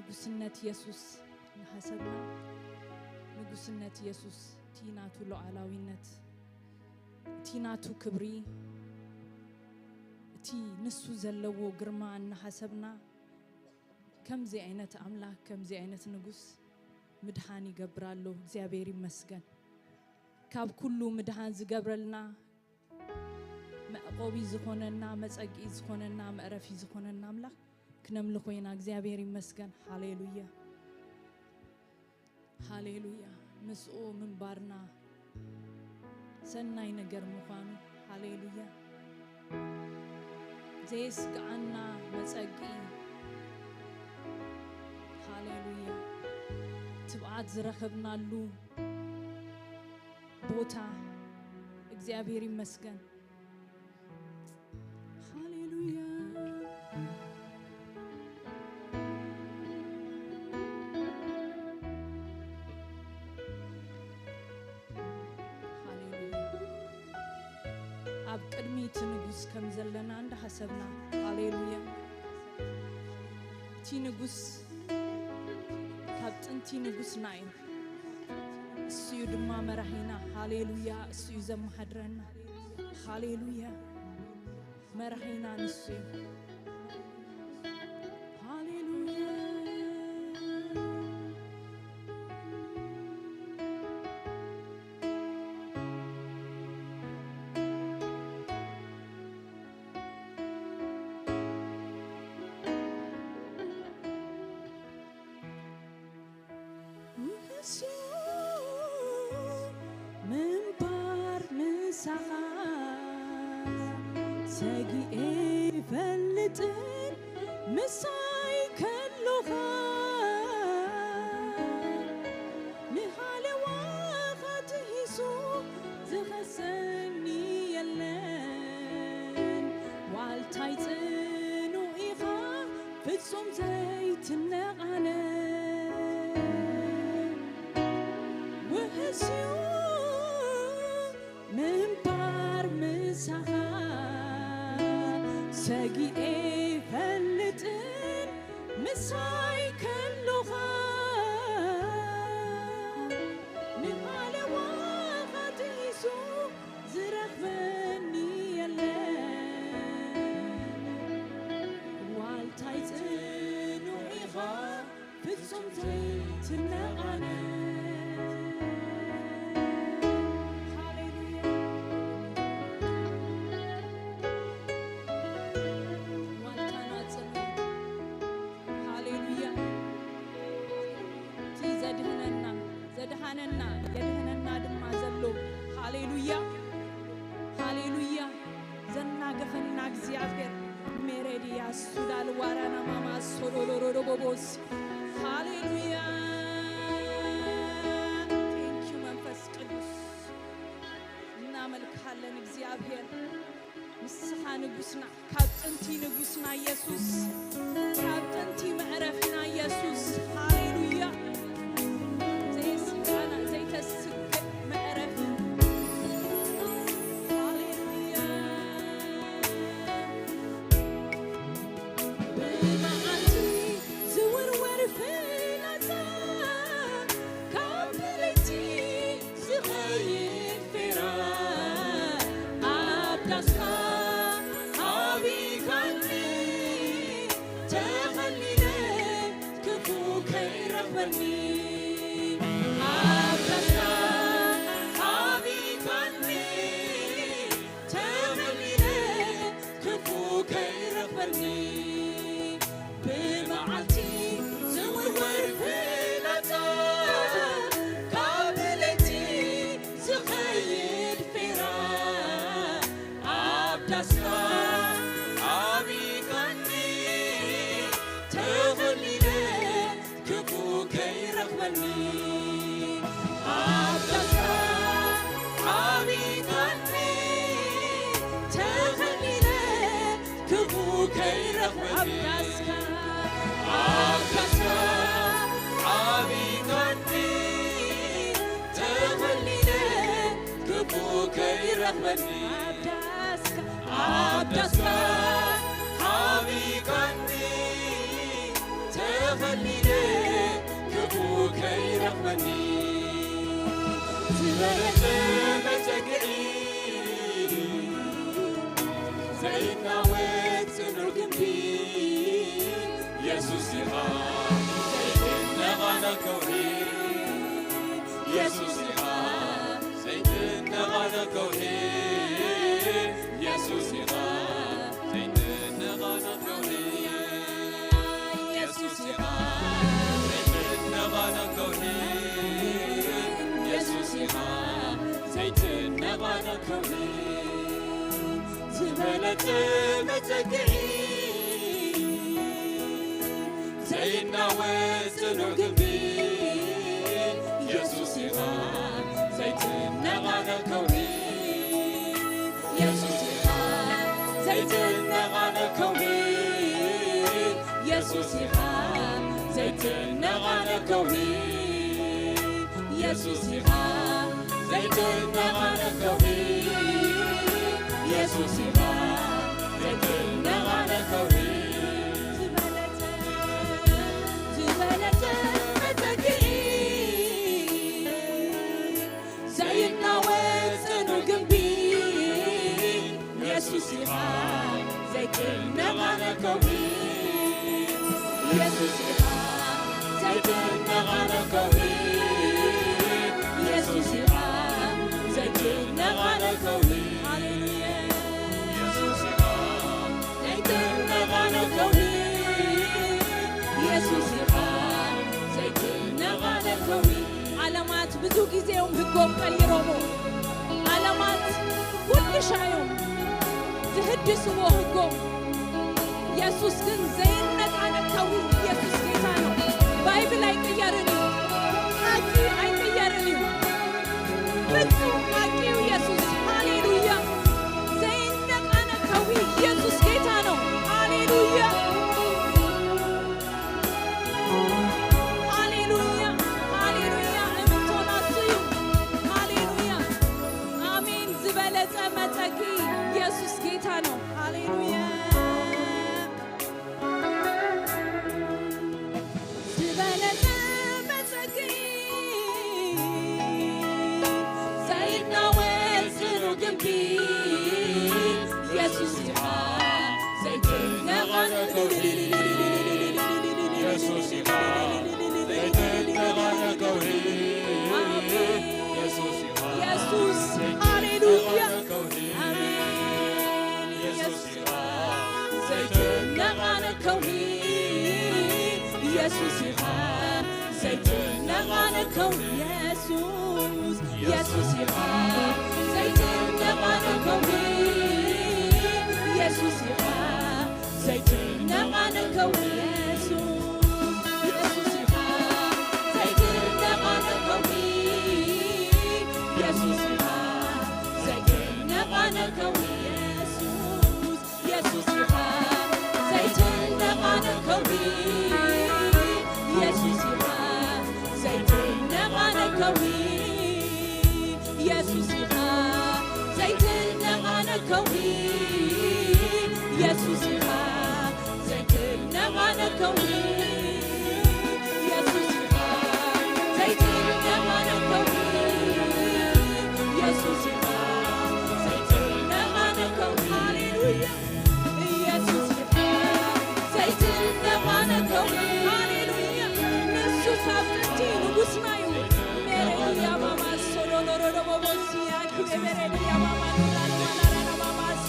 ንጉስነት የሱስ እናሓሰብና፣ ንጉስነት የሱስ፣ እቲ ናቱ ሉዓላዊነት፣ እቲ ናቱ ክብሪ፣ እቲ ንሱ ዘለዎ ግርማ እናሓሰብና፣ ከምዚ ዓይነት ኣምላኽ፣ ከምዚ ዓይነት ንጉስ ምድሓን ይገብር ኣሎ። እግዚኣብሔር ይመስገን። ካብ ኩሉ ምድሓን ዝገብረልና፣ መዕቆቢ ዝኾነና፣ መጸግኢ ዝኾነና፣ መዕረፊ ዝኾነና ኣምላኽ ክነምልኾ ኢና። እግዚኣብሔር ይመስገን። ሃሌሉያ፣ ሃሌሉያ። ምስኡ ምንባርና ሰናይ ነገር ምዃኑ፣ ሃሌሉያ። ዘየስግኣና መጸግኢ፣ ሃሌሉያ። ትብዓት ዝረኸብናሉ ቦታ፣ እግዚኣብሔር ይመስገን። ሃሌሉያ። ሃሌሉያ። ኣብ ቅድሚ እቲ ንጉስ ከም ዘለና እንዳሓሰብና፣ ሃሌሉያ። እቲ ንጉስ ካብ ጥንቲ ንጉስና እዩ። እሱ እዩ ድማ መራሒና። ሃሌሉያ። እሱ እዩ ዘመሓድረና። ሃሌሉያ። መራሒና ንሱ እዩ። ሃሌሉያ። ውሕሱ ምንባር ምሳኻ ሰጊኤ ይፈልጥን ምሳይ ከሎኻ ንሃለዋኻ ትሂሱ ዝኸሰኒ የለን። ዋልታይ ጽኑዕ ኢኻ ፍጹም ዘይትነቓነ። ውሕስዩ ምንባር ምሳኻ ሰጊኤ ይፈልጥን ምሳይ ከሎኻ ንሃለዋኻ ትሂሱ ዝረኽበኒ የለን። ዋልታይ ጽኑዕ ኢኻ ፍጹም ዘይትነቓነ። ሃሌሉያ። ዋልታና ጽኑዕ። ሃሌሉያ። እቲ ዘድህነና፣ ዘድሃነና፣ የድህነና ድማ ዘሎ። ሃሌሉያ። ሃሌሉያ። ዘናገፈና እግዚኣብሔር ሜሬድያ ሱዳል ዋራና ማማ ሶዶሎሮዶቦቦስ። ሃሌሉያ። Thank you መንፈስ ቅዱስ፣ እናመልክሃለን እግዚኣብሔር። ንስኻ ንጉስና፣ ካብ ጥንቲ ንጉስና ኢየሱስ፣ ካብ ጥንቲ መዕረፊና ኢየሱስ። ሃሌሉያ። ዘይስጋና፣ ዘይተስግእ መዕረፊ። ሃሌሉያ። ብመዓልቲ ዝውርወር ፍላጻ፣ ካብ ለይቲ ዝኸይድ ፌራ፣ ኣብ ዳስካ ኣቢካኒ ተኸሊለ ክፉ ከይረኽበኒ። ኣብ ዳስካ ኣቢካኒ ተኸሊለ ክፉ ከይረኽበኒ። ብመዓልቲ ዝውርወር ፍላጻ፣ ካብ ለይቲ ዝኸይድ ፌራ፣ ኣብ ዳስካ ኣቢካኒ ተኸሊለ ክፉ ከይረኽበኒ። ኣብ ዳስካ ኣቢካኒ ተኸሊለ ክፉ ከይረኽበኒ። ኣብ ዳስካ፣ ኣብ ዳስካ ኣቢካኒ ተኸሊለ ክፉ ከይረኽበኒ። ኣብ ዳስካ፣ ኣብ ዳስካ ኣቢካኒ ተኸሊለ ዝበለጸ መጸግዒ ዘይናወጽ ጽኑዕ ግንቢ የሱስ ኢኻ ዘይትነቓነቕ ከውሒ የሱስ ኢኻ ዘይትነቓነቕ ከውሒ የሱስ ኢኻ ዘይትነቓነቕ ከውሒ የሱስ ኢኻ ዘይትነቓነቕ ከውሒ የሱስ ኢኻ ዘይትነቓነቕ ከውሒ ዝበለጸ መጸግዒ ዘይናወጽ ጽኑዕ ግንቢ የሱስ ኢኻ ዘይትነቓነቕ ከውሒ የሱስ ኢኻ ዘይትነቓነቕ ከውሒ የሱስ ኢኻ ዘይትነቓነቕ ከውሒ የሱስ ኢኻ ዘይትነቓነቕ ከውሒ የሱስ ኢኻ ዘይትነቓነቕ ከውሒ ዝበለጸ ዝበለጸ መጸግዒ ዘይናወጽ ጽኑዕ ግንቢ የሱስ ኢኻ ዘይትነቓነቕ ከውሒ የሱስ ኢኻ ዘይትነቓነቕ ከውሒ የሱስ ኢኻ ዘይትነቓነቕ ከውሒ ሃሌሉያ የሱስ ኢኻ ዘይትነቓነቕ ከውሒ የሱስ ኢኻ ዘይትነቓነቕ ከውሒ ዓለማት ብዙ ጊዜ እዮም ህጎም ቀይሮሞ ዓለማት ኩልሻ እዮም ዝህድስዎ ህጎም የሱስ ግን ዘይነቃነቅ ከዊ የሱስ ጌታ ነው። ባይብል ኣይቅየርን እዩ። ሓቂ ኣይቅየርን እዩ። ፍጹም ሓቂ እዩ የሱስ። ሃሌሉያ። ዘይነቃነቅ ከዊ የሱስ ጌታ ነው። ሃሌሉያ። ሃሌሉያ። ሃሌሉያ። እምንቶና እሱ እዩ። ሃሌሉያ። ኣሜን። ዝበለጸ መጸጊ የሱስ ጌታ ነው። ሃሌሉያ። ዝበለጸ መጸጊ ዘይናወጽ ጽኑዕ ግንቢ የሱስ ኢኻ ዘይትነቓነቕ ከውሒ የሱስ ኢኻ ዘይትነቓነቕ ከውሒ የሱስ ኢኻ የሱስ ሃሌሉያ ከውሒ ኣሜን የሱስ ኢኻ ዘይትነቓነቕ ከውሒ የሱስ ኢኻ ዘይትነቓነቕ ከውሒ የሱስ የሱስ ኢኻ ዘይትነቓነቕ ከውሒ የሱስ ኢኻ ዘይትነቓነቕ ከውሒ የሱስ የሱስ ኢኻ ዘይትነቓነቕ ከውሒ የሱስ ኢኻ ዘይትነቓነቕ ከውሒ የሱስ የሱስ ኢኻ ዘይትነቓነቕ ከውሒ የሱስ ኢኻ ዘይትነቓነቕ ከውሒ የሱስ ኢኻ ዘይትነቓነቕ ከውሒ የሱስ ኢኻ ዘይትነቓነቕ ከውሒ የሱስ ኢኻ ዘይትነቓነቕ ከውሒ የሱስ ኢኻ ዘይትነቓነቕ ከውሒ ሃሌሉያ ኢየሱስ ኢኻ ዘይትነቓነቕ ከውሒ ሃሌሉያ ንሱ ካብ ጥንቲ ንጉስና እዩ ሜሬልያ ማማ ሶሎሎሮዶቦቦሲያ ኪቤሬልያ ማማ ኑራማናራማማስ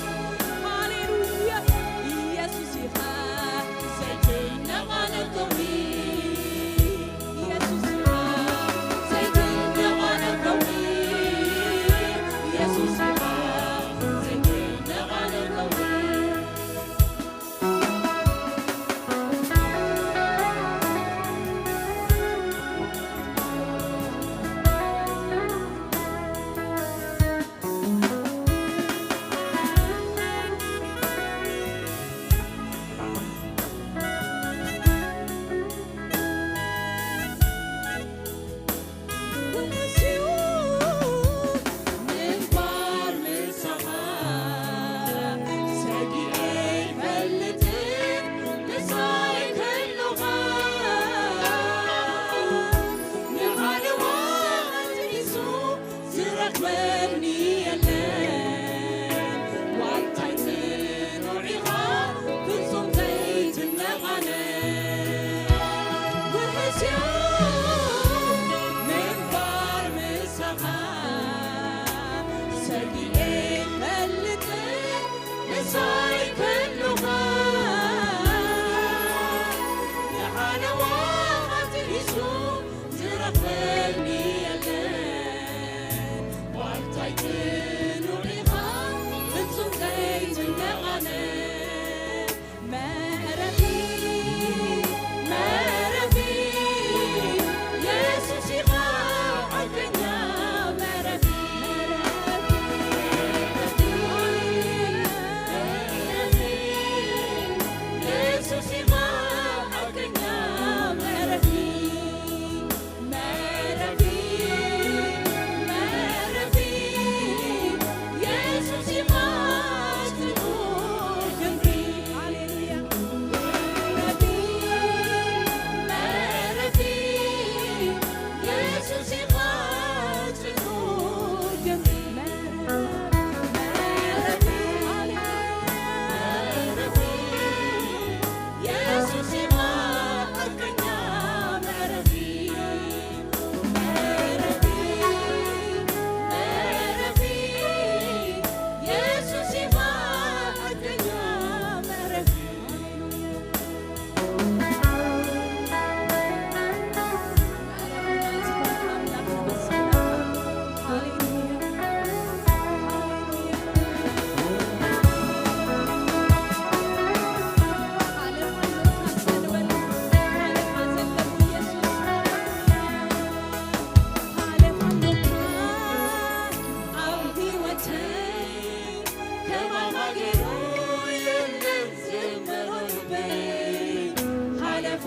ሃሌሉያ ኢየሱስ ኢኻ ዘይትነቓነቕ ከውሒ ኢየሱስ ኢኻ ዘይትነቓነቕ ከውሒ ኢየሱስ ኢኻ ዘይትነቓነቕ ከውሒ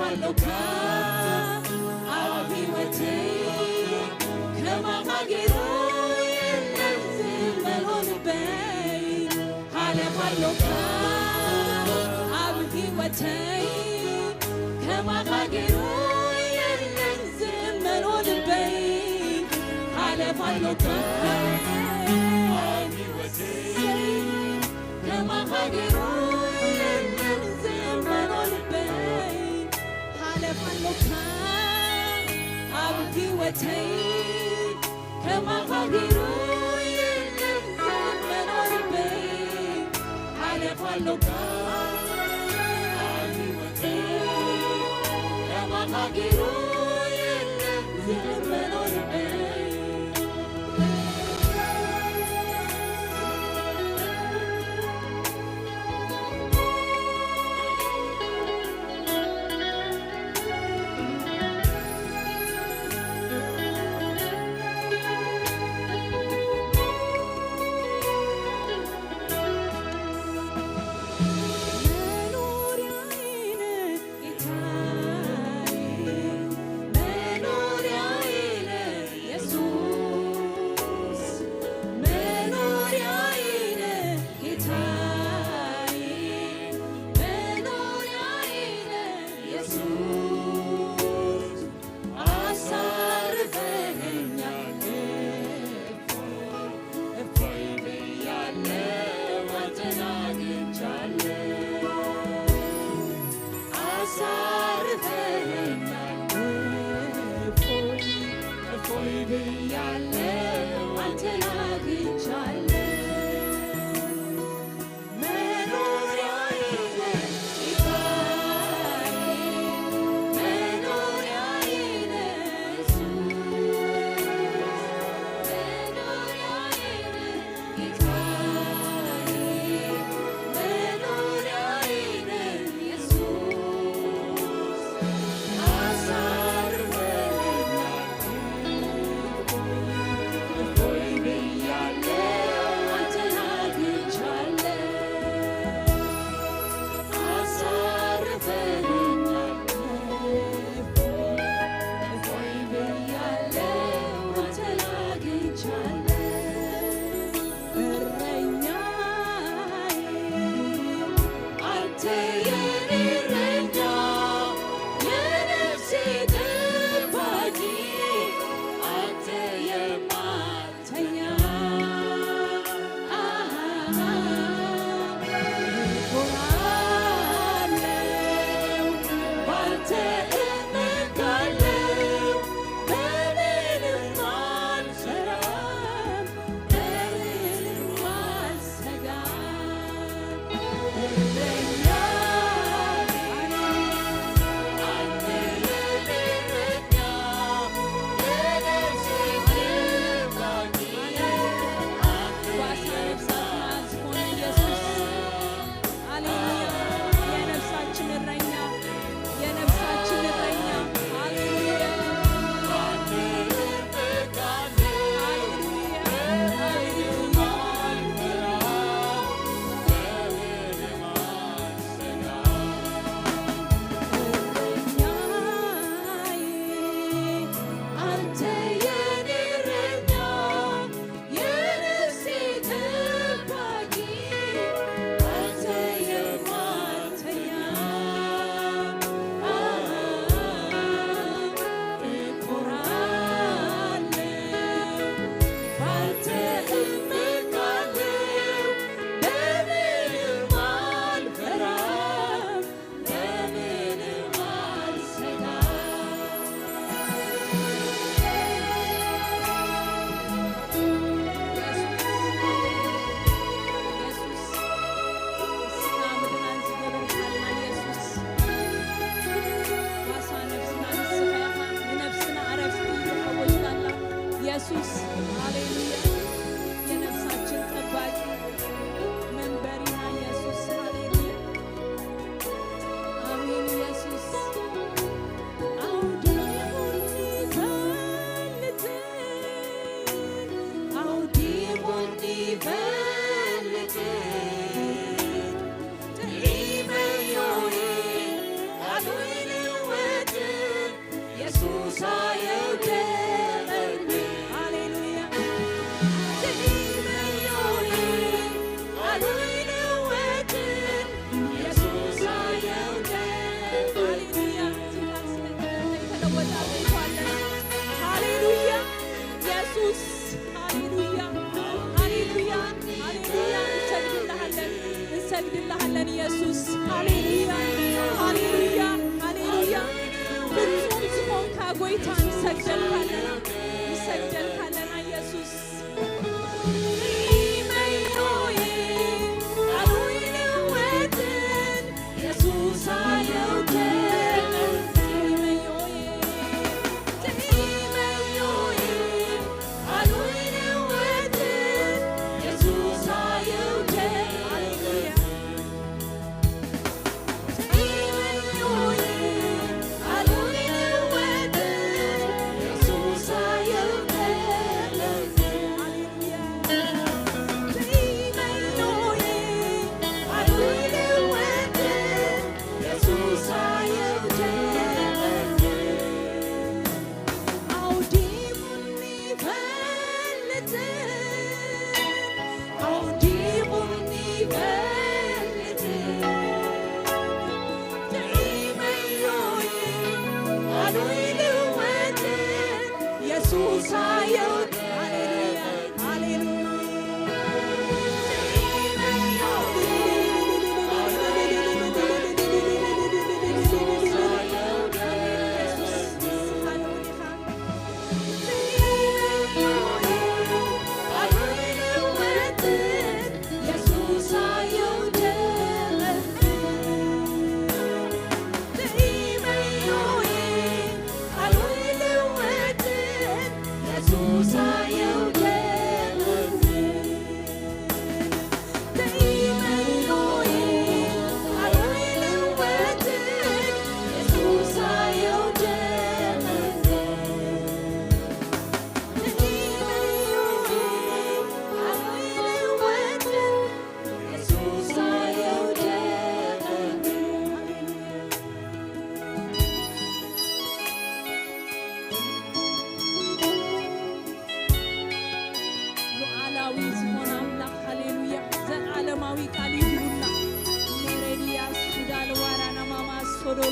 ኣሎካ ኣብ ህይወተይ፣ ከማኻ ገይሩ የለን ዝእመኖ ልበይ። ሓለፍ ኣሎካ ኣብ ህይወተይ፣ ከማኻ ገይሩ የለን ዝእመኖ ልበይ። ሓለፍ ኣሎካ ኣብ ህይወተይ፣ ከማኻ ገይሩ የለን ዝእመኖ ልበይ። ሓለፍ ኣሎካ ኣብ ህይወተይ፣ ከማኻ ገይሩ የለን ዝእመኖ ልበይ። ሓለፍ ኣሎካ ኣብ ህይወተይ፣ ከማኻ ገይሩ የለን ዝእመኖ ልበይ።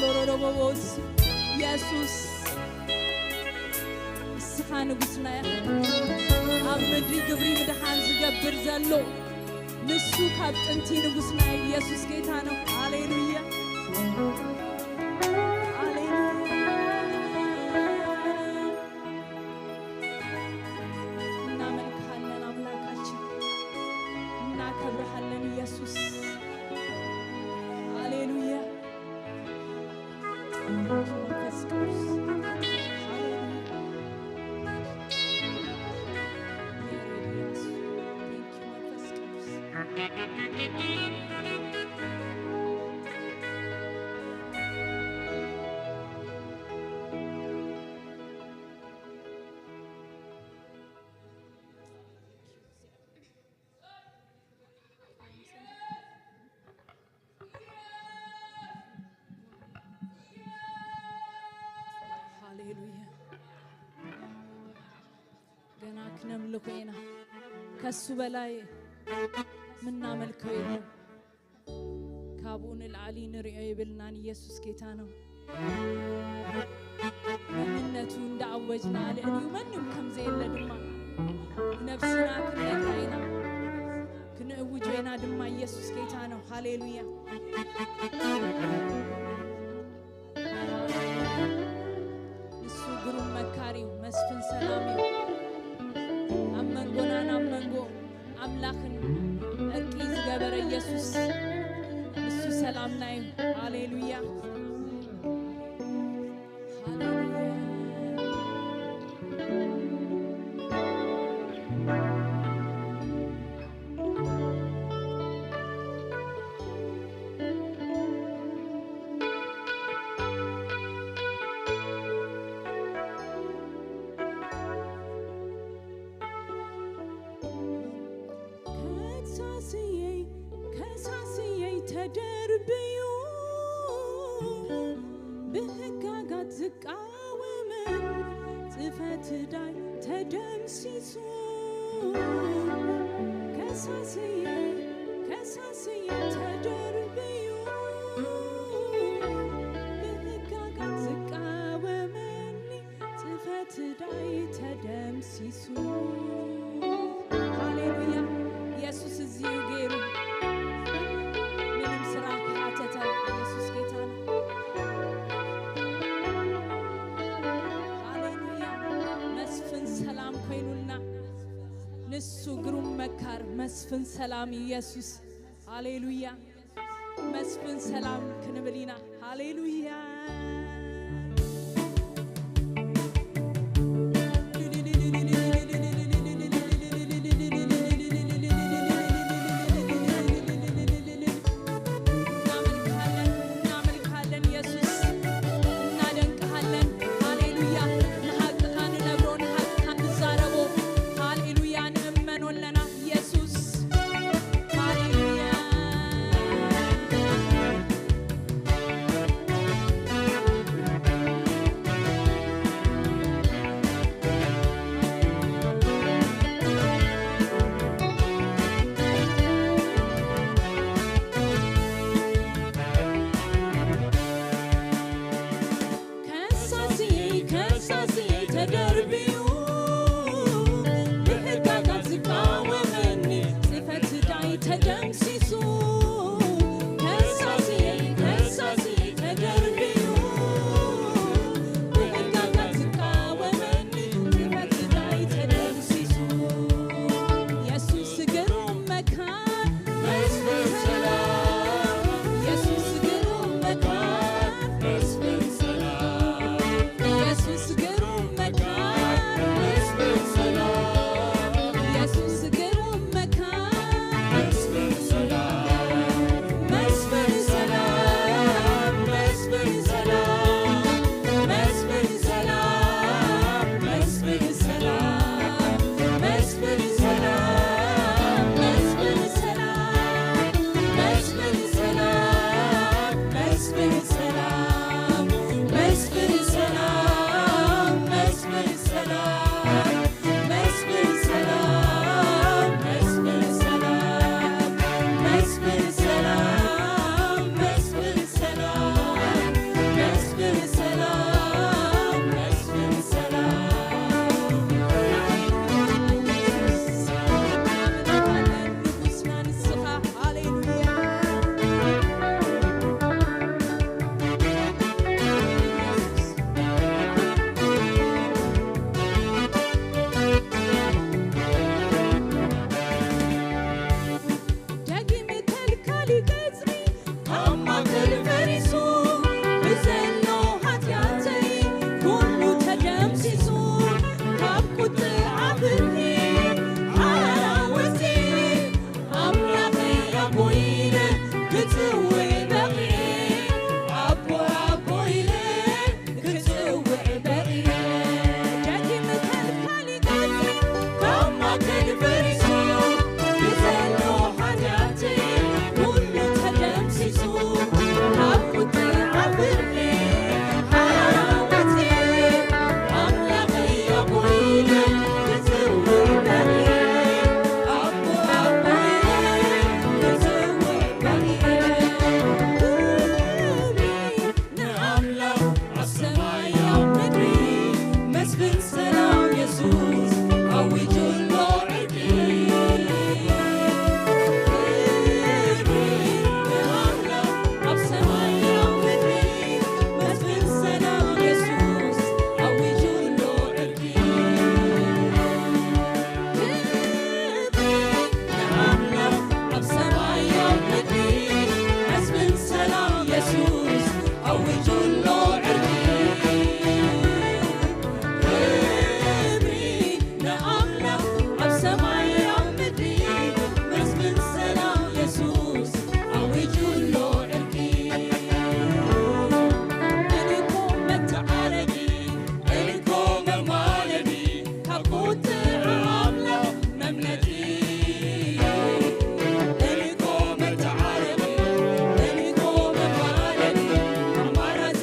ሎሮዶቦቦስ ኢየሱስ ንስኻ ንጉስና ኢኻ። ኣብ ምድሪ ግብሪ ምድሓን ዝገብር ዘሎ ንሱ ካብ ጥንቲ ንጉስና እዩ። ኢየሱስ ጌታ ነው። ሃሌሉያ፣ ሃሌሉያ። እናመልክሃለን ኣምላካችን፣ እናከብርሃለን ኢየሱስ። ሃሌሉያ። መንፈስ ቅዱስ። ሃሌሉያ። Thank you መንፈስ ቅዱስ። ሃሌሉያ። ገና ክነምልኾ ኢና። ከሱ በላይ ምናመልከው የለን። ካብኡ ንላዕሊ ንሪኦ የብልናን። ኢየሱስ ጌታ ነው። መንነቱ እንዳኣወጅና ልዕሊኡ መንም ከም ዘየለ ድማ ነብስና ክንነግራ ኢና፣ ክንእውጆ ኢና ድማ። ኢየሱስ ጌታ ነው። ሃሌሉያ። ንሱ ግሩም መካሪ እዩ፣ መስፍን ሰላም እዩ። ኣብ መንጎናን ኣብ መንጎ ኣምላኽን ዕርቂ ዝገበረ ኢየሱስ ንሱ ሰላምና እዩ። ሃሌሉያ፣ ሃሌሉያ። ከሳስየይ፣ ከሳስየይ ተደርብዩ፣ ብህጋጋት ዝቃወመን፣ ጽፈት ዕዳይ ተደምሲሱ። ከሳስየይ፣ ከሳስየይ ተደርብዩ፣ ብህጋጋት ዝቃወመኒ፣ ጽፈት ዕዳይ ተደምሲሱ። ሃሌሉያ። ኢየሱስ እዚዩ ገይሩ። ምንም ስራሕ ከይሓተተ ኢየሱስ ጌታ ነው። ሃሌሉያ። መስፍን ሰላም ኮይኑልና። ንሱ ግሩም መካር መስፍን ሰላም ኢየሱስ። ሃሌሉያ። መስፍን ሰላም ክንብል ኢና። ሃሌሉያ። እናመልክሃለን፣ እናመልክሃለን ኢየሱስ፣ እናደንቅሃለን። ሃሌሉያ። ንሓቅኻ ንነብሮ፣ ንሓቅኻ ንዛረቦ። ሃሌሉያ። ንእመኖ ኣለና ኢየሱስ። ሃሌሉያ። ኣውጁ ኣሎ ዕርቂ። ክብሪ ንኣምላኽ ኣብ ሰማይ ኣብ ምድሪ፣ መስፍን ሰላም የሱስ ኣውጁ ኣሎ ዕርቂ። እንኮ መተዓረቂ፣ እንኮ መማለዲ፣ ካብ ቁጥዕ ኣምላኽ መምለጢ። እንኮ መተዓረቂ፣ እንኮ መማለዲ፣ ኣማራጺ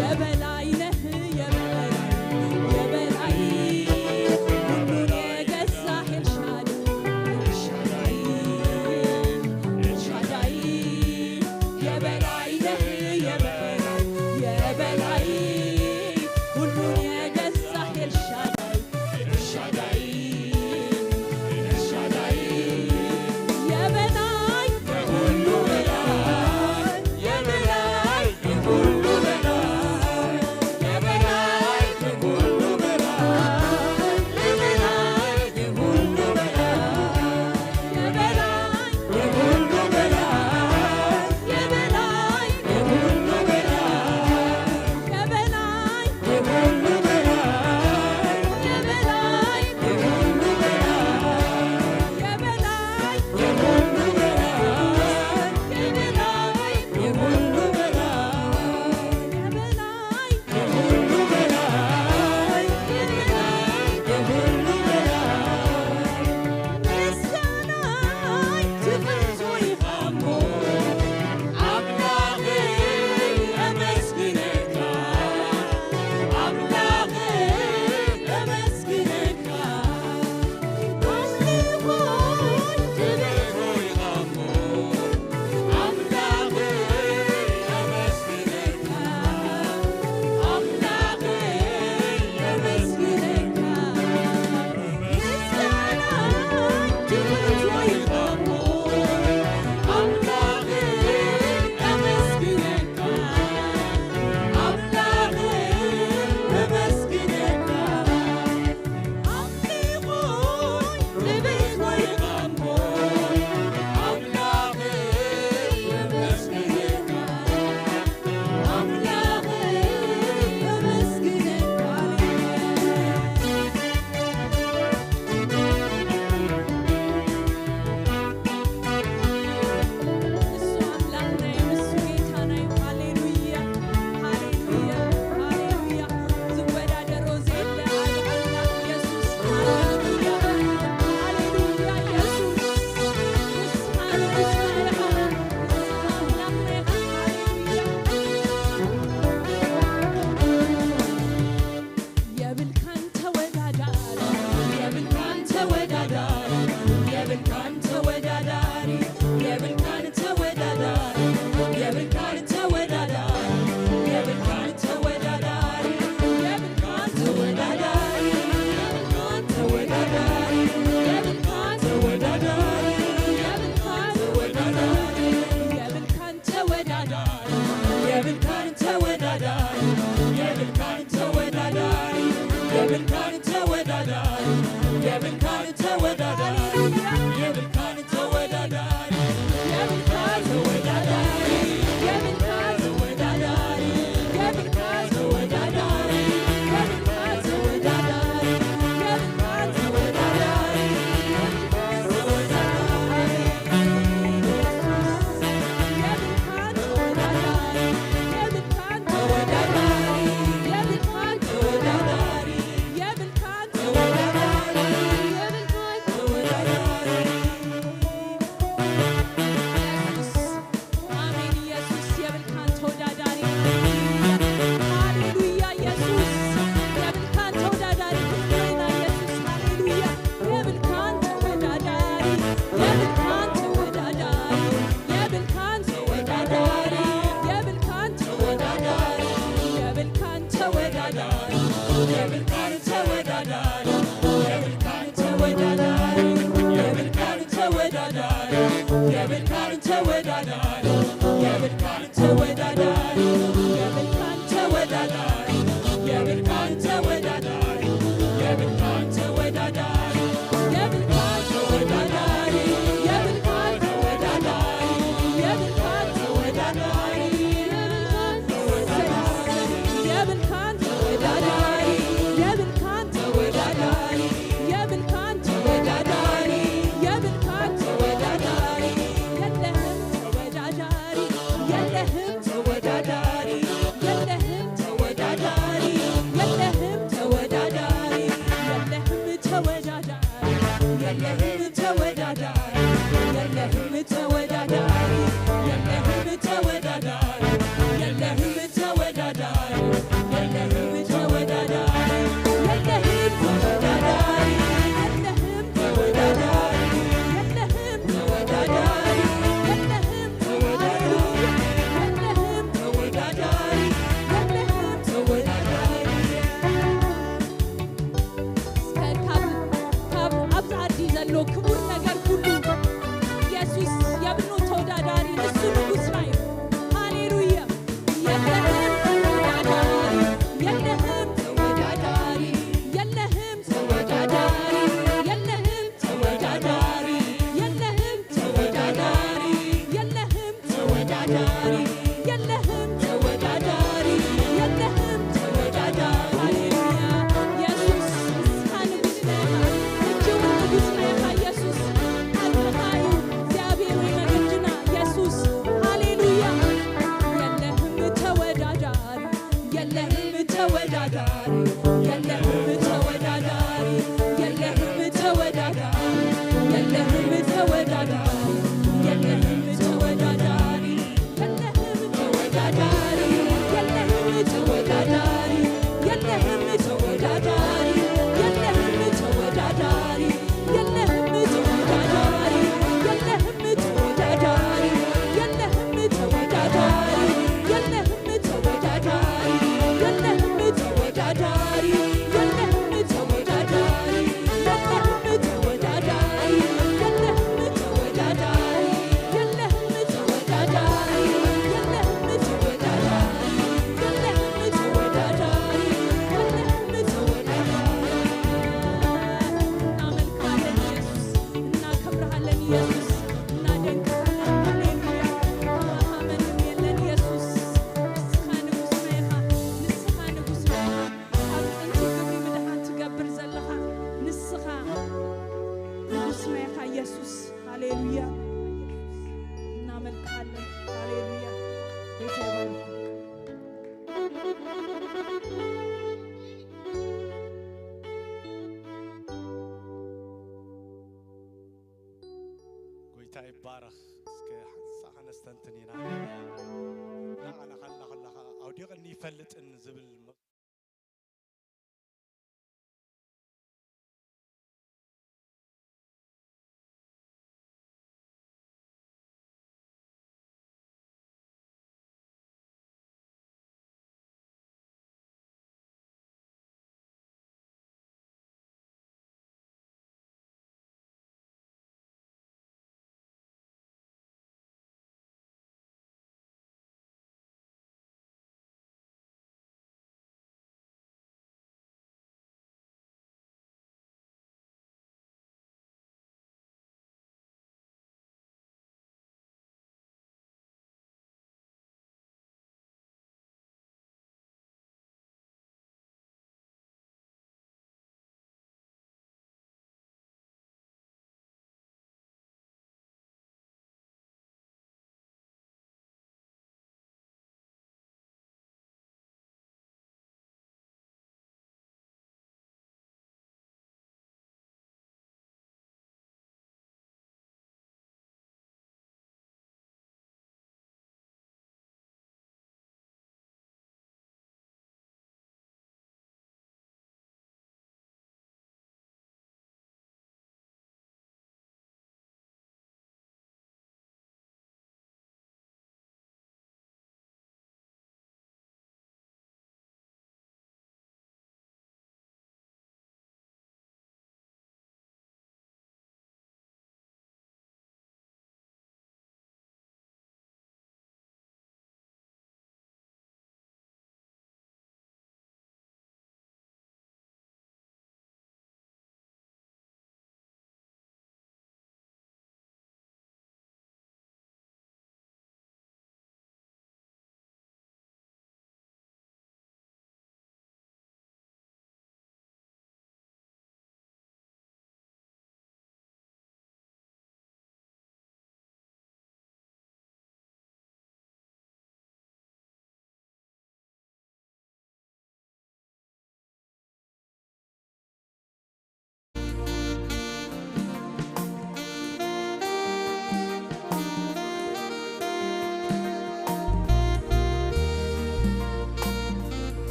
የበላይ ነህ፣ የበላይ፣ የበላይ፣ ሁሉን የገዛህ ኤልሻዳይ፣ ኤልሻዳይ፣ ኤልሻዳይ፣ የበላይ ነህ፣ የበላይ፣ የበላይ፣ ሁሉን የገዛህ ኤልሻዳይ፣ ኤልሻዳይ፣ ኤልሻዳይ፣ የበላይ፣ የሁሉ በላይ፣ የበላይ፣ የሁሉ በላይ፣ የበላይ፣ የሁሉ በላይ፣ የበላይ፣ የሁሉ በላይ፣ የበላይ፣ የሁሉ በላይ፣ የበላይ፣ የለህም ተወዳዳሪ፣ የለህም ተወዳዳሪ። ሃሌሉያ። ኢየሱስ ንስኻ ንጉስና ኢኻ፣ እጅውን ንጉስና ኢኻ ኢየሱስ። ሓቅኻ እዩ እግዚኣብሔር ወይ መገድና ኢየሱስ። ሃሌሉያ። የለህም ተወዳዳሪ፣ የለህም ተወዳዳሪ፣ የለህም ተወዳዳሪ፣ የለህም ተወዳዳሪ፣ የለህም ተወዳዳሪ፣ የለህም ተወዳዳሪ። የለህም ተወዳዳሪ፣ የለህም ተወዳዳሪ፣ የለህም ተወዳዳሪ፣ የለህም ተወዳዳሪ፣ የለህም ተወዳዳሪ፣ የለህም ተወዳዳሪ፣ የለህም ተወዳዳሪ፣ የለህም ተወዳዳሪ፣ የለህም ተወዳዳሪ፣ የለህም ተወዳዳሪ፣ የለህም ተወዳዳሪ፣ የለህም ተወዳዳሪ። የለህም ተወዳዳሪ፣ የለህም ተወዳዳሪ፣ የለህም ተወዳዳሪ፣ የለህም ተወዳዳሪ። እናመልክሃለን ኢየሱስ፣ እናከብርሃለን ኢየሱስ፣ እናደንቅሃለን። ሃሌሉያ። ከማኻ ማንም የለን ኢየሱስ። ንስኻ ንጉስና ኢኻ፣ ንስኻ ንጉስና ኢኻ። ካብ ጥንቲ ግብሪ ምድሓን ትገብር ዘለኻ ንስኻ ንጉስና ኢኻ ኢየሱስ። ሃሌሉያ። እናመልክሃለን። ሃሌሉያ። ጌታ ይባርክ። ጎይታ ይባረኽ። እስከ ሓንሳእ ከነስተንትን ኢና። ንዓና ካልና ከለኻ ኣውዲቕኒ ይፈልጥን ዝብል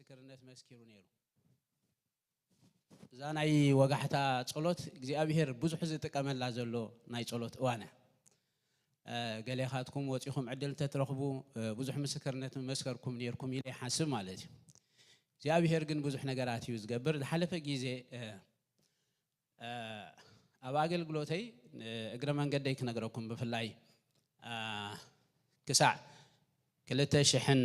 ምስክርነት መስኪሩ ነይሩ። እዛ ናይ ወጋሕታ ጸሎት እግዚኣብሔር ብዙሕ ዝጥቀመላ ዘሎ ናይ ጸሎት እዋን እያ። ገሌኻትኩም ወጺኹም ዕድል እንተትረኽቡ ብዙሕ ምስክርነት መመስከርኩም ነይርኩም ኢለ ይሓስብ ማለት እዩ። እግዚኣብሔር ግን ብዙሕ ነገራት እዩ ዝገብር። ዝሓለፈ ግዜ ኣብ ኣገልግሎተይ እግረ መንገደይ ክነግረኩም፣ ብፍላይ ክሳዕ ክልተ ሽሕን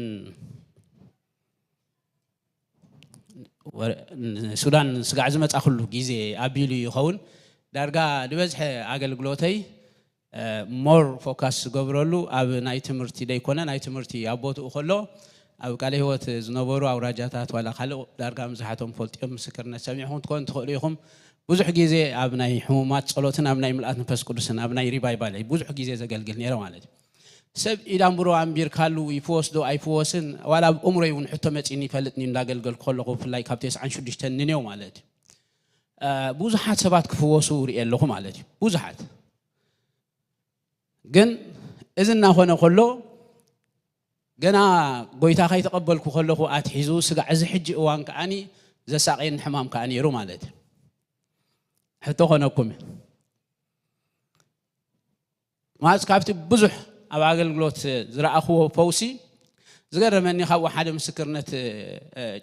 ሱዳን ስጋዕ ዝመጻኹሉ ግዜ ኣቢሉ ይኸውን። ዳርጋ ዝበዝሐ ኣገልግሎተይ ሞር ፎካስ ዝገብረሉ ኣብ ናይ ትምህርቲ ደይኮነ፣ ናይ ትምህርቲ ኣብ ቦትኡ ከሎ ኣብ ቃለ ህይወት ዝነበሩ ኣውራጃታት ዋላ ካልእ ዳርጋ ብዙሓቶም ፈልጥዮም ምስክርነት ሰሚዕኹም ትኮኑ ትኽእሉ ኢኹም። ብዙሕ ግዜ ኣብ ናይ ሕሙማት ጸሎትን ኣብ ናይ ምልኣት መንፈስ ቅዱስን ኣብ ናይ ሪቫይቫል ብዙሕ ግዜ ዘገልግል ነይረ ማለት እዩ። ሰብ ኢዳምብሮ ኣንቢርካሉ ይፍወስ ዶ ኣይፍወስን ዋላ ኣብ እምሮይ እውን ሕቶ መጺኒ ይፈልጥኒ እንዳገልገልኩ ከለኹ ብፍላይ ካብ ተስዓን ሽዱሽተን ንኔው ማለት እዩ። ብዙሓት ሰባት ክፍወሱ ርኢ ኣለኹ ማለት እዩ። ብዙሓት ግን እዚ እናኾነ ከሎ ገና ጎይታ ከይተቐበልኩ ከለኹ ኣትሒዙ ስጋዕ እዚ ሕጂ እዋን ከዓኒ ዘሳቐየኒ ሕማም ከዓ ነይሩ ማለት እዩ። ሕቶ ኮነኩም ማለት ካብቲ ብዙሕ ኣብ ኣገልግሎት ዝረኣኽዎ ፈውሲ ዝገረመኒ ካብኡ ሓደ ምስክርነት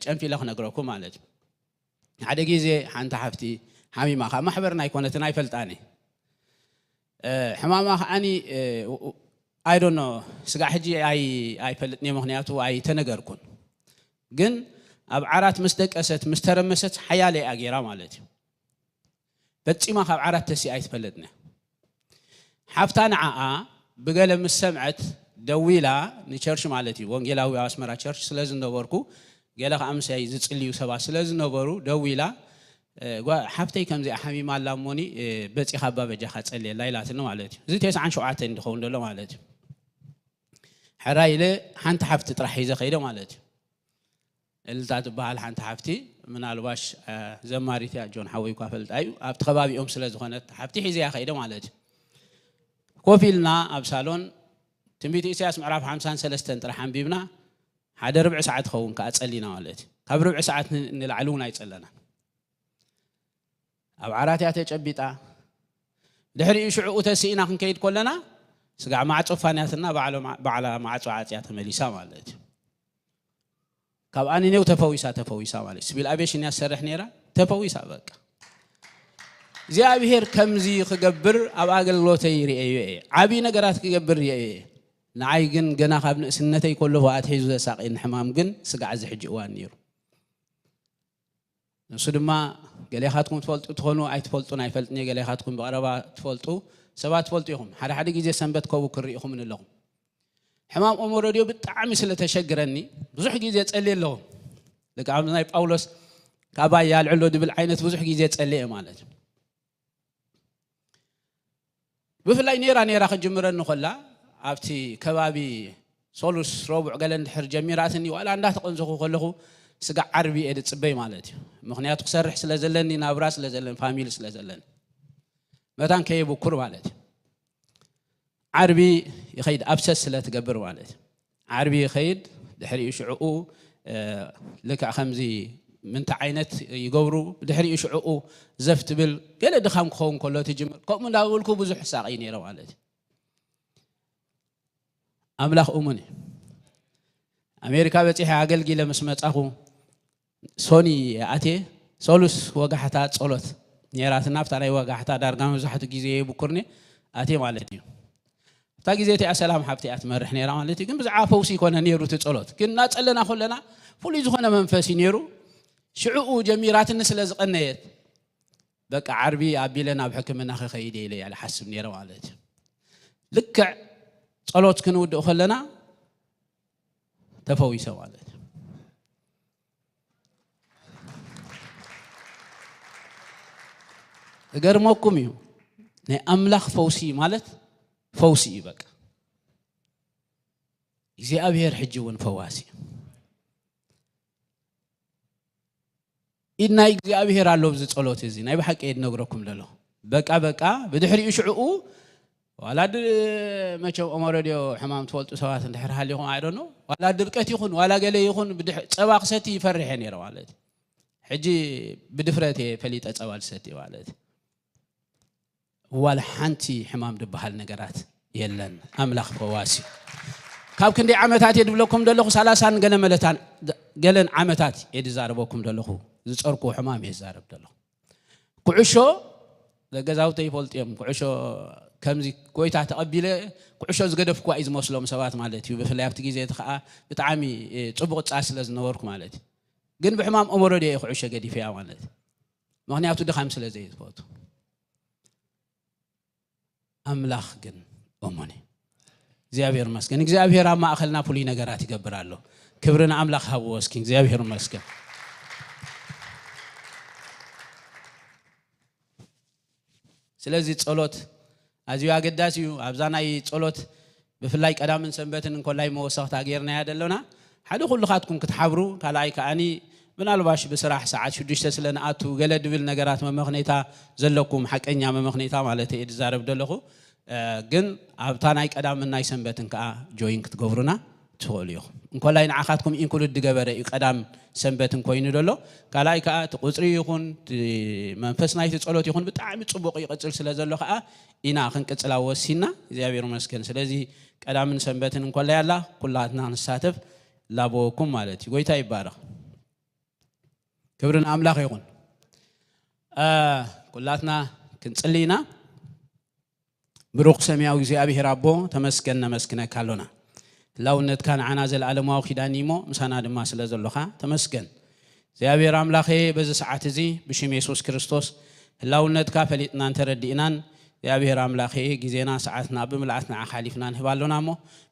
ጨንፊለ ክነግረኩም ማለት እዩ። ሓደ ግዜ ሓንቲ ሓፍቲ ሓሚማ ካብ ማሕበርና ኣይኮነትን ኣይፈልጣኒ ሕማማ ከዓኒ ኣይዶኖ ስጋዕ ሕጂ ኣይፈልጥኒ ምክንያቱ ኣይተነገርኩን። ግን ኣብ ዓራት ምስ ደቀሰት ምስ ተረመሰት ሓያለ እያ ገይራ ማለት እዩ። ፈጺማ ካብ ዓራት ተሲኣ ኣይትፈልጥን እያ። ሓፍታ ንዓኣ ብገለ ምስ ሰምዐት ደዊላ ንቸርች ማለት እዩ ወንጌላዊ ኣብ ኣስመራ ቸርች ስለ ዝነበርኩ ገለ ከዓ ምሳይ ዝጽልዩ ሰባት ስለ ዝነበሩ ደዊላ ሓፍተይ ከምዚኣ ሓሚማ ኣላ እሞኒ በፂኻ ኣባ በጃኻ ጸልየላ ኢላትኒ ማለት እዩ። እዚ ተስዓን ሸውዓተን ዝኸውን ዘሎ ማለት እዩ። ሕራይ ኢለ ሓንቲ ሓፍቲ ጥራሕ ሒዘ ከይደ ማለት እዩ። እልልታ ትበሃል ሓንቲ ሓፍቲ ምናልባሽ ዘማሪት እያ፣ ጆን ሓወይ እኳ ፈልጣ እዩ፣ ኣብቲ ከባቢኦም ስለ ዝኾነት ሓፍቲ ሒዘያ ከይደ ማለት እዩ። ኮፍ ኢልና ኣብ ሳሎን ትንቢት ኢሳያስ ምዕራፍ ሓምሳን ሰለስተን ጥራሕ ኣንቢብና ሓደ ርብዒ ሰዓት ኸውን ከዓ ጸሊና ማለት እዩ። ካብ ርብዒ ሰዓት ንላዕሊ እውን ኣይጸለናን። ኣብ ዓራት እያ ተጨቢጣ። ድሕሪኡ ሽዕኡ ተስኢና ክንከይድ ከለና ስጋዕ ማዕጾ ፋንያትና ባዕላ ማዕጾ ዓጽያ ተመሊሳ ማለት እዩ። ካብ ኣኒኔው ተፈዊሳ ተፈዊሳ ማለት ስቢል ኣቤሽን እያ ትሰርሕ ነይራ። ተፈዊሳ በቃ። እግዚኣብሔር ከምዚ ክገብር ኣብ ኣገልግሎተይ ርእየዮ እየ። ዓብዪ ነገራት ክገብር ርእየዮ እየ። ንዓይ ግን ገና ካብ ንእስነተይ ከለኹ ኣትሒዙ ዘሳቕየኒ ሕማም ግን ስጋዕ እዚ ሕጂ እዋን ነይሩ። ንሱ ድማ ገሌኻትኩም ትፈልጡ ትኾኑ ኣይትፈልጡን ኣይፈልጥን እየ። ገሌኻትኩም ብቐረባ ትፈልጡ ሰባት ትፈልጡ ኢኹም። ሓደ ሓደ ግዜ ሰንበት ከቡ ክርኢኹምን ኣለኹም። ሕማም ኦሞ ረድዮ ብጣዕሚ ስለ ተሸግረኒ ብዙሕ ግዜ ጸልየ ኣለኹ። ደቂ ኣብ ናይ ጳውሎስ ካባይ ያልዕሎ ድብል ዓይነት ብዙሕ ግዜ ጸልየ ማለት እዩ። ብፍላይ ነይራ ነይራ ክጅምረኒ ከላ ኣብቲ ከባቢ ሶሉስ ረቡዕ ገለ እንድሕር ጀሚራትኒ ዋላ እንዳተቐንዘኹ ከለኹ ስጋ ዓርቢ እየ ድጽበይ ማለት እዩ። ምክንያቱ ክሰርሕ ስለ ዘለኒ ናብራ ስለ ዘለኒ ፋሚሊ ስለ ዘለኒ መታን ከየብኩር ማለት እዩ። ዓርቢ ይኸይድ ኣብሰስ ስለ ትገብር ማለት እዩ። ዓርቢ ይኸይድ ድሕሪኡ ሽዕኡ ልክዕ ከምዚ ምንታይ ዓይነት ይገብሩ ድሕሪኡ ሽዕኡ ዘፍ ትብል ገለ ድኻም ክኸውን ከሎ ትጅምር ከምኡ እንዳበልኩ ብዙሕ ሳቐይ ነይረ ማለት እዩ። ኣምላኽ እሙን እዩ። ኣሜሪካ በፂሐ ኣገልጊለ ምስ መፃኹ ሶኒ ኣቴ ሶሉስ ወጋሕታ ጸሎት ነይራትና ኣብታ ናይ ወጋሕታ ዳርጋ መብዛሕትኡ ግዜ የብኩርኒ ኣቴ ማለት እዩ። ኣብታ ግዜ እቲኣ ሰላም ሓብቲ እያ ትመርሕ ነይራ ማለት እዩ። ግን ብዛዕባ ፈውሲ ይኮነ ነይሩ እቲ ጸሎት ግን እናጸለና ከለና ፍሉይ ዝኾነ መንፈስ እዩ ነይሩ። ሽዕኡ ጀሚራትኒ ስለ ዝቐነየት በቃ ዓርቢ ኣቢለ ናብ ሕክምና ክኸይድ እየ ኢለ እያ ዝሓስብ ነይረ ማለት እዩ። ልክዕ ጸሎት ክንውድእ ከለና ተፈዊሰ ማለት እዩ። እገርመኩም እዩ ናይ ኣምላኽ ፈውሲ ማለት ፈውሲ እዩ በቃ። እግዚኣብሔር ሕጂ እውን ፈዋሲ እዩ። ኢድ ናይ እግዚኣብሔር ኣሎ ኣብዚ ጸሎት እዚ ናይ ብሓቂ እየ ዝነግረኩም ዘለኹ። በቃ በቃ ብድሕሪኡ ሽዕኡ ዋላ ድ መቸም ኦመረድዮ ሕማም ትፈልጡ ሰባት እንድሕር ሃሊኹም ኣይደኖ ዋላ ድርቀት ይኹን ዋላ ገለ ይኹን ብድሕ- ጸባ ክሰቲ ይፈርሕ እየ ነይረ ማለት እዩ። ሕጂ ብድፍረት እየ ፈሊጠ ጸባ ዝሰቲ ማለት እዩ። ዋላ ሓንቲ ሕማም ዝበሃል ነገራት የለን። ኣምላኽ ፈዋሲ እዩ። ካብ ክንደይ ዓመታት እየ ድብለኩም ዘለኹ ሰላሳን ገለ መለታን ገለን ዓመታት እየ ዝዛረበኩም ዘለኹ። ዝጸርኩ ሕማም እየ ዝዛረብ ዘለኹ። ኩዕሾ ገዛውተይ ይፈልጡ እዮም። ኩዕሾ ከምዚ ጎይታ ተቐቢለ ኩዕሾ ዝገደፍኩዋ እዩ ዝመስሎም ሰባት ማለት እዩ። ብፍላይ ኣብቲ ግዜ እቲ ከዓ ብጣዕሚ ጽቡቕ ፃ ስለ ዝነበርኩ ማለት እዩ። ግን ብሕማም ኦመረድዮ እየ ኩዕሾ ገዲፈያ ማለት እዩ። ምክንያቱ ድኻም ስለ ዘይዝፈቱ ኣምላኽ ግን እሙን እዩ። እግዚኣብሔር መስገን እግዚኣብሔር ኣብ ማእኸልና ፍሉይ ነገራት ይገብር ኣሎ። ክብሪ ንኣምላኽ ሃብዎ እስኪ እግዚኣብሔር መስገን። ስለዚ ጸሎት ኣዝዩ ኣገዳሲ እዩ። ኣብዛ ናይ ጸሎት ብፍላይ ቀዳምን ሰንበትን እንኮላይ መወሰኽታ ጌርናያ ደሎና ሓደ ኩልኻትኩም ክትሓብሩ ካልኣይ ከኣኒ ምናልባሽ ብስራሕ ሰዓት ሽዱሽተ ስለ ንኣቱ ገለ ድብል ነገራት መመኽነይታ ዘለኩም ሓቀኛ መመኽነይታ ማለት እየ ዝዛረብ ደለኹ። ግን ኣብታ ናይ ቀዳምን ናይ ሰንበትን ከዓ ጆይን ክትገብሩና ትኽእሉ ኢኹም። እንኮላይ ንዓኻትኩም ኢንክሉድ ዝገበረ እዩ ቀዳም ሰንበትን ኮይኑ ዘሎ። ካልኣይ ከዓ እቲ ቁፅሪ ይኹን እቲ መንፈስ ናይቲ ፀሎት ይኹን ብጣዕሚ ፅቡቕ ይቕፅል ስለ ዘሎ ከዓ ኢና ክንቅፅል ኣወሲና እግዚኣብሔር መስገን። ስለዚ ቀዳምን ሰንበትን እንኮላይ ኣላ ኩላትና ንሳተፍ ላበወኩም ማለት እዩ። ጎይታ ይባረኽ። ክብሪ ንኣምላኽ ይኹን። ኩላትና ክንፅሊ ኢና። ብሩኽ ሰማያዊ እግዚኣብሔር ኣቦ ተመስገን ነመስግነካ ኣሎና። ህላውነትካ ንዓና ዘለኣለማዊ ኪዳን እሞ ምሳና ድማ ስለ ዘሎኻ ተመስገን። እግዚኣብሔር ኣምላኸ በዚ ሰዓት እዚ ብሽም የሱስ ክርስቶስ ህላውነትካ ፈሊጥናን ተረዲእናን እግዚኣብሔር ኣምላኸ ግዜና ሰዓትና ብምልኣት ንዓኻ ሓሊፍና ንህብ ኣሎና እሞ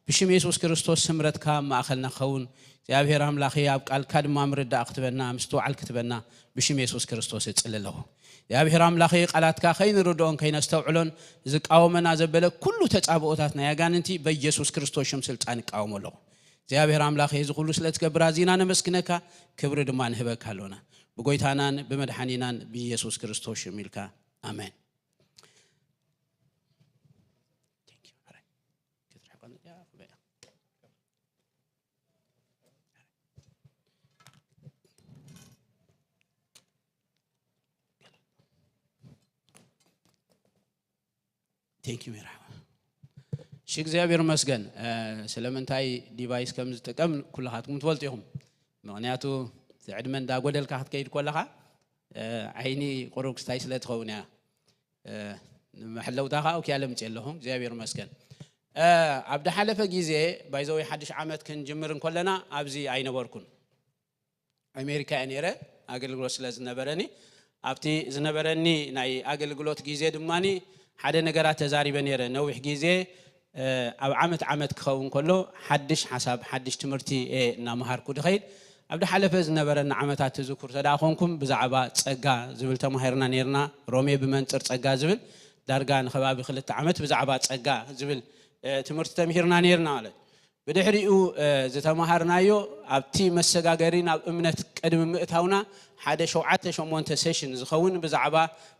ብሽም የሱስ ክርስቶስ ስምረትካ ኣብ ማእኸልና ክኸውን እግዚኣብሔር ኣምላኸ ኣብ ቃልካ ድማ ምርዳእ ክትበና ምስትውዓል ክትበና ብሽም የሱስ ክርስቶስ እጽሊ ኣለኹ። እግዚኣብሔር ኣምላኸ ቃላትካ ከይንርድኦን ከይነስተውዕሎን ዝቃወመና ዘበለ ኩሉ ተጻብኦታት ናይ ኣጋንንቲ በኢየሱስ ክርስቶስ ሽም ስልጣን እቃወሞ ኣለኹ። እግዚኣብሔር ኣምላኸ እዚ ኩሉ ስለ ትገብር ኣዚና ነመስግነካ፣ ክብሪ ድማ ንህበካ ኣሎና። ብጎይታናን ብመድሓኒናን ብኢየሱስ ክርስቶስ ሽም ኢልካ ኣሜን። ቴንክ ዩ ሜራ። እሺ እግዚኣብሔር ይመስገን። ስለምንታይ ዲቫይስ ከም ዝጥቀም ኩልኻትኩም ትፈልጡ ኢኹም። ምክንያቱ ዕድመ እንዳጎደልካ ክትከይድ ከለኻ ዓይኒ ቁሩብ ክስታይ ስለ ትኸውን እያ። ንመሐለውታ ከዓ ኦኬ ኣለምፅእ ኣለኹ እግዚኣብሔር ይመስገን። ኣብ ዝሓለፈ ግዜ ባይዘወይ ሓድሽ ዓመት ክንጅምር እንከለና ኣብዚ ኣይነበርኩን። ኣሜሪካ እየ ነይረ ኣገልግሎት ስለ ዝነበረኒ ኣብቲ ዝነበረኒ ናይ ኣገልግሎት ግዜ ድማ ሓደ ነገራት ተዛሪበ ነይረ። ነዊሕ ግዜ ኣብ ዓመት ዓመት ክኸውን ከሎ ሓድሽ ሓሳብ ሓድሽ ትምህርቲ እየ እናመሃርኩ ድኸይድ። ኣብ ዝሓለፈ ዝነበረና ዓመታት ትዝክሩ ተደኣ ኮንኩም ብዛዕባ ጸጋ ዝብል ተማሂርና ነይርና። ሮሜ ብመንጽር ጸጋ ዝብል ዳርጋ ንከባቢ ክልተ ዓመት ብዛዕባ ጸጋ ዝብል ትምህርቲ ተምሂርና ነይርና ማለት። ብድሕሪኡ ዝተምሃርናዮ ኣብቲ መሰጋገሪ ናብ እምነት ቅድሚ ምእታውና ሓደ ሸውዓተ ሸሞንተ ሴሽን ዝኸውን ብዛዕባ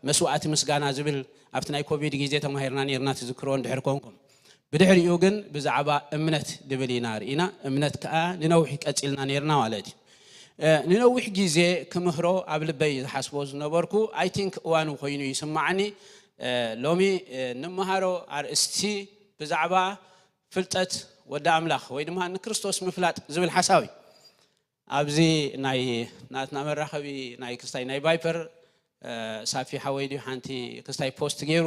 መስዋእቲ ምስጋና ዝብል ኣብቲ ናይ ኮቪድ ግዜ ተማሂርና ነይርና ትዝክርዎ እንድሕር ኮንኩም። ብድሕሪኡ ግን ብዛዕባ እምነት ድብል ኢና ርኢና። እምነት ከኣ ንነዊሕ ቀጺልና ነይርና ማለት እዩ። ንነዊሕ ግዜ ክምህሮ ኣብ ልበይ ዝሓስቦ ዝነበርኩ ኣይ ቲንክ እዋኑ ኮይኑ ይስማዓኒ። ሎሚ ንምሃሮ ኣርእስቲ ብዛዕባ ፍልጠት ወዲ ኣምላኽ ወይ ድማ ንክርስቶስ ምፍላጥ ዝብል ሓሳብ እዩ። ኣብዚ ናይ ናትና መራኸቢ ናይ ክስታይ ናይ ቫይፐር ሳፊ ሓወይ ድዩ ሓንቲ ክስታይ ፖስት ገይሩ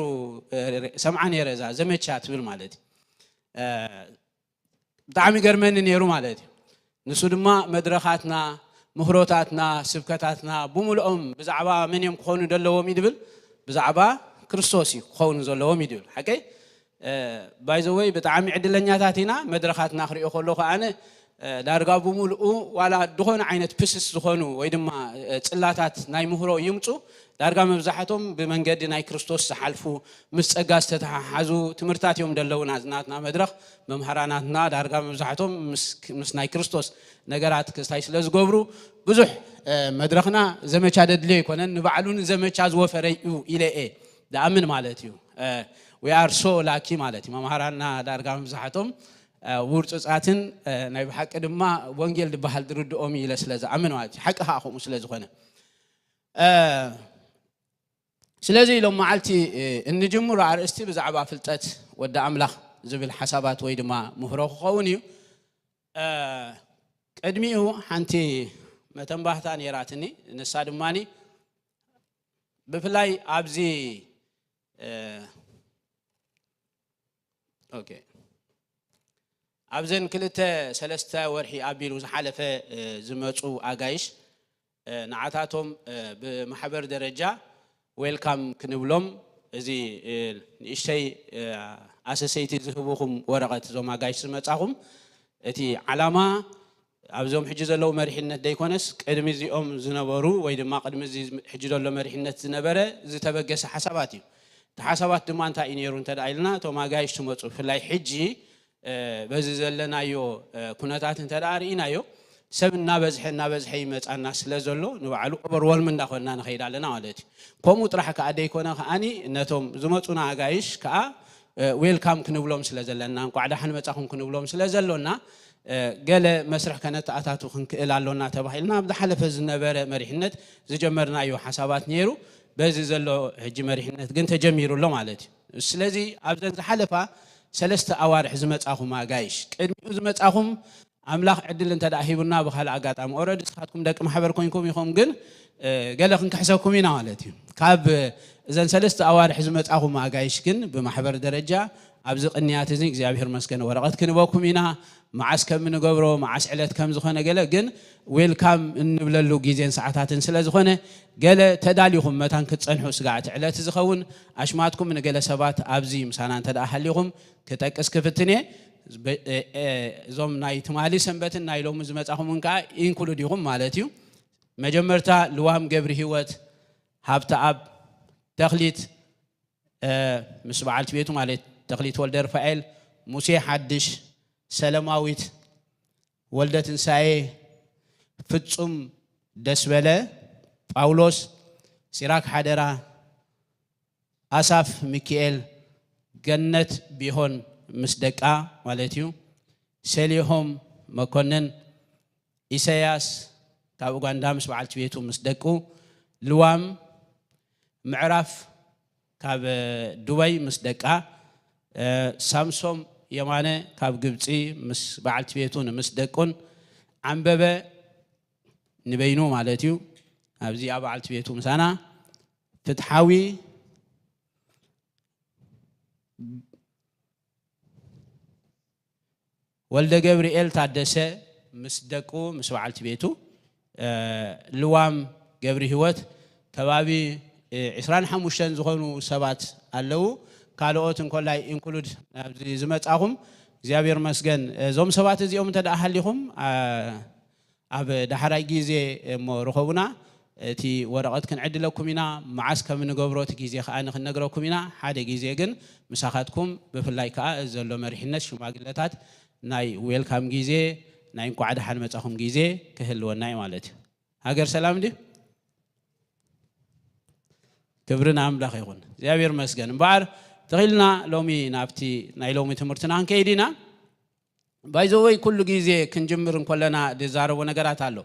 ሰምዓ ነይረ እዛ ዘመቻ ትብል ማለት እዩ። ብጣዕሚ ገርመኒ ነይሩ ማለት እዩ። ንሱ ድማ መድረኻትና፣ ምህሮታትና፣ ስብከታትና ብምልኦም ብዛዕባ መን እዮም ክኾኑ ዘለዎም እዩ ድብል? ብዛዕባ ክርስቶስ እዩ ክኾኑ ዘለዎም እዩ ድብል። ሓቀይ? ባይዘወይ ብጣዕሚ ዕድለኛታት ኢና። መድረኻትና ክሪኦ ከለኹ ኣነ ዳርጋ ብምልኡ ዋላ ዝኾነ ዓይነት ፕስስ ዝኾኑ ወይ ድማ ፅላታት ናይ ምህሮ ይምፁ ዳርጋ መብዛሕቶም ብመንገዲ ናይ ክርስቶስ ዝሓልፉ ምስ ጸጋ ዝተተሓሓዙ ትምህርታት እዮም ደለውና። ዝናትና መድረኽ መምሃራናትና ዳርጋ መብዛሕቶም ምስ ናይ ክርስቶስ ነገራት ክስታይ ስለ ዝገብሩ ብዙሕ መድረኽና ዘመቻ ደድልዮ ኣይኮነን። ንባዕሉን ዘመቻ ዝወፈረ እዩ ኢለ እየ ዝኣምን ማለት እዩ። we are so lucky ማለት እዩ። መምሃራንና ዳርጋ መብዛሕቶም ውርፁፃትን ናይ ብሓቂ ድማ ወንጌል ዝበሃል ዝርድኦም ኢለ ስለ ዝኣምን ማለት እዩ። ሓቂ ከዓ ከምኡ ስለ ዝኾነ ስለዚ ኢሎም መዓልቲ እንጅምሮ ኣርእስቲ ብዛዕባ ፍልጠት ወዲ ኣምላኽ ዝብል ሓሳባት ወይ ድማ ምህሮ ክኸውን እዩ። ቅድሚኡ ሓንቲ መተንባህታ ነይራትኒ። ንሳ ድማ ብፍላይ ኣብዚ ኣብዘን ክልተ ሰለስተ ወርሒ ኣቢሉ ዝሓለፈ ዝመፁ ኣጋይሽ ንዓታቶም ብማሕበር ደረጃ ዌልካም ክንብሎም፣ እዚ ንእሽተይ ኣሰሰይቲ ዝህቡኹም ወረቐት፣ እዞም ኣጋይሽ ዝመፃኹም፣ እቲ ዓላማ ኣብዞም ሕጂ ዘለዉ መሪሕነት ደይኮነስ ቅድሚ እዚኦም ዝነበሩ ወይ ድማ ቅድሚ እዚ ሕጂ ዘሎ መሪሕነት ዝነበረ ዝተበገሰ ሓሳባት እዩ። እቲ ሓሳባት ድማ እንታይ እዩ ነይሩ እንተ ኢልና፣ እቶም ኣጋይሽ ትመፁ ብፍላይ ሕጂ በዚ ዘለናዮ ኩነታት እንተ ርኢናዮ ሰብ እናበዝሐ እናበዝሐ ይመፃና ስለ ዘሎ ንባዕሉ ኦቨርወልም እንዳኮንና ንኸይድ ኣለና ማለት እዩ። ከምኡ ጥራሕ ከዓ ደይኮነ ከዓኒ ነቶም ዝመፁና ኣጋይሽ ከዓ ዌልካም ክንብሎም ስለ ዘለና፣ እንቋዕ ደሓን መፃኹም ክንብሎም ስለ ዘሎና ገለ መስርሕ ከነተኣታቱ ክንክእል ኣሎና ተባሂልና ኣብ ዝሓለፈ ዝነበረ መሪሕነት ዝጀመርናዮ ሓሳባት ነይሩ። በዚ ዘሎ ሕጂ መሪሕነት ግን ተጀሚሩ ኣሎ ማለት እዩ። ስለዚ ኣብዘን ዝሓለፋ ሰለስተ ኣዋርሕ ዝመፃኹም ኣጋይሽ፣ ቅድሚኡ ዝመፃኹም ኣምላኽ ዕድል እንተ ደኣ ሂቡና ብኻልእ ኣጋጣሚ ኦረዲ ንስኻትኩም ደቂ ማሕበር ኮይንኩም ኢኹም፣ ግን ገለ ክንክሕሰኩም ኢና ማለት እዩ። ካብ እዘን ሰለስተ ኣዋርሕ ዝመፃኹም ኣጋይሽ ግን ብማሕበር ደረጃ ኣብዚ ቅንያት እዚ እግዚኣብሔር መስገን ወረቐት ክንበኩም ኢና። መዓስ ከም ንገብሮ፣ መዓስ ዕለት ከም ዝኾነ ገለ ግን ዌልካም እንብለሉ ግዜን ሰዓታትን ስለ ዝኾነ ገለ ተዳሊኹም መታን ክትፀንሑ ስጋዕ እቲ ዕለት ዝኸውን ኣሽማትኩም ንገለ ሰባት ኣብዚ ምሳና እንተ ደኣ ሃሊኹም ክጠቅስ ክፍትን እየ። እዞም ናይ ትማሊ ሰንበትን ናይ ሎሚ ዝመፃኹም እውን ከዓ ኢንክሉድ ኢኹም ማለት እዩ። መጀመርታ ልዋም ገብሪ ህይወት፣ ሃብተኣብ ተኽሊት ምስ በዓልቲ ቤቱ ማለት ተኽሊት ወልደ ርፋኤል፣ ሙሴ ሓድሽ፣ ሰለማዊት ወልደ ትንሳኤ፣ ፍጹም ደስበለ፣ ጳውሎስ፣ ሲራክ ሓደራ፣ ኣሳፍ ሚኪኤል፣ ገነት ቢሆን ምስ ደቃ ማለት እዩ፣ ሰሊሆም መኮንን፣ ኢሳያስ ካብ ኡጋንዳ ምስ በዓልቲ ቤቱ ምስ ደቁ፣ ልዋም ምዕራፍ ካብ ዱባይ ምስ ደቃ፣ ሳምሶም የማነ ካብ ግብፂ ምስ በዓልቲ ቤቱ ምስ ደቁን፣ ዓንበበ ንበይኑ ማለት እዩ፣ ኣብዚኣ በዓልቲ ቤቱ ምሳና፣ ፍትሓዊ ወልደ ገብርኤል ታደሰ ምስ ደቁ ምስ በዓልቲ ቤቱ፣ ልዋም ገብሪ ህይወት ከባቢ ዕስራን ሓሙሽተን ዝኾኑ ሰባት ኣለዉ። ካልኦት እንኮላይ ኢንክሉድ ኣብዚ ዝመጻኹም እግዚኣብሔር መስገን። እዞም ሰባት እዚኦም እንተ ደኣ ሃሊኹም ኣብ ዳሕራይ ግዜ እሞ ርኸቡና። እቲ ወረቐት ክንዕድለኩም ኢና፣ መዓስ ከም ንገብሮ እቲ ግዜ ከኣ ንክንነግረኩም ኢና። ሓደ ግዜ ግን ምሳኻትኩም ብፍላይ ከኣ እዚ ዘሎ መሪሕነት ሽማግለታት ናይ ዌልካም ግዜ፣ ናይ እንቋዕ ደሓን መጻኹም ግዜ ክህልወና እዩ ማለት እዩ። ሃገር ሰላም ድዩ? ክብሪ ንኣምላኽ ይኹን። እግዚኣብሔር መስገን። እምበኣር ተኺልና ሎሚ ናብቲ ናይ ሎሚ ትምህርትና ክንከይድ ኢና። ባይዘወይ ኩሉ ግዜ ክንጅምር እንኮለና ዝዛረቦ ነገራት ኣሎ።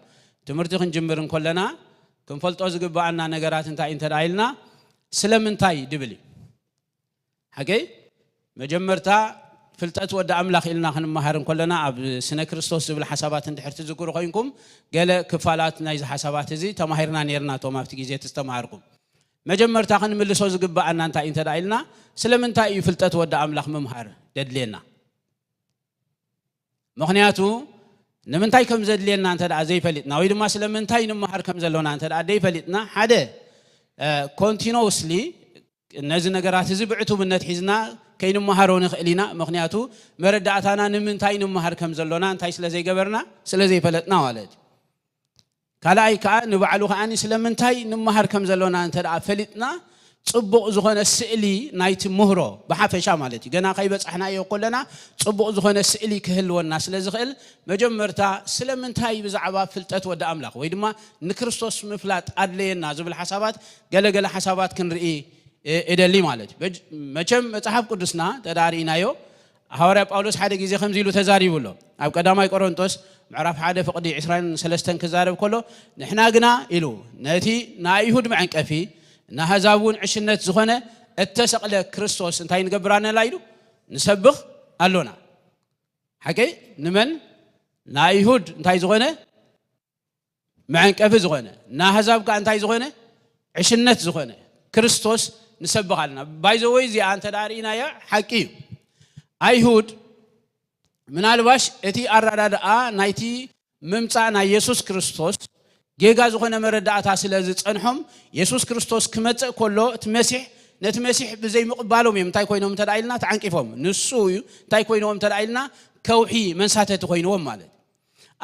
ትምህርቲ ክንጅምር እንኮለና ክንፈልጦ ዝግብኣና ነገራት እንታይ እንተ ኢልና ስለምንታይ ድብል እዩ። ሓገይ መጀመርታ ፍልጠት ወዲ ኣምላኽ ኢልና ክንመሃር እንኮለና ኣብ ስነ ክርስቶስ ዝብል ሓሳባት እንድሕር ትዝክሩ ኮይንኩም ገለ ክፋላት ናይዚ ሓሳባት እዚ ተማሂርና ነርና። እቶም ኣብቲ ግዜ እቲ ዝተማሃርኩም መጀመርታ ክንምልሶ ዝግብኣና እንታይ እንተ ኢልና ስለምንታይ እዩ ፍልጠት ወዲ ኣምላኽ ምምሃር ደድልየና? ምኽንያቱ ንምንታይ ከም ዘድልየና እንተ ደኣ ዘይፈሊጥና ወይ ድማ ስለምንታይ ንምሃር ከም ዘሎና እንተ ደኣ ዘይፈሊጥና ሓደ ኮንቲኖስሊ ነዚ ነገራት እዚ ብዕቱብነት ሒዝና ከይንመሃሮ ንኽእል ኢና። ምኽንያቱ መረዳእታና ንምንታይ ንምሃር ከም ዘሎና እንታይ ስለ ዘይገበርና ስለ ዘይፈለጥና ማለት እዩ። ካልኣይ ከዓ ንባዕሉ ከዓኒ ስለምንታይ ንምሃር ከም ዘሎና እንተ ደኣ ፈሊጥና ፅቡቕ ዝኾነ ስእሊ ናይቲ ምህሮ ብሓፈሻ ማለት እዩ ገና ከይበፃሕናዮ ከለና ፅቡቕ ዝኾነ ስእሊ ክህልወና ስለ ዝኽእል መጀመርታ ስለምንታይ ብዛዕባ ፍልጠት ወዲ ኣምላኽ ወይ ድማ ንክርስቶስ ምፍላጥ ኣድለየና ዝብል ሓሳባት ገለገለ ሓሳባት ክንርኢ እደሊ ማለት እዩ። መቸም መጽሓፍ ቅዱስና ተዳርኢናዮ፣ ሃዋርያ ጳውሎስ ሓደ ግዜ ከምዚ ኢሉ ተዛሪቡ ኣሎ። ኣብ ቀዳማይ ቆሮንቶስ ምዕራፍ ሓደ ፍቕዲ ዕስራን ሰለስተን ክዛረብ ከሎ፣ ንሕና ግና ኢሉ፣ ነቲ ንኣይሁድ መዐንቀፊ፣ ንኣህዛብ እውን ዕሽነት ዝኾነ እተሰቕለ ክርስቶስ እንታይ ንገብር ኣለና ኢሉ፣ ንሰብኽ ኣሎና። ሓቂ ንመን? ንኣይሁድ እንታይ ዝኾነ? መዐንቀፊ ዝኾነ፣ ንኣህዛብ ከኣ እንታይ ዝኾነ? ዕሽነት ዝኾነ ክርስቶስ ንሰብኽ ኣለና። ባይዘወይ እዚኣ እንተ ደኣ ርኢናያ ሓቂ እዩ። ኣይሁድ ምናልባሽ እቲ ኣረዳድኣ ናይቲ ምምጻእ ናይ የሱስ ክርስቶስ ጌጋ ዝኾነ መረዳእታ ስለ ዝጸንሖም፣ የሱስ ክርስቶስ ክመጽእ ከሎ እቲ መሲሕ፣ ነቲ መሲሕ ብዘይምቕባሎም እዮም እንታይ ኮይኖም እንተ ደኣ ኢልና ተዓንቂፎም። ንሱ እዩ እንታይ ኮይንዎም እንተ ደኣ ኢልና ከውሒ መንሳተቲ ኮይንዎም ማለት እዩ።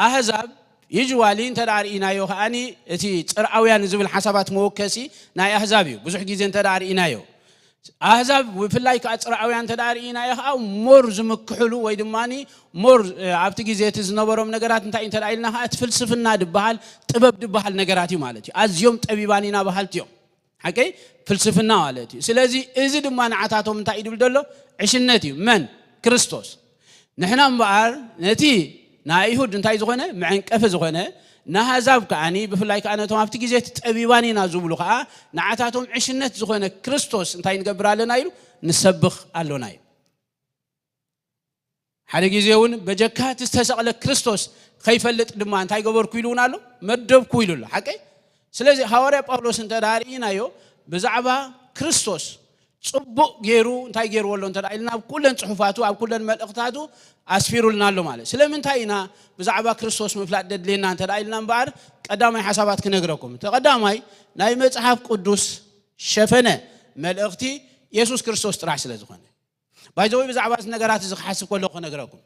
ኣህዛብ ዩዥዋሊ እንተ ደኣ ርኢናዮ ከኣኒ እቲ ጽርኣውያን ዝብል ሓሳባት መወከሲ ናይ ኣህዛብ እዩ። ብዙሕ ግዜ እንተ ደኣ ርኢናዮ ኣህዛብ ብፍላይ ከዓ ጽርኣውያን እንተ ደኣ ርኢናዮ ከዓ ሞር ዝምክሕሉ ወይ ድማ ሞር ኣብቲ ግዜ እቲ ዝነበሮም ነገራት እንታይ እንተ ደኣ ኢልና ከዓ እቲ ፍልስፍና ድበሃል ጥበብ ድበሃል ነገራት እዩ ማለት እዩ። ኣዝዮም ጠቢባን ኢና በሃልቲ እዮም። ሓቀይ ፍልስፍና ማለት እዩ። ስለዚ እዚ ድማ ንዓታቶም እንታይ እዩ ድብል ዘሎ? ዕሽነት እዩ። መን? ክርስቶስ። ንሕና እምበኣር ነቲ ንኣይሁድ እንታይ ዝኾነ? መዐንቀፊ ዝኾነ፣ ንኣህዛብ ከኣኒ ብፍላይ ከኣ ነቶም ኣብቲ ግዜ እቲ ጠቢባን ኢና ዝብሉ ከኣ ንዓታቶም ዕሽነት ዝኾነ ክርስቶስ እንታይ ንገብር ኣለና ኢሉ ንሰብኽ ኣሎና እዩ። ሓደ ግዜ እውን በጀካ እቲ ዝተሰቕለ ክርስቶስ ከይፈልጥ ድማ እንታይ ገበርኩ ኢሉ እውን ኣሎ? መደብኩ ኢሉ ኣሎ። ሓቀይ? ስለዚ ሃዋርያ ጳውሎስ እንተ ደኣ ርኢናዮ ብዛዕባ ክርስቶስ ጽቡቕ ገይሩ እንታይ ገይርዎ ኣሎ እንተ ደኣ ኢልና ኣብ ኩለን ጽሑፋቱ ኣብ ኩለን መልእኽታቱ ኣስፊሩልና ኣሎ ማለት። ስለምንታይ ኢና ብዛዕባ ክርስቶስ ምፍላጥ ደድልየና እንተ ደኣ ኢልና እምበኣር ቀዳማይ ሓሳባት ክነግረኩም። እቲ ቀዳማይ ናይ መጽሓፍ ቅዱስ ሸፈነ መልእኽቲ የሱስ ክርስቶስ ጥራሕ ስለ ዝኾነ። ባይዘወይ ብዛዕባ እዚ ነገራት እዚ ክሓስብ ከለኹ ክነግረኩም።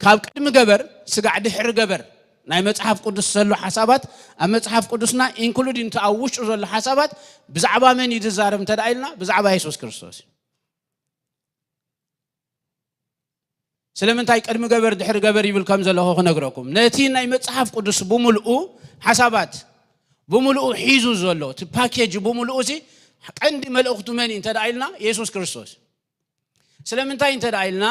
ካብ ቅድሚ ገበር ስጋዕ ድሕሪ ገበር ናይ መጽሓፍ ቅዱስ ዘሎ ሓሳባት ኣብ መጽሓፍ ቅዱስና ኢንክሉዲን እቲ ኣብ ውሽጡ ዘሎ ሓሳባት ብዛዕባ መን እዩ ዝዛረብ እንተ ደኣ ኢልና ብዛዕባ የሱስ ክርስቶስ እዩ። ስለምንታይ ቅድሚ ገበር ድሕሪ ገበር ይብል ከም ዘለኹ ክነግረኩም። ነቲ ናይ መጽሓፍ ቅዱስ ብምልኡ ሓሳባት ብምልኡ ሒዙ ዘሎ እቲ ፓኬጅ ብምልኡ እዚ ቀንዲ መልእኽቱ መን እዩ እንተ ደኣ ኢልና የሱስ ክርስቶስ። ስለምንታይ እንተ ደኣ ኢልና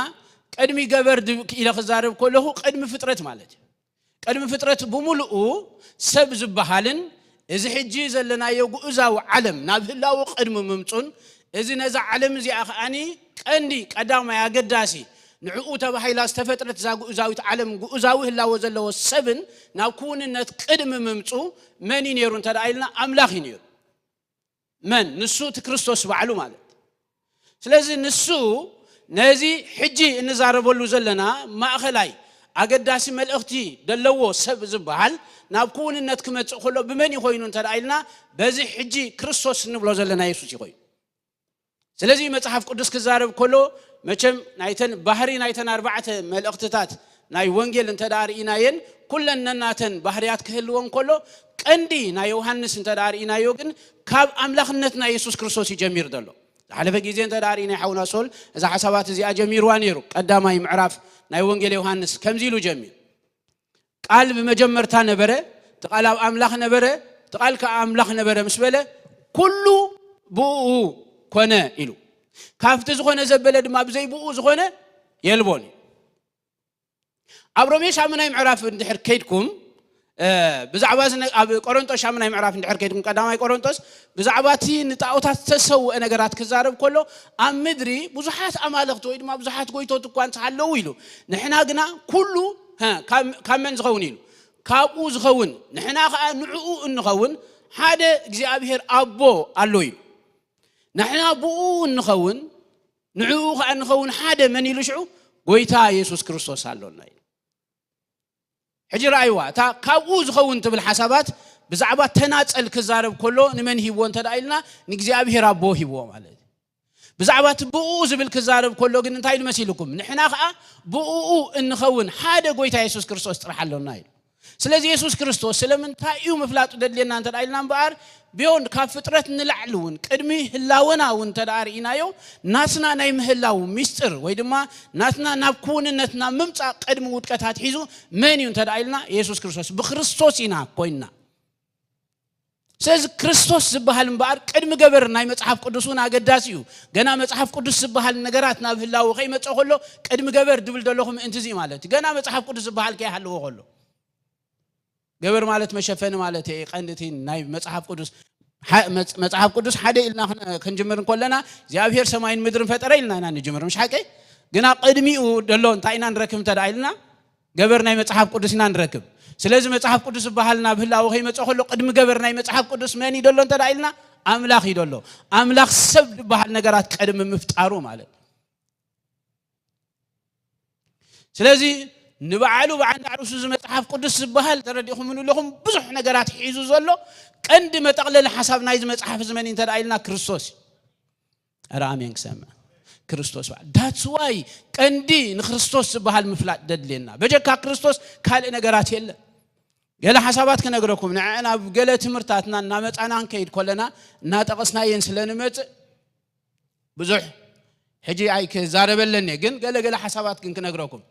ቅድሚ ገበር ድብ- ኢለ ክዛረብ ከለኹ ቅድሚ ፍጥረት ማለት እዩ። ቅድሚ ፍጥረት ብምልኡ ሰብ ዝበሃልን እዚ ሕጂ ዘለናዮ ግኡዛዊ ዓለም ናብ ህላወ ቅድሚ ምምጹን እዚ ነዛ ዓለም እዚኣ ከኣኒ ቀንዲ ቀዳማይ ኣገዳሲ ንዕኡ ተባሂላ ዝተፈጥረት እዛ ግኡዛዊት ዓለም ግኡዛዊ ህላወ ዘለዎ ሰብን ናብ ክውንነት ቅድሚ ምምጹ መን እዩ ነይሩ እንተ ደኣ ኢልና ኣምላኽ እዩ ነይሩ። መን? ንሱ እቲ ክርስቶስ ባዕሉ ማለት። ስለዚ ንሱ ነዚ ሕጂ እንዛረበሉ ዘለና ማእኸላይ ኣገዳሲ መልእኽቲ ዘለዎ ሰብ ዝበሃል ናብ ክውንነት ክመጽእ ከሎ ብመን እዩ ኮይኑ እንተ ደኣ ኢልና በዚ ሕጂ ክርስቶስ እንብሎ ዘለና የሱስ እዩ ኮይኑ። ስለዚ መጽሓፍ ቅዱስ ክዛረብ ከሎ መቸም ናይተን ባህሪ ናይተን ኣርባዕተ መልእኽትታት ናይ ወንጌል እንተ ደኣ ርኢናየን ኩለን ነናተን ባህርያት ክህልወን ከሎ ቀንዲ ናይ ዮሃንስ እንተ ደኣ ርኢናዮ ግን ካብ ኣምላኽነት ናይ የሱስ ክርስቶስ እዩ ጀሚሩ ዘሎ። ዝሓለፈ ግዜ እንተ ደኣ ርኢናይ ሓውና ሶል እዛ ሓሳባት እዚኣ ጀሚርዋ ነይሩ። ቀዳማይ ምዕራፍ ናይ ወንጌል ዮሃንስ ከምዚ ኢሉ ጀሚሩ። ቃል ብመጀመርታ ነበረ፣ እቲ ቃል ኣብ ኣምላኽ ነበረ፣ እቲ ቃል ከኣ ኣምላኽ ነበረ ምስ በለ ኩሉ ብኡ ኮነ ኢሉ። ካብቲ ዝኾነ ዘበለ ድማ ብዘይ ብኡ ዝኾነ የልቦን እዩ። ኣብ ሮሜ ሻምናይ ምዕራፍ እንድሕር ከይድኩም ብዛዕባ ኣብ ቆሮንጦስ ሻምናይ ምዕራፍ እንድሕር ከይድኩም ቀዳማይ ቆሮንጦስ ብዛዕባ እቲ ንጣዖታት ዝተሰውአ ነገራት ክዛረብ ከሎ ኣብ ምድሪ ብዙሓት ኣማልኽቲ ወይ ድማ ብዙሓት ጎይቶት እኳ እንተሃለዉ ኢሉ ንሕና ግና ኩሉ ካብ መን ዝኸውን ኢሉ ካብኡ ዝኸውን ንሕና ከዓ ንዕኡ እንኸውን ሓደ እግዚኣብሔር ኣቦ ኣሎ ኢሉ ንሕና ብኡ እንኸውን ንዕኡ ከዓ እንኸውን ሓደ መን ኢሉ ሽዑ ጎይታ የሱስ ክርስቶስ ኣሎና ኢሉ ሕጂ ረኣይዋ እታ ካብኡ ዝኸውን ትብል ሓሳባት ብዛዕባ ተናፀል ክዛረብ ከሎ ንመን ሂብዎ እንተ ኢልና ንእግዚኣብሔር ኣቦ ሂብዎ ማለት እዩ ብዛዕባ እቲ ብኡ ዝብል ክዛረብ ከሎ ግን እንታይ ኢሉ መሲልኩም ንሕና ከዓ ብኡ እንኸውን ሓደ ጎይታ የሱስ ክርስቶስ ጥራሕ ኣሎና ኢሉ ስለዚ የሱስ ክርስቶስ ስለምንታይ እዩ ምፍላጡ ደድልየና እንተ ኢልና እምበኣር ብዮንድ ካብ ፍጥረት ንላዕሊ እውን ቅድሚ ህላወና እውን እንተ ርኢናዮ ናትና ናይ ምህላው ሚስጥር ወይ ድማ ናትና ናብ ክውንነትና ምምፃእ ቅድሚ ውድቀት ኣትሒዙ መን እዩ እንተ ኢልና የሱስ ክርስቶስ ብክርስቶስ ኢና ኮይንና ስለዚ ክርስቶስ ዝበሃል እምበኣር ቅድሚ ገበር ናይ መጽሓፍ ቅዱስ እውን ኣገዳሲ እዩ። ገና መጽሓፍ ቅዱስ ዝበሃል ነገራት ናብ ህላወ ከይመጽእ ከሎ ቅድሚ ገበር ድብል ዘለኹ ምእንቲ እዚ ማለት እዩ። ገና መጽሓፍ ቅዱስ ዝበሃል ከይሃለዎ ከሎ ገበር ማለት መሸፈኒ ማለት እዩ። ቀንዲ እቲ ናይ መጽሓፍ ቅዱስ ሓ- መጽ- መጽሓፍ ቅዱስ ሓደ ኢልና ክን- ክንጅምር እንከለና እግዚኣብሔር ሰማይን ምድርን ፈጠረ ኢልና ኢና ንጅምር፣ ምሽ ሓቀይ? ግና ቅድሚኡ ደሎ እንታይ ኢና ንረክብ እንተ ደኣ ኢልና ገበር ናይ መጽሓፍ ቅዱስ ኢና ንረክብ። ስለዚ መጽሓፍ ቅዱስ ዝበሃል ናብ ህላወ ከይመጽእ ከሎ ቅድሚ ገበር ናይ መጽሓፍ ቅዱስ መን እዩ ደሎ እንተ ደኣ ኢልና ኣምላኽ እዩ ደሎ። ኣምላኽ ሰብ ዝበሃል ነገራት ቀድሚ ምፍጣሩ ማለት። ስለዚ ንባዕሉ ብዓንዳ ርእሱ እዚ መጽሓፍ ቅዱስ ዝበሃል ተረዲእኹምሉ ኣለኹም፣ ብዙሕ ነገራት ሒዙ ዘሎ ቀንዲ መጠቕለሊ ሓሳብ ናይዚ መጽሓፍ እዚ መን እዩ እንተ ደኣ ኢልና ክርስቶስ እዩ። ኧረ ኣሜን ክሰምዕ። ክርስቶስ በዓል that's why ቀንዲ ንክርስቶስ ዝበሃል ምፍላጥ ደድልየና። በጀካ ክርስቶስ ካልእ ነገራት የለን። ገለ ሓሳባት ክነግረኩም ንዐ ናብ ገለ ትምህርታትና እናመጻና ክንከይድ ከለና እናጠቐስናየን ስለ ንመጽእ ብዙሕ ሕጂ ኣይክዛረበለኒ፣ ግን ገለ ገለ ሓሳባት ግን ክነግረኩም።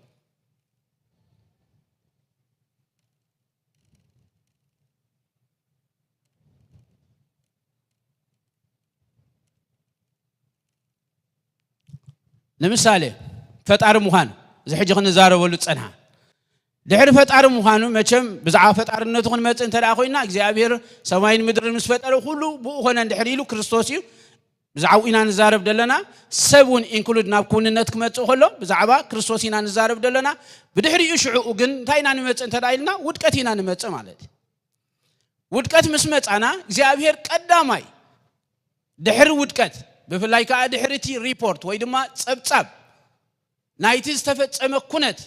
ንምሳሌ ፈጣሪ ምዃኑ፣ እዚ ሕጂ ክንዛረበሉ ዝጸንሓ፣ ድሕሪ ፈጣሪ ምዃኑ፣ መቸም ብዛዕባ ፈጣርነቱ ክንመጽእ እንተ ደኣ ኮይና እግዚኣብሔር ሰማይን ምድርን ምስ ፈጠረ ኩሉ ብኡ ኮነ እንድሕር ኢሉ ክርስቶስ እዩ። ብዛዕባኡ ኢና ንዛረብ ዘለና። ሰብ እውን ኢንክሉድ ናብ ክውንነት ክመጽእ ከሎ ብዛዕባ ክርስቶስ ኢና ንዛረብ ዘለና። ብድሕሪኡ ሽዕኡ ግን እንታይ ኢና ንመጽእ እንተ ደኣ ኢልና ውድቀት ኢና ንመጽእ ማለት እዩ። ውድቀት ምስ መጻና እግዚኣብሔር ቀዳማይ ድሕሪ ውድቀት፣ ብፍላይ ከኣ ድሕሪ እቲ ሪፖርት ወይ ድማ ጸብጻብ ናይቲ ዝተፈጸመ ኩነት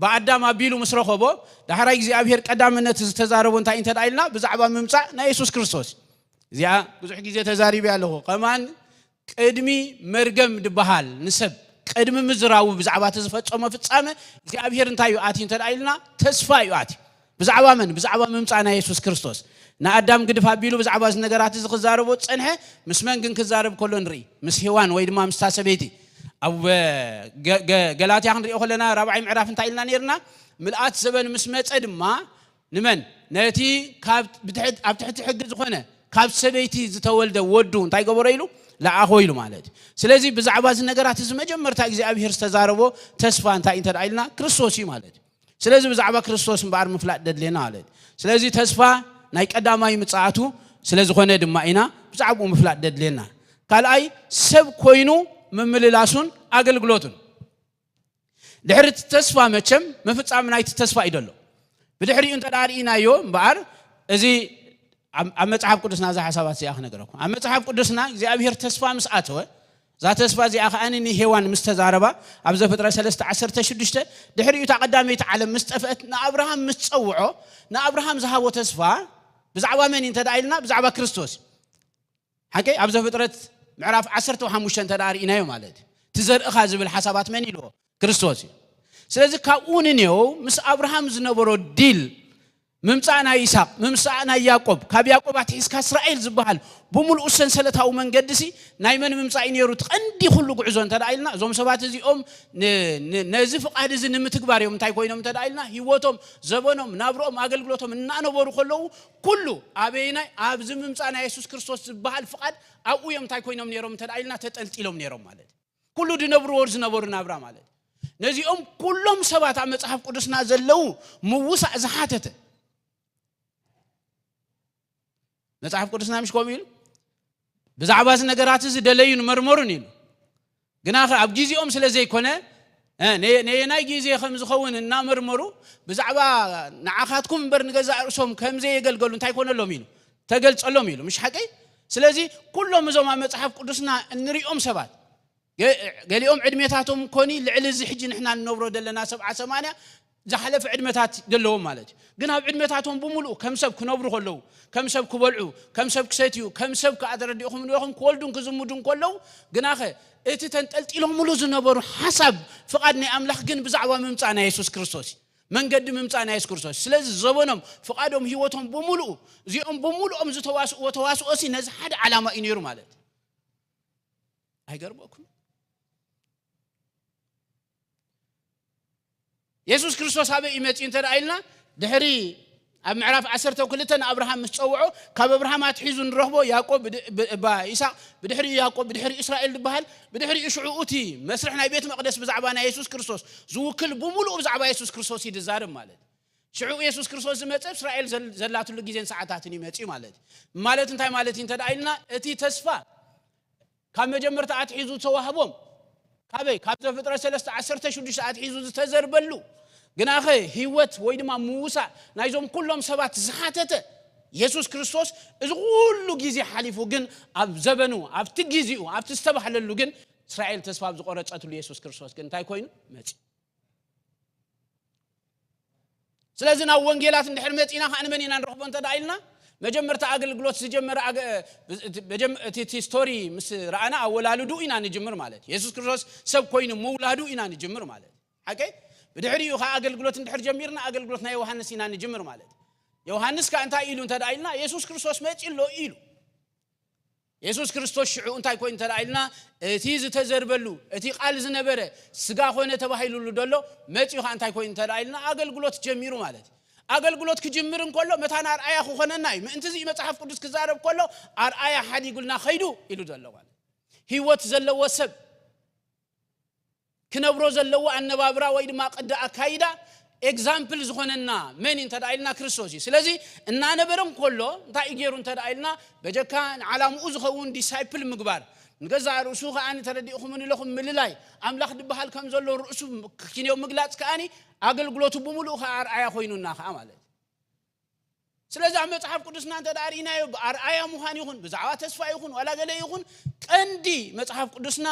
ብኣዳም ኣቢሉ ምስ ረኸቦ፣ ዳሕራይ እግዚኣብሔር ቀዳምነት ዝተዛረቦ እንታይ እንተ ደኣ ኢልና ብዛዕባ ምምጻእ ናይ የሱስ ክርስቶስ። እዚኣ ብዙሕ ግዜ ተዛሪበ ኣለኹ። ከማን ቅድሚ መርገም ዝበሃል ንሰብ ቅድሚ ምዝራቡ ብዛዕባ እቲ ዝፈጸሞ ፍጻመ እግዚኣብሔር እንታይ እዩ ኣትዩ እንተ ደኣ ኢልና ተስፋ እዩ ኣትዩ። ብዛዕባ መን? ብዛዕባ ምምጻእ ናይ የሱስ ክርስቶስ። ንኣዳም ግድፍ ኣቢሉ ብዛዕባ እዚ ነገራት እዚ ክዛረቦ ዝጸንሐ ምስ መን ግን ክዛረብ ከሎ ንርኢ? ምስ ሄዋን ወይ ድማ ምስታ ሰበይቲ። ኣብ ገ- ገ- ገላትያ ክንሪኦ ከለና ራብዓይ ምዕራፍ እንታይ ኢልና ነይርና? ምልኣት ዘበን ምስ መጸ ድማ ንመን? ነቲ ካብ ብትሕት- ኣብ ትሕቲ ሕጊ ዝኾነ ካብ ሰበይቲ ዝተወልደ ወዱ እንታይ ገበሮ ኢሉ? ለኣኾ ኢሉ ማለት እዩ። ስለዚ ብዛዕባ እዚ ነገራት እዚ መጀመርታ እግዚኣብሔር ዝተዛረቦ ተስፋ እንታይ እንተ ደኣ ኢልና ክርስቶስ እዩ ማለት እዩ። ስለዚ ብዛዕባ ክርስቶስ እምበኣር ምፍላጥ ደድልየና ማለት እዩ። ስለዚ ተስፋ ናይ ቀዳማይ ምጽኣቱ ስለ ዝኾነ ድማ ኢና ብዛዕባኡ ምፍላጥ ደድልየና። ካልኣይ ሰብ ኮይኑ ምምልላሱን ኣገልግሎቱን ድሕሪ እቲ ተስፋ መቸም ምፍጻም ናይቲ ተስፋ እዩ ዘሎ። ብድሕሪኡ እንተ ደኣ ርኢናዮ እምበኣር እዚ ኣብ ኣብ መጽሓፍ ቅዱስና እዛ ሓሳባት እዚኣ ክነግረኩም። ኣብ መጽሓፍ ቅዱስና እግዚኣብሔር ተስፋ ምስ ኣተወ እዛ ተስፋ እዚኣ ከኣ ንሄዋን ምስ ተዛረባ ኣብ ዘፍጥረት ሰለስተ ዓሰርተ ሽዱሽተ ድሕሪኡ እታ ቀዳመይቲ ዓለም ምስ ጠፍአት ንኣብርሃም ምስ ጸውዖ ንኣብርሃም ዝሃቦ ተስፋ ብዛዕባ መን እዩ እንተ ደኣ ኢልና ብዛዕባ ክርስቶስ ሓቀይ ኣብ ዘፍጥረት ምዕራፍ ዓሰርተ ሓሙሽተ እንተ ደኣ ርኢናዮ ማለት እዩ። እቲ ዘርእኻ ዝብል ሓሳባት መን ኢልዎ? ክርስቶስ እዩ። ስለዚ ካብኡ ንኔው ምስ ኣብርሃም ዝነበሮ ዲል ምምጻእ ናይ ይስሐቅ ምምጻእ ናይ ያዕቆብ ካብ ያዕቆብ ኣትሒዝካ እስራኤል ዝበሃል ብምልኡ ሰንሰለታዊ መንገዲ ሲ ናይ መን ምምጻእ እዩ ነይሩ? እቲ ቀንዲ ኩሉ ጉዕዞ እንተ ደኣ ኢልና እዞም ሰባት እዚኦም ን- ን- ነዚ ፍቓድ እዚ ንምትግባር እዮም እንታይ ኮይኖም እንተ ደኣ ኢልና ህይወቶም፣ ዘበኖም፣ ናብርኦም፣ ኣገልግሎቶም እናነበሩ ከለዉ ኩሉ ኣበይናይ ኣብዚ ምምጻእ ናይ የሱስ ክርስቶስ ዝበሃል ፍቓድ ኣብኡ እዮም እንታይ ኮይኖም ነይሮም እንተ ደኣ ኢልና ተጠልጢሎም ነይሮም ማለት እዩ። ኩሉ ዝነብርዎ ዝነበሩ ናብራ ማለት እዩ። ነዚኦም ኩሎም ሰባት ኣብ መጽሓፍ ቅዱስና ዘለዉ ምውሳእ ዝሓተተ መጽሓፍ ቅዱስና ምሽ ከምኡ ኢሉ ብዛዕባ እዚ ነገራት እዚ ደለዩን መርመሩን ኢሉ ግና ኣብ ግዜኦም ስለ ዘይኮነ ነየናይ ግዜ ከም ዝኸውን እናመርመሩ ብዛዕባ ንዓኻትኩም እምበር ንገዛእ ርእሶም ከም ዘየገልገሉ እንታይ ኮነሎም ኢሉ ተገልጸሎም ኢሉ ምሽ ሓቀይ። ስለዚ ኩሎም እዞም ኣብ መጽሓፍ ቅዱስና እንሪኦም ሰባት ገሊኦም ዕድሜታቶም ኮኒ ልዕሊ እዚ ሕጂ ንሕና ንነብሮ ዘለና ሰብዓ ሰማንያ ዝሓለፈ ዕድመታት ዘለዎም ማለት እዩ። ግን ኣብ ዕድመታቶም ብምሉእ ከም ሰብ ክነብሩ ከለዉ ከም ሰብ ክበልዑ ከም ሰብ ክሰትዩ ከም ሰብ ከዓ ተረዲእኹም ንኹም ክወልዱን ክዝምዱን ከለዉ ግናኸ እቲ ተንጠልጢሎምሉ ዝነበሩ ሓሳብ ፍቓድ ናይ ኣምላኽ ግን ብዛዕባ ምምፃእ ናይ የሱስ ክርስቶስ እዩ። መንገዲ ምምፃእ ናይ የሱስ ክርስቶስ። ስለዚ ዘበኖም ፍቓዶም ህይወቶም ብምሉኡ እዚኦም ብምሉኦም ዝተዋስእዎ ተዋስኦ ሲ ነዚ ሓደ ዓላማ እዩ ነይሩ ማለት እዩ። ኣይገርመኩም? የሱስ ክርስቶስ ኣበይ እዩ መፂኡ እንተ ደኣ ኢልና ድሕሪ ኣብ ምዕራፍ ዓሰርተ ክልተ ንኣብርሃም ምስ ጸውዖ፣ ካብ ኣብርሃም ኣትሒዙ ንረኽቦ ያዕቆብ፣ ብድ- ብ- ባ- ይስሐቅ፣ ብድሕሪኡ ያዕቆብ፣ ብድሕሪኡ እስራኤል ዝበሃል፣ ብድሕሪኡ ሽዑ እቲ መስርሕ ናይ ቤት መቕደስ ብዛዕባ ናይ የሱስ ክርስቶስ ዝውክል ብምሉኡ ብዛዕባ የሱስ ክርስቶስ እዩ ዝዛረብ ማለት እዩ። ሽዑ የሱስ ክርስቶስ ዝመጸ እስራኤል ዘል- ዘላትሉ ግዜን ሰዓታትን ይመጽእ ማለት እዩ። ማለት እንታይ ማለት እዩ እንተ ደኣ ኢልና፣ እቲ ተስፋ ካብ መጀመርታ ኣትሒዙ ዝተዋህቦም፣ ካበይ? ካብ ዘፍጥረት ሰለስተ ዓሰርተ ሽዱሽተ ኣትሒዙ ዝተዘርበሉ፣ ግናኸ ህይወት ወይ ድማ ምውሳእ ናይዞም ኩሎም ሰባት ዝሓተተ የሱስ ክርስቶስ፣ እዚ ኩሉ ግዜ ሓሊፉ ግን ኣብ ዘበኑ፣ ኣብቲ ግዜኡ፣ ኣብቲ ዝተባህለሉ ግን እስራኤል ተስፋ ኣብ ዝቆረጸትሉ የሱስ ክርስቶስ ግን እንታይ ኮይኑ መጺኡ? ስለዚ ናብ ወንጌላት እንድሕር መጺና ከኣ ንመን ኢና ንረኽቦ እንተ ደኣ ኢልና፣ መጀመርታ ኣገልግሎት ዝጀመረ ኣገ- መጀም- እቲ እቲ ስቶሪ ምስ ረኣና ኣወላልዱ ኢና ንጅምር ማለት እዩ። የሱስ ክርስቶስ ሰብ ኮይኑ ምውላዱ ኢና ንጅምር ማለት እዩ። ሓቀይ? ብድሕሪኡ ከኣ ኣገልግሎት እንድሕር ጀሚርና ኣገልግሎት ናይ ዮሃንስ ኢና ንጅምር ማለት እዩ። ዮሃንስ ከኣ እንታይ ኢሉ እንተ ደኣ ኢልና፣ የሱስ ክርስቶስ መጺ ኣሎ ኢሉ። የሱስ ክርስቶስ ሽዑ እንታይ ኮይኑ እንተ ደኣ ኢልና፣ እቲ ዝተዘርበሉ፣ እቲ ቃል ዝነበረ ስጋ ኮነ ተባሂሉሉ ዘሎ መጺኡ ከኣ እንታይ ኮይኑ እንተ ደኣ ኢልና፣ ኣገልግሎት ጀሚሩ ማለት እዩ። ኣገልግሎት ክጅምር እንከሎ መታን ኣርኣያ ክኾነና እዩ። ምእንቲ እዚ መጽሓፍ ቅዱስ ክዛረብ ከሎ ኣርኣያ ሓዲጉልና ኸይዱ ኢሉ ዘሎ ማለት እዩ። ህይወት ዘለዎ ሰብ ክነብሮ ዘለዎ ኣነባብራ ወይ ድማ ቅዲ ኣካይዳ ኤግዛምፕል ዝኾነና መን እዩ እንተ ደኣ ኢልና ክርስቶስ እዩ። ስለዚ እናነበረ እንከሎ እንታይ እዩ ገይሩ እንተ ደኣ ኢልና በጀካ ንዓላምኡ ዝኸውን ዲሳይፕል ምግባር ንገዛእ ርእሱ ከኣ ተረዲእኹም ንለኹም ምልላይ ኣምላኽ ድበሃል ከም ዘሎ ርእሱ ክኔው ምግላጽ ከኣ ኣገልግሎቱ ብምሉእ ከኣ ኣርኣያ ኮይኑና ከኣ ማለት እዩ። ስለዚ ኣብ መጽሓፍ ቅዱስና እንተ ደኣ ርኢናዮ ብኣርኣያ ምዃን ይኹን ብዛዕባ ተስፋ ይኹን ዋላ ገለ ይኹን ቀንዲ መጽሓፍ ቅዱስና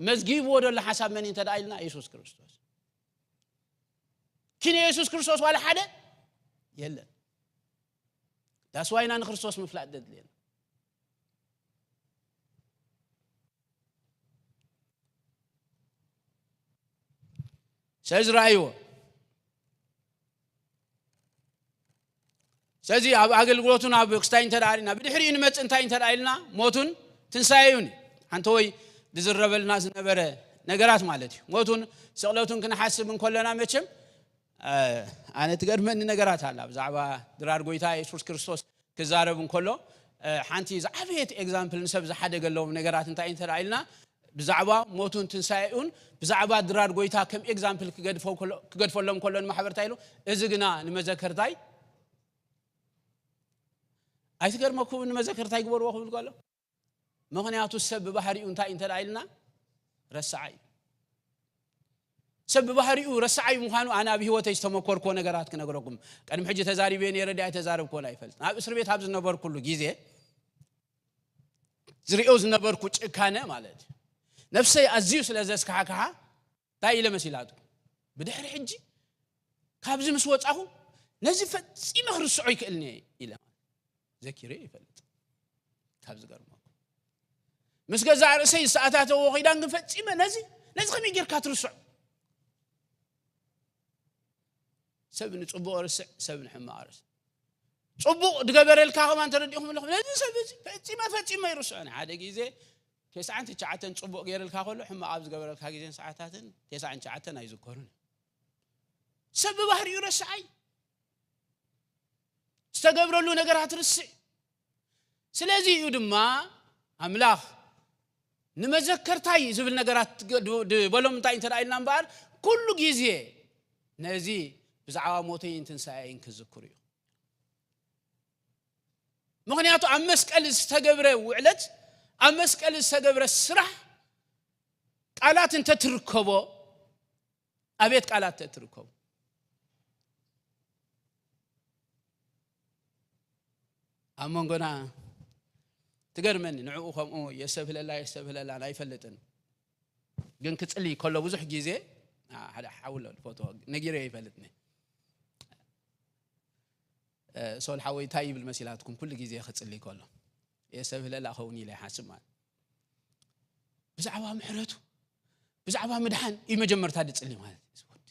መዝጊብዎ ዘሎ ሓሳብ መን እዩ እንተ ደኣ ኢልና የሱስ ክርስቶስ። ኪን የሱስ ክርስቶስ ዋላ ሓደ የለን። ዳስዋይና ንክርስቶስ ምፍላጥ ደድልየና። ስለዚ ረኣይዎ። ስለዚ ኣብ ኣገልግሎቱን ኣብ ክስታይ እንተ ደኣ ርኢና ብድሕሪኡ ንመጽእ እንታይ እንተ ደኣ ኢልና ሞቱን ትንሳኤኡን እዩ። ሓንቲ ወይ ዝዝረበልና ዝነበረ ነገራት ማለት እዩ። ሞቱን ስቕለቱን ክንሓስብ እንከለና መቸም ኣነ ትገርመኒ ነገራት ኣላ ብዛዕባ ድራር ጎይታ የሱስ ክርስቶስ ክዛረብ እንከሎ ሓንቲ ዝዓበየት ኤግዛምፕል ንሰብ ዝሓደገለዎም ነገራት እንታይ እንተ ኢልና ብዛዕባ ሞቱን ትንሳኤኡን ብዛዕባ ድራር ጎይታ ከም ኤግዛምፕል ክገድፈሎም ከሎ ንማሕበርታ ኢሉ እዚ ግና ንመዘከርታይ ኣይትገርመኩም ንመዘከርታይ ግበርዎ ክብል ከሎ ምኽንያቱ ሰብ ብባህሪኡ እንታይ እንተ ኢልና ረሳዓ እዩ ሰብ ብባህሪኡ ረሳዓይ ምዃኑ ኣነ ኣብ ህይወተይ ዝተመኮርኮ ነገራት ክነግረኩም ቀድሚ ሕጂ ተዛሪበ ነረ ዲ ኣይተዛረብኮን ኣይፈልጥ ኣብ እስር ቤት ኣብ ዝነበርኩሉ ግዜ ዝሪኦ ዝነበርኩ ጭካነ ማለት እዩ ነፍሰይ ኣዝዩ ስለ ዘስካሕክሓ እንታይ ኢለ መሲላትኩም ብድሕሪ ሕጂ ካብዚ ምስ ወፃኹ ነዚ ፈፂመ ክርስዖ ይክእልኒ ኢለ ዘኪረ ይፈልጥ ካብ ዝገርመኩም ምስ ገዛእ ርእሰይ ዝተኣታተዎ ኺዳን ግን ፈጺመ ነዚ ነዚ ከመይ ጌርካ ትርስዖ ሰብ ንጽቡቕ ርስዕ ሰብ ንሕማቕ ርስዕ ጽቡቕ ዝገበረልካ ከማን ተረዲኹም ኣለኹም ነዚ ሰብ እዚ ፈጺመ ፈጺመ ይርስዖ ሓደ ግዜ ተስዓን ትሽዓተን ጽቡቕ ገይረልካ ከሎ ሕማቕ ኣብ ዝገበረልካ ግዜን ሰዓታትን ተስዓን ትሽዓተን ኣይዝከሩን ሰብ ብባህሪኡ ረስዓይ ዝተገብረሉ ነገራት ርስዕ ስለዚ እዩ ድማ ኣምላኽ ንመዘከርታይ ዝብል ነገራት ዝበሎም እንታይ እንተ ኢልና እምበኣር ኩሉ ግዜ ነዚ ብዛዕባ ሞተይን ትንሳኤይን ክዝክሩ እዩ ምኽንያቱ ኣብ መስቀል ዝተገብረ ውዕለት ኣብ መስቀል ዝተገብረ ስራሕ ቃላት እንተትርከቦ ኣቤት ቃላት ተትርከቡ ኣብ መንጎና ትገርመኒ ንዕኡ ከምኡ የሰብህለላ የሰብህለላ ኣይፈልጥን ግን ክፅሊ ከሎ ብዙሕ ግዜ ሓደ ሓውሎ ፎቶ ነጊረ ይፈልጥኒ ሶል ሓወይ እንታይ ይብል መሲላትኩም ኩሉ ግዜ ክፅሊ ከሎ የሰብህለላ ኸውን ኢለ ይሓስብ ማለት ብዛዕባ ምሕረቱ ብዛዕባ ምድሓን እዩ መጀመርታ ድፅሊ ማለት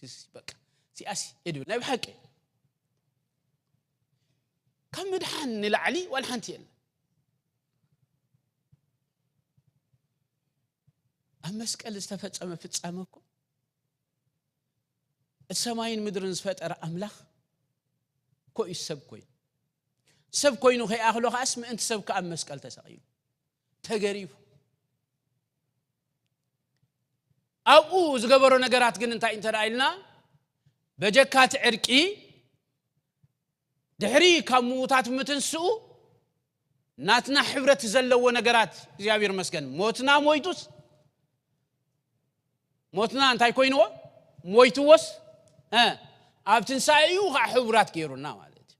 እዩ በቃ ሲኣሲ እድብል ናይ ብሓቂ ካብ ምድሓን ንላዕሊ ዋላ ሓንቲ የለ ኣብ መስቀል ዝተፈፀመ ፍፃመ እኮ እቲ ሰማይን ምድርን ዝፈጠረ ኣምላኽ ኮ እዩ ሰብ ኮይኑ። ሰብ ኮይኑ ከይኣኽሎ ከኣስ ምእንቲ ሰብ ከኣ ኣብ መስቀል ተሰቒሉ፣ ተገሪፉ። ኣብኡ ዝገበሮ ነገራት ግን እንታይ እንተ ደኣ ኢልና፣ በጀካ እቲ ዕርቂ ድሕሪ ካብ ምዉታት ምትንስኡ ናትና ሕብረት ዘለዎ ነገራት እግዚኣብሔር መስገን ሞትና ሞይቱስ፣ ሞትና እንታይ ኮይንዎ? ሞይትዎስ፣ እ፣ ኣብ ትንሳኤኡ ከዓ ሕቡራት ገይሩና ማለት እዩ።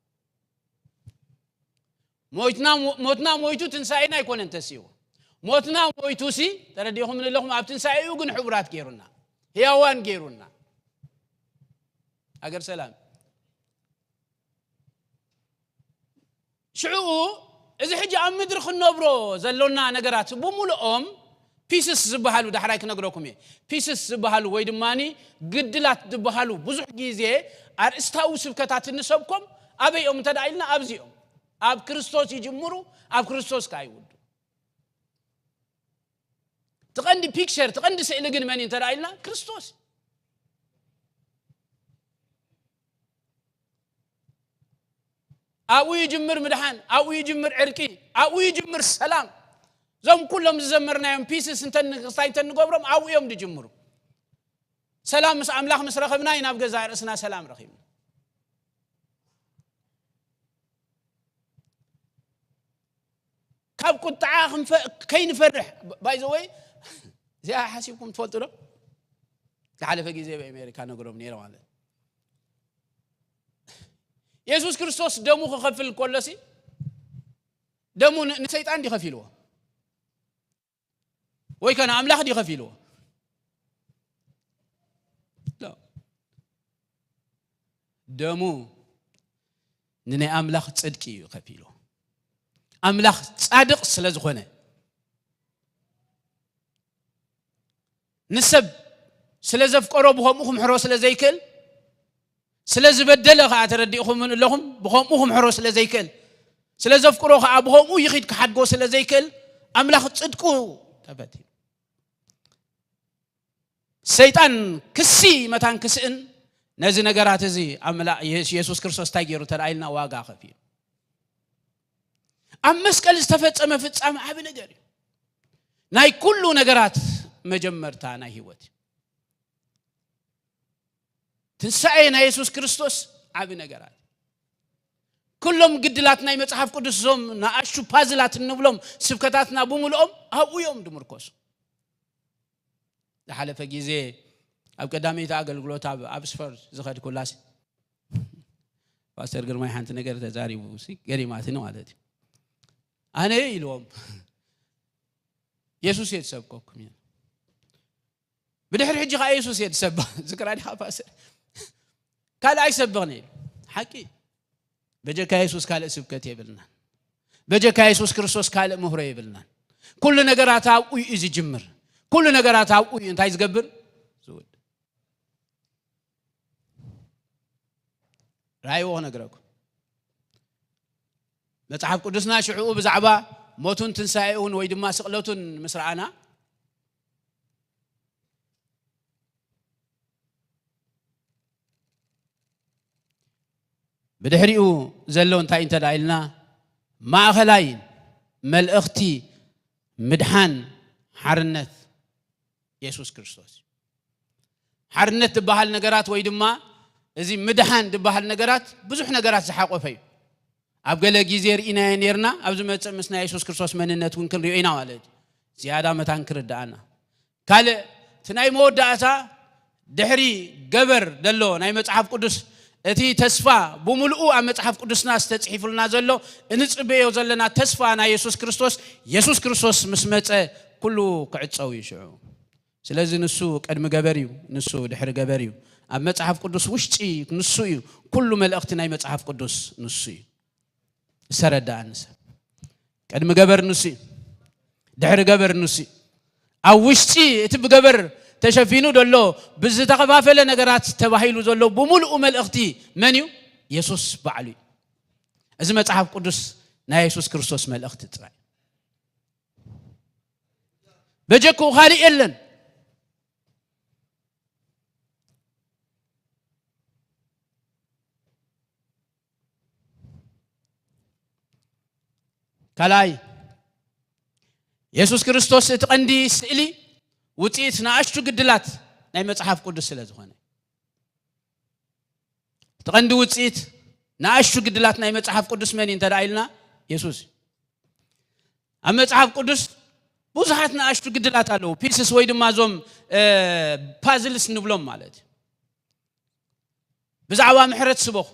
ሞይትና ሞትና ሞይቱ ትንሳኤና ኣይኮነን ተሲእዎ። ሞትና ሞይቱ ሲ ተረዲእኹም ኣለኹም፣ ኣብ ትንሳኤኡ ግን ሕቡራት ገይሩና፣ ህያዋን ገይሩና። ኣገር ሰላም። ሽዑ እዚ ሕጂ ኣብ ምድሪ ክንነብሮ ዘሎና ነገራት ብምሉኦም ፒስስ ዝበሃሉ፣ ዳሕራይ ክነግረኩም እየ። ፒስስ ዝበሃሉ ወይ ድማ ግድላት ዝበሃሉ ብዙሕ ግዜ ኣርእስታዊ ስብከታት እንሰብኮም ኣበይ እዮም እንተ ኢልና፣ ኣብዚኦም ኣብ ክርስቶስ ይጅምሩ፣ ኣብ ክርስቶስ ከዓ ይውዱ። ትቐንዲ ፒክቸር፣ ትቐንዲ ስእሊ ግን መን እዩ እንተ ኢልና፣ ክርስቶስ። ኣብኡ ይጅምር ምድሓን፣ ኣብኡ ይጅምር ዕርቂ፣ ኣብኡ ይጅምር ሰላም። እዞም ኩሎም ዝዘመርናዮም ፒስስ እንተንክስታይ እንተንገብሮም ኣብኡ እዮም ዝጅምሩ። ሰላም ምስ ኣምላኽ ምስ ረኸብና ኢና ኣብ ገዛእ ርእስና ሰላም ረኺብና። ካብ ቁጥዓ ክንፈ- ከይንፈርሕ። ባይዘወይ እዚኣ ሓሲብኩም ትፈልጡ ዶ? ዝሓለፈ ግዜ ኣብ ኣሜሪካ ነግሮም ነይረ ማለት። የሱስ ክርስቶስ ደሙ ክኸፍል ከሎሲ ደሙ ን- ንሰይጣን ድዩ ከፊልዎ? ወይ ከ ንኣምላኽ ድዩ ከፊልዎ? ሎ። ደሙ ንናይ ኣምላኽ ጽድቂ እዩ ከፊሉ። ኣምላኽ ጻድቕ ስለ ዝኾነ፣ ንሰብ ስለ ዘፍቀሮ ብኸምኡ ክምሕሮ ስለ ዘይክእል፣ ስለ ዝበደለ ኸኣ ተረዲእኹም ኣለኹም፣ ብኸምኡ ክምሕሮ ስለ ዘይክእል፣ ስለ ዘፍቅሮ ኸኣ ብኸምኡ ይኺድ ክሓድጎ ስለ ዘይክእል፣ ኣምላኽ ጽድቁ ተፈቲኑ። ሰይጣን ክሲ መታን ክስእን ነዚ ነገራት እዚ ኣምላ- የሱ- የሱስ ክርስቶስ እንታይ ገይሩ ተረኣይልና ዋጋ ከፊሉ። ኣብ መስቀል ዝተፈጸመ ፍጻመ ዓቢ ነገር እዩ። ናይ ኩሉ ነገራት መጀመርታ ናይ ህይወት እዩ። ትንሳኤ ናይ የሱስ ክርስቶስ ዓቢ ነገራት። ኩሎም ግድላት ናይ መጽሓፍ ቅዱስ እዞም ንኣሽቱ ፓዝላት እንብሎም ስብከታትና ብምልኦም ኣብኡ እዮም ድምርኮሱ። ዝሓለፈ ግዜ ኣብ ቀዳመይቲ ኣገልግሎት ኣብ ኣብስፈርድ ዝኸድኩላሲ ፓስተር ግርማይ ሓንቲ ነገር ተዛሪቡ ሲ ገሪማትኒ ማለት እዩ። ኣነ ኢልዎም የሱስ እየ ዝሰብከኩም እየ። ብድሕሪ ሕጂ ኸዓ የሱስ እየ ዝሰብኽ። ዝክራ ዲኻ ፓስተር? ካልእ ኣይሰብኽን እየ ኢሉ። ሓቂ። በጀካ የሱስ ካልእ ስብከት የብልናን። በጀካ የሱስ ክርስቶስ ካልእ ምህሮ የብልናን። ኩሉ ነገራት ኣብኡ እዩ ዝጅምር። ኩሉ ነገራት ኣብኡ እዩ እንታይ ዝገብር? ዝውድ። ራእይዎ ክነግረኩም። መጽሓፍ ቅዱስና ሽዕኡ ብዛዕባ ሞቱን ትንሳኤኡን ወይ ድማ ስቕለቱን ምስ ረኣና፣ ብድሕሪኡ ዘሎ እንታይ እንተ ደኣ ኢልና፣ ማእኸላይ መልእኽቲ ምድሓን ሓርነት የሱስ ክርስቶስ። ሓርነት ዝበሃል ነገራት ወይ ድማ እዚ ምድሓን ዝበሃል ነገራት ብዙሕ ነገራት ዝሓቆፈ እዩ። ኣብ ገለ ግዜ ርኢናዮ ነርና፣ ኣብ ዝመጽእ ምስ ናይ የሱስ ክርስቶስ መንነት እውን ክንሪኦ ኢና ማለት እዩ። ዝያዳ መታን ክርድኣና። ካልእ፣ እቲ ናይ መወዳእታ ድሕሪ ገበር ዘሎ ናይ መጽሓፍ ቅዱስ፣ እቲ ተስፋ ብምልኡ ኣብ መጽሓፍ ቅዱስና ዝተጽሒፉልና ዘሎ፣ እንጽበዮ ዘለና ተስፋ ናይ የሱስ ክርስቶስ፣ የሱስ ክርስቶስ ምስ መጸ ኩሉ ክዕጸው እዩ ሽዑ። ስለዚ ንሱ ቅድሚ ገበር እዩ፣ ንሱ ድሕሪ ገበር እዩ። ኣብ መጽሓፍ ቅዱስ ውሽጢ ንሱ እዩ። ኩሉ መልእኽቲ ናይ መጽሓፍ ቅዱስ ንሱ እዩ። ዝተረድኣኒ ሰብ። ቅድሚ ገበር ንሱ እዩ። ድሕሪ ገበር ንሱ እዩ። ኣብ ውሽጢ እቲ ብገበር ተሸፊኑ ዘሎ ብዝተኸፋፈለ ነገራት ተባሂሉ ዘሎ ብምሉኡ መልእኽቲ መን እዩ? የሱስ ባዕሉ እዩ። እዚ መጽሓፍ ቅዱስ ናይ የሱስ ክርስቶስ መልእኽቲ ጥራይ። በጀክኡ ካልእ የለን። ካልኣይ፣ የሱስ ክርስቶስ እቲ ቀንዲ ስእሊ ውፅኢት ንኣሽቱ ግድላት ናይ መፅሓፍ ቅዱስ ስለ ዝኾነ፣ እቲ ቀንዲ ውፅኢት ንኣሽቱ ግድላት ናይ መፅሓፍ ቅዱስ መን እዩ እንተ ደኣ ኢልና፣ የሱስ እዩ። ኣብ መፅሓፍ ቅዱስ ብዙሓት ንኣሽቱ ግድላት ኣለዉ። ፒስስ ወይ ድማ እዞም ፓዝልስ ንብሎም ማለት እዩ። ብዛዕባ ምሕረት ስበኹ፣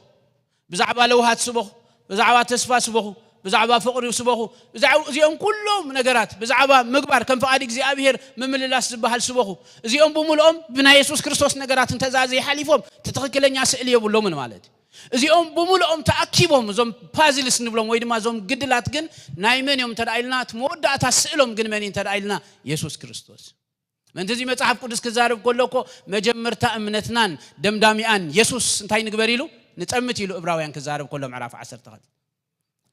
ብዛዕባ ለውሃት ስበኹ፣ ብዛዕባ ተስፋ ስበኹ፣ ብዛዕባ ፍቕሪ ስበኹ፣ ብዛዕባ እዚኦም ኩሎም ነገራት፣ ብዛዕባ ምግባር ከም ፍቓድ እግዚኣብሔር ምምልላስ ዝበሃል ስበኹ። እዚኦም ብምልኦም ብናይ የሱስ ክርስቶስ ነገራት እንተዛ ዘይሓሊፎም፣ እቲ ትኽክለኛ ስእሊ የብሎምን ማለት እዩ። እዚኦም ብምልኦም ተኣኪቦም፣ እዞም ፓዝልስ ንብሎም ወይ ድማ እዞም ግድላት ግን ናይ መን እዮም እንተ ደኣ ኢልና፣ እቲ መወዳእታ ስእሎም ግን መን እዩ እንተ ደኣ ኢልና፣ የሱስ ክርስቶስ። ምእንቲ እዚ መጽሓፍ ቅዱስ ክዛረብ ከሎ እኮ መጀመርታ እምነትናን ደምዳሚኣን የሱስ እንታይ ንግበር ኢሉ? ንጠምት ኢሉ እብራውያን ክዛረብ ከሎ ምዕራፍ ዓሰርተ ክልተ።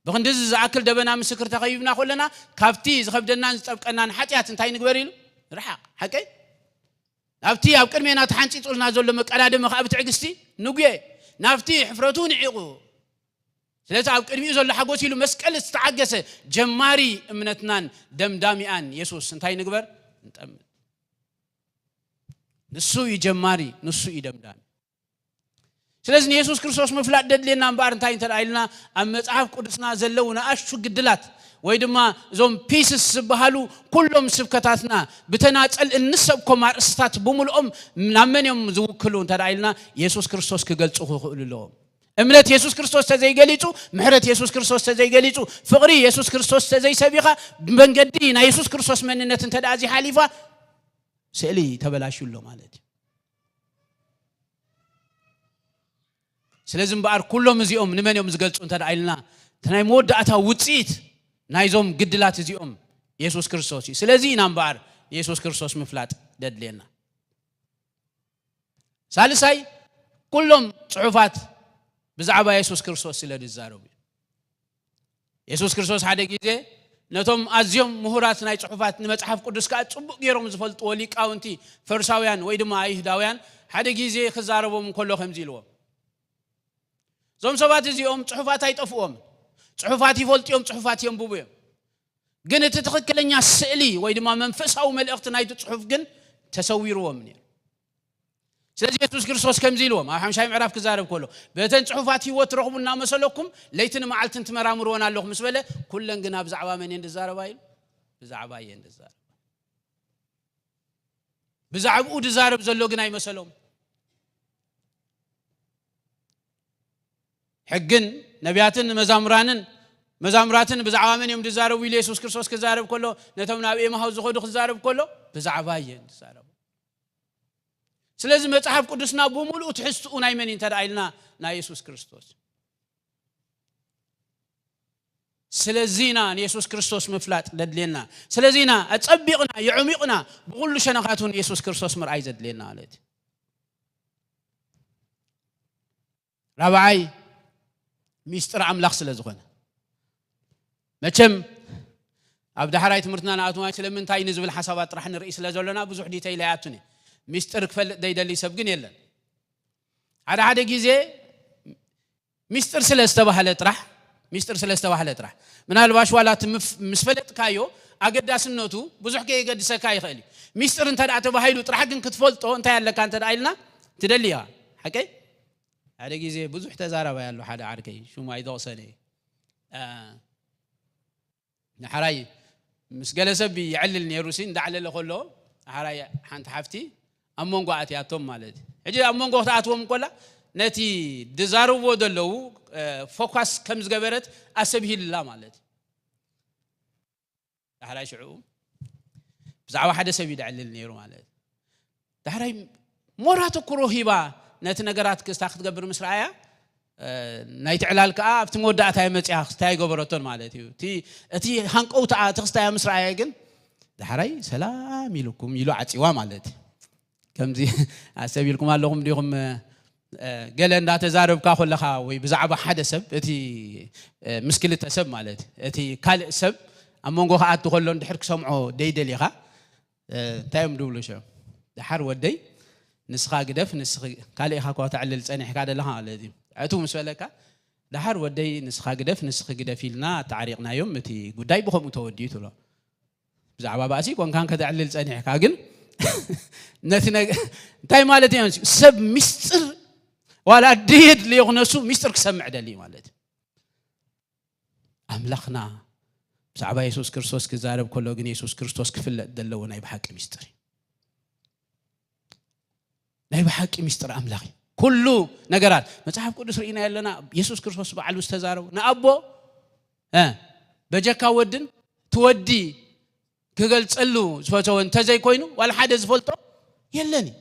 ብኽንድዚ ዝኣክል ደበና ምስክር ተኸቢብና ከለና ካብቲ ዝኸብደናን ዝጠብቀናን ሓጢኣት እንታይ ንግበር ኢሉ? ንርሓቕ። ሓቀይ? ናብቲ ኣብ ቅድሜና ተሓንጺጹልና ዘሎ መቀዳደሚ ከኣ ብትዕግስቲ ንጉየ። ናብቲ ሕፍረቱ ንዒቑ። ስለዚ ኣብ ቅድሚኡ ዘሎ ሓጎስ ኢሉ መስቀል ዝተዓገሰ ጀማሪ እምነትናን ደምዳሚኣን የሱስ እንታይ ንግበር? ንጠምት። ንሱ እዩ ጀማሪ፣ ንሱ እዩ ደምዳሚ። ስለዚ ንየሱስ ክርስቶስ ምፍላጥ ደድልየና እምበኣር እንታይ እንተ ደኣ ኢልና ኣብ መጽሓፍ ቅዱስና ዘለዉ ንኣሽቱ ግድላት ወይ ድማ እዞም ፒስስ ዝበሃሉ ኩሎም ስብከታትና ብተናጸል እንሰብኮም ኣርእስታት ብምልኦም ናብ መን እዮም ዝውክሉ እንተ ደኣ ኢልና የሱስ ክርስቶስ ክገልጹ ክኽእሉ ኣለዎም። እምነት የሱስ ክርስቶስ ተዘይገሊጹ፣ ምሕረት የሱስ ክርስቶስ ተዘይገሊጹ፣ ፍቕሪ የሱስ ክርስቶስ ተዘይሰቢኻ፣ መንገዲ ናይ የሱስ ክርስቶስ መንነት እንተ ደኣ ዘይሓሊፋ ስእሊ ተበላሽዩ ኣሎ ማለት እዩ። ስለዚ እምበኣር ኩሎም እዚኦም ንመን እዮም ዝገልጹ እንተ ደኣ ኢልና እቲ ናይ መወዳእታ ውጽኢት ናይዞም ግድላት እዚኦም የሱስ ክርስቶስ እዩ። ስለዚ ኢና እምበኣር ንየሱስ ክርስቶስ ምፍላጥ ደድልየና። ሳልሳይ፣ ኩሎም ጽሑፋት ብዛዕባ የሱስ ክርስቶስ ስለ ዝዛረቡ እዩ። የሱስ ክርስቶስ ሓደ ግዜ ነቶም ኣዝዮም ምሁራት ናይ ጽሑፋት ንመጽሓፍ ቅዱስ ከኣ ጽቡቕ ገይሮም ዝፈልጥዎ ሊቃውንቲ ፈሪሳውያን ወይ ድማ ኣይሁዳውያን ሓደ ግዜ ክዛረቦም እንከሎ ከምዚ ኢልዎም፣ እዞም ሰባት እዚኦም ጽሑፋት ኣይጠፍዎም፣ ጽሑፋት ይፈልጡ እዮም፣ ጽሑፋት የንብቡ እዮም። ግን እቲ ትኽክለኛ ስእሊ ወይ ድማ መንፈሳዊ መልእኽቲ ናይቲ ጽሑፍ ግን ተሰዊርዎም ነይሩ። ስለዚ የሱስ ክርስቶስ ከምዚ ኢልዎም ኣብ ሓምሻይ ምዕራፍ ክዛረብ ከሎ፣ በተን ጽሑፋት ህይወት ትረኽቡ እናመሰለኩም ለይትን መዓልትን ትመራምርወን ኣለኹ ምስ በለ፣ ኩለን ግና ብዛዕባ መን እየን ዝዛረባ ኢሉ? ብዛዕባ እየን ዝዛረባ። ብዛዕባኡ ዝዛረብ ዘሎ ግን ኣይመሰሎም። ሕግን ነቢያትን መዛሙራንን መዛሙራትን ብዛዕባ መን እዮም ዝዛረቡ ኢሉ የሱስ ክርስቶስ ክዛረብ ከሎ፣ ነቶም ናብ ኤማሁስ ዝኸዱ ክዛረብ ከሎ ብዛዕባ እየን ዝዛረቡ። ስለዚ መጽሓፍ ቅዱስና ብምሉኡ ትሕዝትኡ ናይ መን እዩ እንተ ደኣ ኢልና፣ ናይ የሱስ ክርስቶስ። ስለዚ ኢና ንየሱስ ክርስቶስ ምፍላጥ ደድልየና። ስለዚ ኢና ኣጸቢቕና የዕሚቕና ብኹሉ ሸነኻቱ ንየሱስ ክርስቶስ ምርኣይ ዘድልየና ማለት እዩ። ራብዓይ፣ ሚስጥር ኣምላኽ ስለ ዝኾነ። መቸም ኣብ ዳሕራይ ትምህርትና ንኣትዋይ ስለምንታይ ንዝብል ሓሳባት ጥራሕ ንርኢ ስለ ዘሎና ብዙሕ ዲተይል ኣይኣቱን እየ። ሚስጥር ክፈልጥ ዘይደሊ ሰብ ግን የለን። ሓደ ሓደ ግዜ ሚስጥር ስለ ዝተባህለ ጥራሕ፣ ሚስጥር ስለ ዝተባህለ ጥራሕ፣ ምናልባሽ ዋላ እቲ ምፍ-፣ ምስ ፈለጥካዮ ኣገዳስነቱ ብዙሕ ከየገድሰካ ይኽእል እዩ። ሚስጥር እንተ ደኣ ተባሂሉ ጥራሕ ግን ክትፈልጦ እንታይ ኣለካ እንተ ደኣ ኢልና ትደሊ ኢኻ። ሓቀይ? ሓደ ግዜ ብዙሕ ተዛራባይ ኣሎ ሓደ ዓርከይ፣ ሽሙ ኣይጠቕሰን እየ። አ፣ ንሓራይ ምስ ገለ ሰብ ይዕልል ነይሩ ሲ፣ እንዳዕለለ ከሎ ሓራይ ሓንቲ ሓፍቲ ኣብ መንጎ ኣትያቶም ማለት እዩ። ሕጂ ኣብ መንጎ ክትኣትዎም እንኮላ ነቲ ድዛረብዎ ዘለዉ፣ እ፣ ፎካስ ከም ዝገበረት ኣሰብሂልላ ማለት እዩ። ዳሕራይ ሽዑ ብዛዕባ ሓደ ሰብ እዩ ደዕልል ነይሩ ማለት እዩ። ዳሕራይ ሞራ ተኩሮ ሂባ ነቲ ነገራት ክስታ ክትገብር ምስ ረኣያ፣ እ፣ ናይቲ ዕላል ከኣ ኣብቲ መወዳእታ እየ መጺኣ ክስታ ኣይገበረቶን ማለት እዩ። እቲ፣ እቲ ሃንቀውታኣ እቲ ክስታያ ምስ ረኣየ ግን ዳሕራይ ሰላም ኢልኩም ኢሉ ዓጺዋ ማለት እዩ። ከምዚ ኣሰብ ኢልኩም ኣለኹም ዲኹም? እ፣ ገለ እንዳተዛረብካ ከለኻ ወይ ብዛዕባ ሓደ ሰብ፣ እቲ፣ እ፣ ምስ ክልተ ሰብ ማለት፣ እቲ ካልእ ሰብ ኣብ መንጎ ክኣቱ ከሎ እንድሕር ክሰምዖ ደይደሊኻ፣ እ፣ እንታይ እዮም ድብሉ ሽዑ? ደሓር ወደይ ንስኻ ግደፍ፣ ንስኺ ካልእ ኢኻ እኳ ተዕልል ጸኒሕካ ደለኻ ማለት እዩ። ኣእትው ምስ በለካ፣ ደሓር ወደይ ንስኻ ግደፍ ንስኺ ግደፍ ኢልና ኣተዓሪቕናዮም፣ እቲ ጉዳይ ብኸምኡ ተወዲኡ ትብሎ። ብዛዕባ ባእሲ ኮንካን ከተዕልል ጸኒሕካ፣ ግን ነቲ ነገ እንታይ ማለት እዩ? ሰብ ምስጢር ዋላ ድየድልዮ ክነሱ ምስጢር ክሰምዕ ደሊ ማለት እዩ። ኣምላኽና ብዛዕባ የሱስ ክርስቶስ ክዛረብ ከሎ ግን የሱስ ክርስቶስ ክፍለጥ ዘለዎ ናይ ብሓቂ ምስጢር እዩ። ናይ ብሓቂ ምስጢር ኣምላኽ እዩ። ኩሉ ነገራት መጽሓፍ ቅዱስ ርኢና ኣለና። የሱስ ክርስቶስ ባዕሉ ዝተዛረቡ ንኣቦ እ በጀካ ወድን ትወዲ ክገልጸሉ ዝፈተወ እንተዘይኮይኑ ዋላ ሓደ ዝፈልጦ የለን እዩ።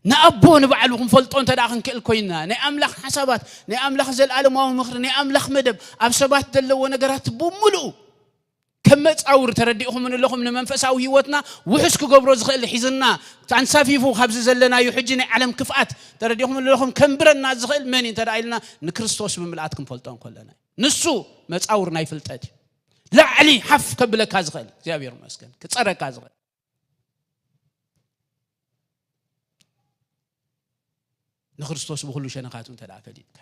ንኣቦ ንባዕሉ ክንፈልጦ እንተ ደኣ ክንክእል ኮይንና ናይ ኣምላኽ ሓሳባት ናይ ኣምላኽ ዘለኣለማዊ ምኽሪ ናይ ኣምላኽ መደብ ኣብ ሰባት ዘለዎ ነገራት ብምሉኡ ከም መጻውር ተረዲእኹም ኣለኹም። ንመንፈሳዊ ህይወትና ውሑስ ክገብሮ ዝኽእል ሒዝና ኣንሳፊፉ ካብዚ ዘለናዩ ሕጂ ናይ ዓለም ክፍኣት ተረዲእኹም ኣለኹም። ከንብረና ዝኽእል መን እዩ እንተ ደኣ ኢልና ንክርስቶስ ብምልኣት ክንፈልጦ እንከለና እዩ። ንሱ መጻውር ናይ ፍልጠት እዩ። ላዕሊ ሓፍ ከብለካ ዝኽእል እግዚኣብሔር መስገን ክጸረካ ዝኽእል ንክርስቶስ ብኩሉ ሸነኻቱ እንተ ደኣ ፈሊጥካ።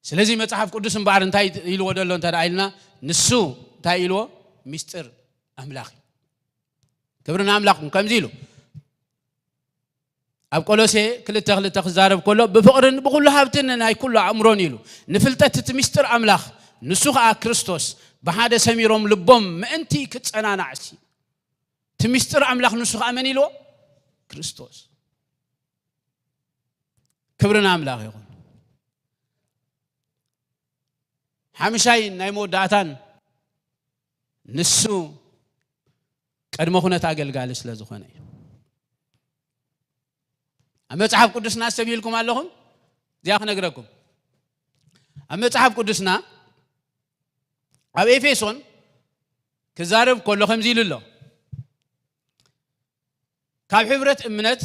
ስለዚ መጽሓፍ ቅዱስ እምበኣር እንታይ ኢልዎ ደሎ እንተ ደኣ ኢልና ንሱ እንታይ ኢልዎ? ምስጢር ኣምላኽ እዩ። ክብሪ ንኣምላኽኩም። ከምዚ ኢሉ ኣብ ቆሎሴ ክልተ ክልተ ክዛረብ ከሎ ብፍቕርን ብኹሉ ሃብትን ናይ ኩሉ ኣእምሮን ኢሉ ንፍልጠት እቲ ምስጢር ኣምላኽ ንሱ ኸኣ ክርስቶስ ብሓደ ሰሚሮም ልቦም ምእንቲ ክጸናናዕሲ እቲ ምስጢር ኣምላኽ ንሱ ኸኣ መን ኢልዎ? ክርስቶስ። ክብሪ ንኣምላኽ ይኹን። ሓምሻይን ናይ መወዳእታን ንሱ ቅድመ ኩነት ኣገልጋሊ ስለ ዝኾነ እዩ። ኣብ መጽሓፍ ቅዱስና ኣስተብሂልኩም ኣለኹም? እዚኣ ክነግረኩም። ኣብ መጽሓፍ ቅዱስና ኣብ ኤፌሶን ክዛረብ ከሎ ከምዚ ኢሉ ኣሎ። ካብ ሕብረት እምነት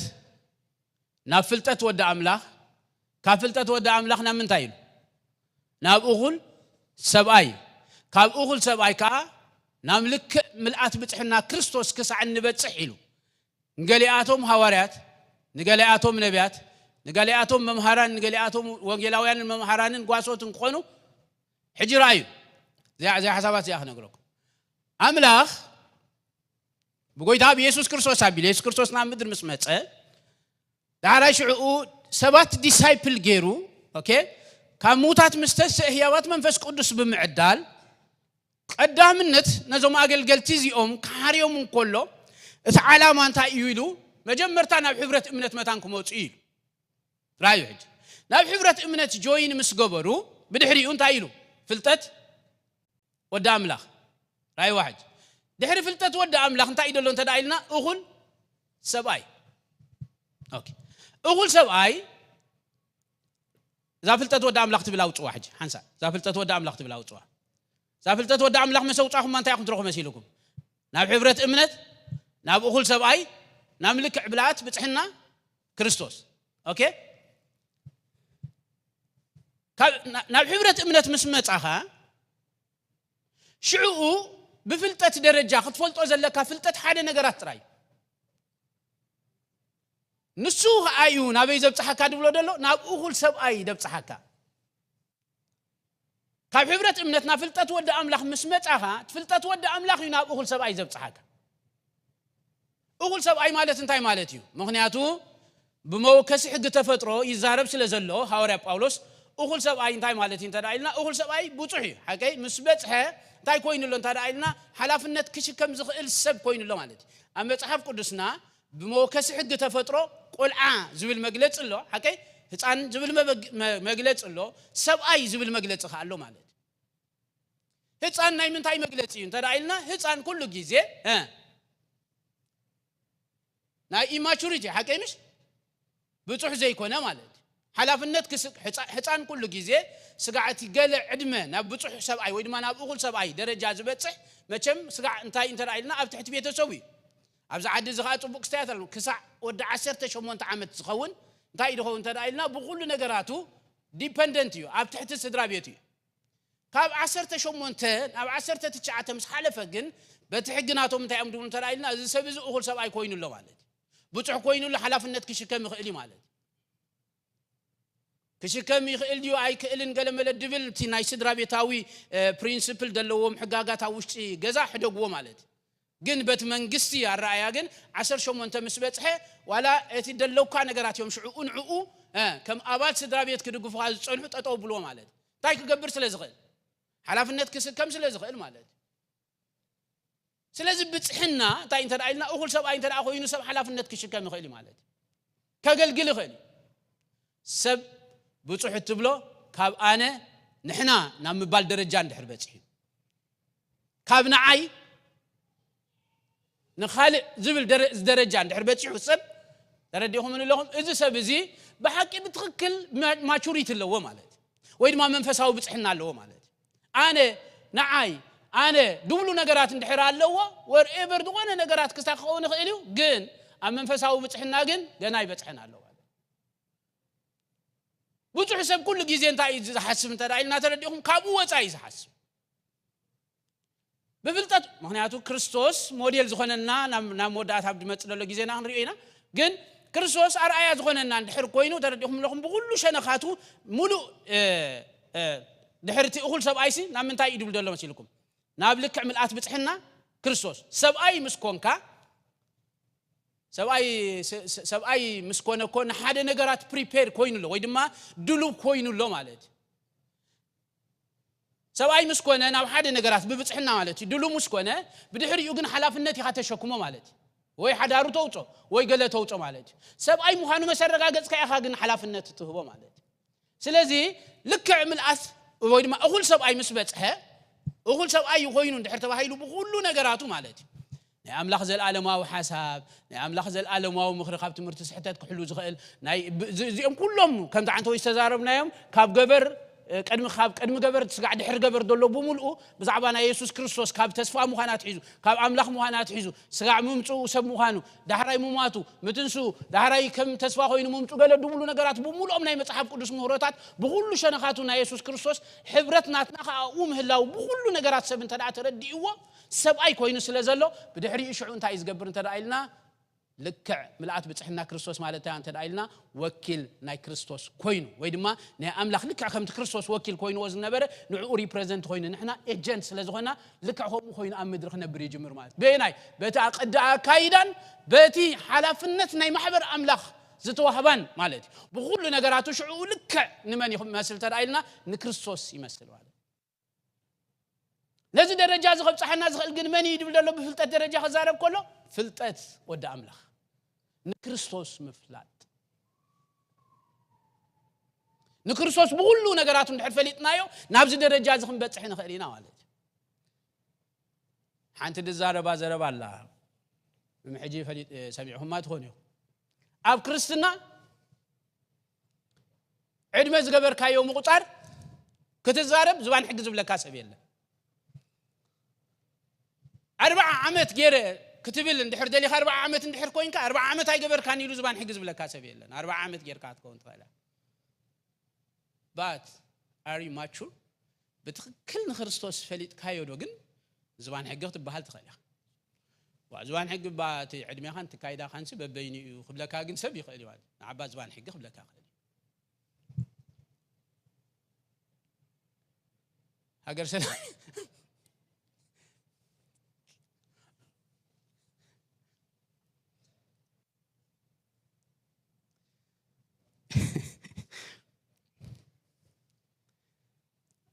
ናብ ፍልጠት ወዲ ኣምላኽ፣ ካብ ፍልጠት ወዲ ኣምላኽ ናብ ምንታይ ኢሉ? ናብ እኹል ሰብኣይ፣ ካብ እኹል ሰብኣይ ከኣ ናብ ልክዕ ምልኣት ብጽሕና ክርስቶስ ክሳዕ እንበጽሕ ኢሉ። ንገሊኣቶም ሃዋርያት፣ ንገሊኣቶም ነቢያት፣ ንገሊኣቶም መምሃራን፣ ንገሊኣቶም ወንጌላውያንን መምሃራንን ጓሶትን ክኾኑ ሕጂ ረኣዩ። እዚኣ እዚኣ ሓሳባት እዚኣ ክነግረኩም። ኣምላኽ ብጎይታ ብየሱስ ክርስቶስ ኣቢሉ የሱስ ክርስቶስ ናብ ምድሪ ምስ መጸ ዳሕራይ ሽዕኡ ሰባት ዲሳይፕል ገይሩ ኦኬ ካብ ምውታት ምስ ተስእ ህያባት መንፈስ ቅዱስ ብምዕዳል ቀዳምነት ነዞም ኣገልገልቲ እዚኦም ክሓርዮም እንከሎ እቲ ዓላማ እንታይ እዩ ኢሉ መጀመርታ ናብ ሕብረት እምነት መታን ክመፁ እዩ ኢሉ ራዩ ሕጂ ናብ ሕብረት እምነት ጆይን ምስ ገበሩ ብድሕሪኡ እንታይ ኢሉ ፍልጠት ወዲ ኣምላኽ ራእይዋ ሕጂ ድሕሪ ፍልጠት ወዲ ኣምላኽ እንታይ እዩ ደሎ እንተ ኢልና እኹል ሰብኣይ እኹል ሰብኣይ እዛ ፍልጠት ወዲ ኣምላኽ ትብል ኣውፅዋ ሕጂ ሓንሳ እዛ ፍልጠት ወዲ ኣምላኽ ትብል ኣውፅዋ እዛ ፍልጠት ወዲ ኣምላኽ መስ ኣውፃኹማ እንታይ ኢኹም ትረኹ መሲልኩም ናብ ሕብረት እምነት ናብ እኹል ሰብኣይ ናብ ልክዕ ብልኣት ብፅሕና ክርስቶስ ኦኬ ናብ ሕብረት እምነት ምስ መጻኻ ሽዕኡ ብፍልጠት ደረጃ ክትፈልጦ ዘለካ ፍልጠት ሓደ ነገራት ጥራይ ንሱ ኸኣ እዩ ናበይ ዘብጽሓካ ድብሎ ደሎ ናብ እኹል ሰብኣይ ደብጽሓካ ካብ ሕብረት እምነትና ፍልጠት ወዲ ኣምላኽ ምስ መጻኻ ፍልጠት ወዲ ኣምላኽ እዩ ናብ እኹል ሰብኣይ ዘብጽሓካ እኹል ሰብኣይ ማለት እንታይ ማለት እዩ ምኽንያቱ ብመወከሲ ሕጊ ተፈጥሮ ይዛረብ ስለ ዘሎ ሃዋርያ ጳውሎስ እኹል ሰብኣይ እንታይ ማለት እዩ እንተዳ ኢልና እኹል ሰብኣይ ብዙሕ እዩ ሓቀይ ምስ በጽሐ እንታይ ኮይኑ ኣሎ እንተዳ ኢልና ሓላፍነት ክሽከም ዝኽእል ሰብ ኮይኑ ኣሎ ማለት እዩ ኣብ መጽሓፍ ቅዱስና ብመወከሲ ሕጊ ተፈጥሮ ቆልዓ ዝብል መግለጺ ኣሎ ሓቀይ ህፃን ዝብል መግለፂ ኣሎ ሰብኣይ ዝብል መግለፂ ከዓ ኣሎ ማለት ህፃን ናይ ምንታይ መግለፂ እዩ እንተ ኢልና ህፃን ኩሉ ግዜ ናይ ኢማቹሪቲ ሓቀይ ምሽ ብፁሕ ዘይኮነ ማለት ሓላፍነት ህፃን ኩሉ ግዜ ስጋዕ እቲ ገለ ዕድመ ናብ ብፁሕ ሰብኣይ ወይ ድማ ናብ እኹል ሰብኣይ ደረጃ ዝበፅሕ መቸም ስጋዕ እንታይ እንተ ኢልና ኣብ ትሕቲ ቤተሰቡ እዩ ኣብዚ ዓዲ እዚ ከዓ ፅቡቅ ክስተያት ኣሎ ክሳዕ ወዲ ዓሰርተ ሸሞንተ ዓመት ዝኸውን እንታይ እዩ ዝኸውን እንተ ኢልና ብኩሉ ነገራቱ ዲፐንደንት እዩ ኣብ ትሕቲ ስድራ ቤት እዩ ካብ ዓሰርተ ሸሞንተ ናብ ዓሰርተ ትሽዓተ ምስ ሓለፈ ግን በቲ ሕጊ ናቶም እንታይ እዮም ድብሉ እንተ ኢልና እዚ ሰብ እዚ እኹል ሰብኣይ ኮይኑ ኣሎ ማለት እዩ ብፁዕ ኮይኑሉ ሓላፍነት ክሽከም ይኽእል እዩ ማለት እዩ። ክሽከም ይኽእል ድዩ ኣይክእልን ገለ መለ ድብል፣ እቲ ናይ ስድራ ቤታዊ ፕሪንስፕል ዘለዎም ሕጋጋት ኣብ ውሽጢ ገዛ ሕደግዎ ማለት እዩ። ግን በቲ መንግስቲ ኣረኣያ ግን ዓሰርተ ሸሞንተ ምስ በጽሐ፣ ዋላ እቲ ደለውካ ነገራት እዮም ሽዑ ንዕኡ ከም ኣባል ስድራ ቤት ክድግፉኻ ዝጸንሑ ጠጠው ብልዎ ማለት እዩ። እንታይ ክገብር ስለ ዝኽእል? ሓላፍነት ክስከም ስለ ዝኽእል ማለት እዩ። ስለዚ ብጽሕና እንታይ እንተ ኢልና፣ እኹል ሰብኣይ እንተ ኮይኑ ሰብ ሓላፍነት ክሽከም ይኽእል እዩ ማለት እዩ። ከገልግል ይኽእል እዩ። ሰብ ብጹሕ እትብሎ ካብ ኣነ ንሕና ናብ ምባል ደረጃ እንድሕር በጺሑ፣ ካብ ንዓይ ንኻልእ ዝብል ደረ- ደረጃ እንድሕር በጺሑ ሰብ፣ ተረዲኹም ኣለኹም፣ እዚ ሰብ እዚ ብሓቂ ብትኽክል ማ- ማቹሪቲ ኣለዎ ማለት እዩ። ወይ ድማ መንፈሳዊ ብጽሕና ኣለዎ ማለት እዩ። ኣነ ንዓይ ኣነ ድብሉ ነገራት እንድሕር ኣለዎ፣ ወርኤቨር ዝኾነ ነገራት ክሳብ ክኸውን ይኽእል እዩ፣ ግን ኣብ መንፈሳዊ ብጽሕና ግን ገና ይበጽሐን ኣለዎ። ብዙሕ ሰብ ኩሉ ግዜ እንታይ እዩ ዝሓስብ እንተ ኢልና ተረዲኹም፣ ካብኡ ወፃኢ እዩ ዝሓስብ። ብፍልጠት፣ ምክንያቱ ክርስቶስ ሞዴል ዝኾነና ናብ ናብ መወዳእታ ኣብ ዝመጽእ ዘሎ ግዜና ክንሪኦ ኢና። ግን ክርስቶስ ኣርኣያ ዝኾነና እንድሕር ኮይኑ ተረዲኹም ኣለኹም፣ ብኩሉ ሸነኻቱ ሙሉእ ድሕርቲ እኹል ሰብኣይሲ ናብ ምንታይ እዩ ድብል ዘሎ መሲልኩም? ናብ ልክዕ ምልኣት ብፅሕና ክርስቶስ። ሰብኣይ ምስ ኮንካ፣ ሰብኣይ ምስ ኮነ እኮ ንሓደ ነገራት ፕሪፔር ኮይኑ ኣሎ ወይ ድማ ድሉብ ኮይኑ ኣሎ ማለት እዩ። ሰብኣይ ምስ ኮነ ናብ ሓደ ነገራት ብብፅሕና ማለት እዩ፣ ድሉብ ምስ ኮነ፣ ብድሕሪኡ ግን ሓላፍነት ኢኻ ተሸክሞ ማለት እዩ። ወይ ሓዳሩ ተውፆ ወይ ገለ ተውፆ ማለት እዩ። ሰብኣይ ምዃኑ መሰረጋገፅካ ኢኻ ግን ሓላፍነት ትህቦ ማለት እዩ። ስለዚ ልክዕ ምልኣት ወይ ድማ እኹል ሰብኣይ ምስ በፅሐ፣ እኹል ሰብኣይ ኮይኑ እንድሕር ተባሂሉ ብኩሉ ነገራቱ ማለት እዩ፣ ናይ ኣምላኽ ዘልኣለማዊ ሓሳብ፣ ናይ ኣምላኽ ዘልኣለማዊ ምኽሪ፣ ካብ ትምህርቲ ስሕተት ክሕሉ ዝኽእል ናይ ብ- እዚ- እዚኦም ኩሎም ከምቲ ዓንተወይ ዝተዛረብናዮም ካብ ገበር ቅድሚ ካብ ቅድሚ ገበር ስጋዕ ድሕሪ ገበር ዘሎ ብምልኡ ብዛዕባ ናይ የሱስ ክርስቶስ ካብ ተስፋ ምዃን ኣትሒዙ ካብ ኣምላኽ ምዃን ኣትሒዙ ስጋዕ ምምፅኡ ሰብ ምዃኑ ዳሕራይ ምሟቱ ምትንስኡ ዳሕራይ ከም ተስፋ ኮይኑ ምምፁ ገለ ድብሉ ነገራት ብምልኦም ናይ መፅሓፍ ቅዱስ ምህሮታት ብኩሉ ሸነኻቱ ናይ የሱስ ክርስቶስ ሕብረት ናትና ከኣኡ ምህላው ብኩሉ ነገራት ሰብ እንተ ተረዲእዎ ሰብኣይ ኮይኑ ስለ ዘሎ ብድሕሪኡ ሽዑ እንታይ እዩ ዝገብር እንተ ኢልና ልክዕ ምልኣት ብፅሕና ክርስቶስ ማለት እንታይ እንተ ኢልና ወኪል ናይ ክርስቶስ ኮይኑ ወይ ድማ ናይ ኣምላኽ ልክዕ ከምቲ ክርስቶስ ወኪል ኮይንዎ ዝነበረ ንዕኡ ሪፕሬዘንት ኮይኑ ንሕና ኤጀንት ስለ ዝኾና ልክዕ ከምኡ ኮይኑ ኣብ ምድሪ ክነብር ይጅምር ማለት በየናይ በቲ ቅዲ ኣካይዳን በቲ ሓላፍነት ናይ ማሕበር ኣምላኽ ዝተዋህባን ማለት እዩ። ብኩሉ ነገራቱ ሽዕኡ ልክዕ ንመን ይመስል እንተ ኢልና ንክርስቶስ ይመስል ማለት ነዚ ደረጃ እዚ ከብፅሓና ዝኽእል ግን መን እዩ ድብል ዘሎ ብፍልጠት ደረጃ ክዛረብ ከሎ ፍልጠት ወዲ ኣምላኽ ንክርስቶስ ምፍላጥ ንክርስቶስ ብኩሉ ነገራቱ እንድሕር ፈሊጥናዮ ናብዚ ደረጃ እዚ ክንበፅሕ ንኽእል ኢና ማለት እዩ። ሓንቲ ድዛረባ ዘረባ ኣላ ሕጂ ሰሚዕኹማ ትኾኑ እዩ ኣብ ክርስትና ዕድመ ዝገበርካዮ ምቁፃር ክትዛረብ ዝባን ሕጊ ዝብለካ ሰብ የለን። ኣርባዓ ዓመት ገይረ ክትብል እንድሕር ደሊኻ ኣርባዓ ዓመት እንድሕር ኮይንካ ኣርባዓ ዓመት ኣይገበርካን ኢሉ ዝባን ሕጊ ዝብለካ ሰብ የለን። ኣርባዓ ዓመት ጌርካ ክትከውን ትኽእል but are you mature ብትኽክል ንክርስቶስ ፈሊጥካዮ ዶ ግን ዝባን ሕጊ ክትበሃል ትኽእል ኢኻ። ዝባን ሕጊ ባ እቲ ዕድሜኻን ትካይዳኻንሲ በበይኑ እዩ ክብለካ ግን ሰብ ይኽእል እዩ። ንዓባ ዝባን ሕጊ ክብለካ ይኽእል እዩ። ሃገር ሰላም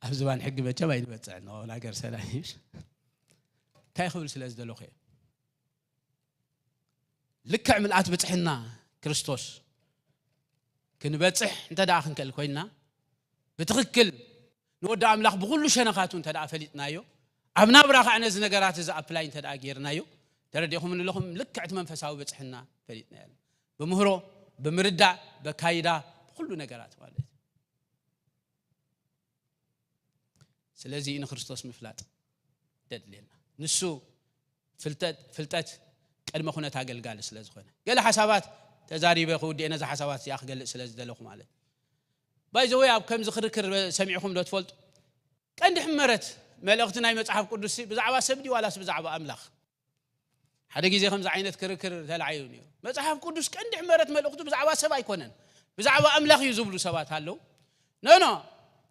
ኣብ ዝባን ሕጊ መቸም ኣይንበፅዕን። ሃገር ሰላም እንታይ ክብል ስለ ዝደለኹ እየ። ልክዕ ምልኣት ብፅሕና ክርስቶስ ክንበፅሕ እንተ ደኣ ክንክእል ኮይንና ብትኽክል ንወዲ ኣምላኽ ብኹሉ ሸነኻቱ እንተ ደኣ ፈሊጥናዮ ኣብ ናብራ ከዓ ነዚ ነገራት እዚ ኣፕላይ እንተ ደኣ ጌርናዮ ተረዲኹም ንለኹም ልክዕቲ መንፈሳዊ ብፅሕና ፈሊጥና ያለ ብምህሮ ብምርዳእ በካይዳ ብኩሉ ነገራት ማለት እዩ። ስለዚ ንክርስቶስ ምፍላጥ ደድልየና ንሱ ፍልጠት ቅድመ ኩነት ኣገልጋሊ ስለ ዝኾነ ገለ ሓሳባት ተዛሪበ ክውድኤ ነዚ ሓሳባት እዚኣ ክገልፅ ስለ ዝደለኹ ማለት ባይዘወይ ኣብ ከምዚ ክርክር ሰሚዕኹም ዶ ትፈልጡ? ቀንዲ ሕመረት መልእኽቲ ናይ መፅሓፍ ቅዱስ ብዛዕባ ሰብ ድዩ ዋላስ ብዛዕባ ኣምላኽ? ሓደ ግዜ ከምዚ ዓይነት ክርክር ተላዒሉ ነይሩ። መጽሓፍ ቅዱስ ቀንዲ ሕመረት መልእኽቱ ብዛዕባ ሰብ ኣይኮነን፣ ብዛዕባ ኣምላኽ እዩ ዝብሉ ሰባት ኣለዉ። ኖኖ፣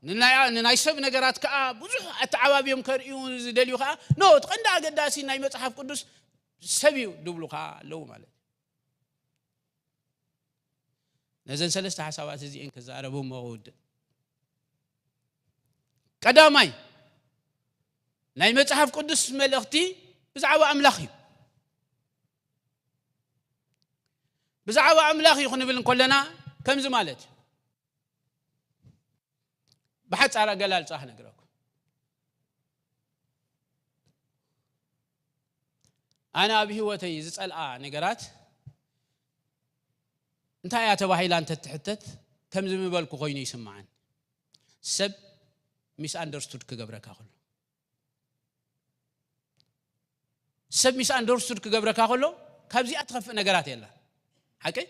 ንናይ፣ ንናይ ሰብ ነገራት ከኣ ብዙሕ ኣተዓባብዮም ከርእዩ ዝደልዩ ከኣ፣ ኖ፣ እቲ ቀንዲ ኣገዳሲ ናይ መጽሓፍ ቅዱስ ሰብ እዩ ዝብሉ ከኣ ኣለዉ ማለት እዩ። ነዘን ሰለስተ ሓሳባት እዚኤን ክዛረቡ እሞ ክውድእ። ቀዳማይ፣ ናይ መጽሓፍ ቅዱስ መልእኽቲ ብዛዕባ ኣምላኽ እዩ። ብዛዕባ ኣምላኽ እዩ ክንብል እንከለና ከምዚ ማለት እዩ። ብሓጻር ኣገላልጻ ክነግረኩም። ኣነ ኣብ ህይወተይ ዝጸልኣ ነገራት እንታይ እያ ተባሂላ እንተትሕተት፣ ከምዚ ምበልኩ ኮይኑ ይስምዓኒ። ሰብ ሚስ ኣንደርስቱድ ክገብረካ ከሎ፣ ሰብ ሚስ ኣንደርስቱድ ክገብረካ ከሎ፣ ካብዚኣ ትኸፍእ ነገራት የላ። ሓቀይ?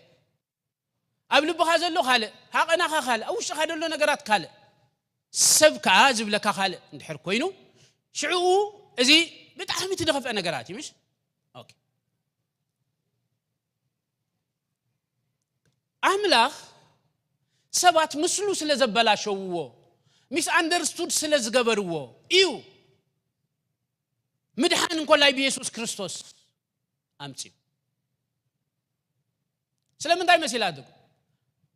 ኣብ ልብኻ ዘሎ ካልእ፣ ሃቐናኻ ካልእ፣ ኣብ ውሽጥኻ ዘሎ ነገራት ካልእ፣ ሰብ ከኣ ዝብለካ ካልእ እንድሕር ኮይኑ፣ ሽዕኡ እዚ ብጣዕሚ እቲ ዝኸፍአ ነገራት እዩ፣ ምሽ? ኦኬ። ኣምላኽ ሰባት ምስሉ ስለ ዘበላሸውዎ፣ ሚስ ኣንደርስቱድ ስለ ዝገበርዎ እዩ ምድሓን እንኮላይ ብየሱስ ክርስቶስ ኣምጺኡ። ስለምንታይ መሲላትኩም?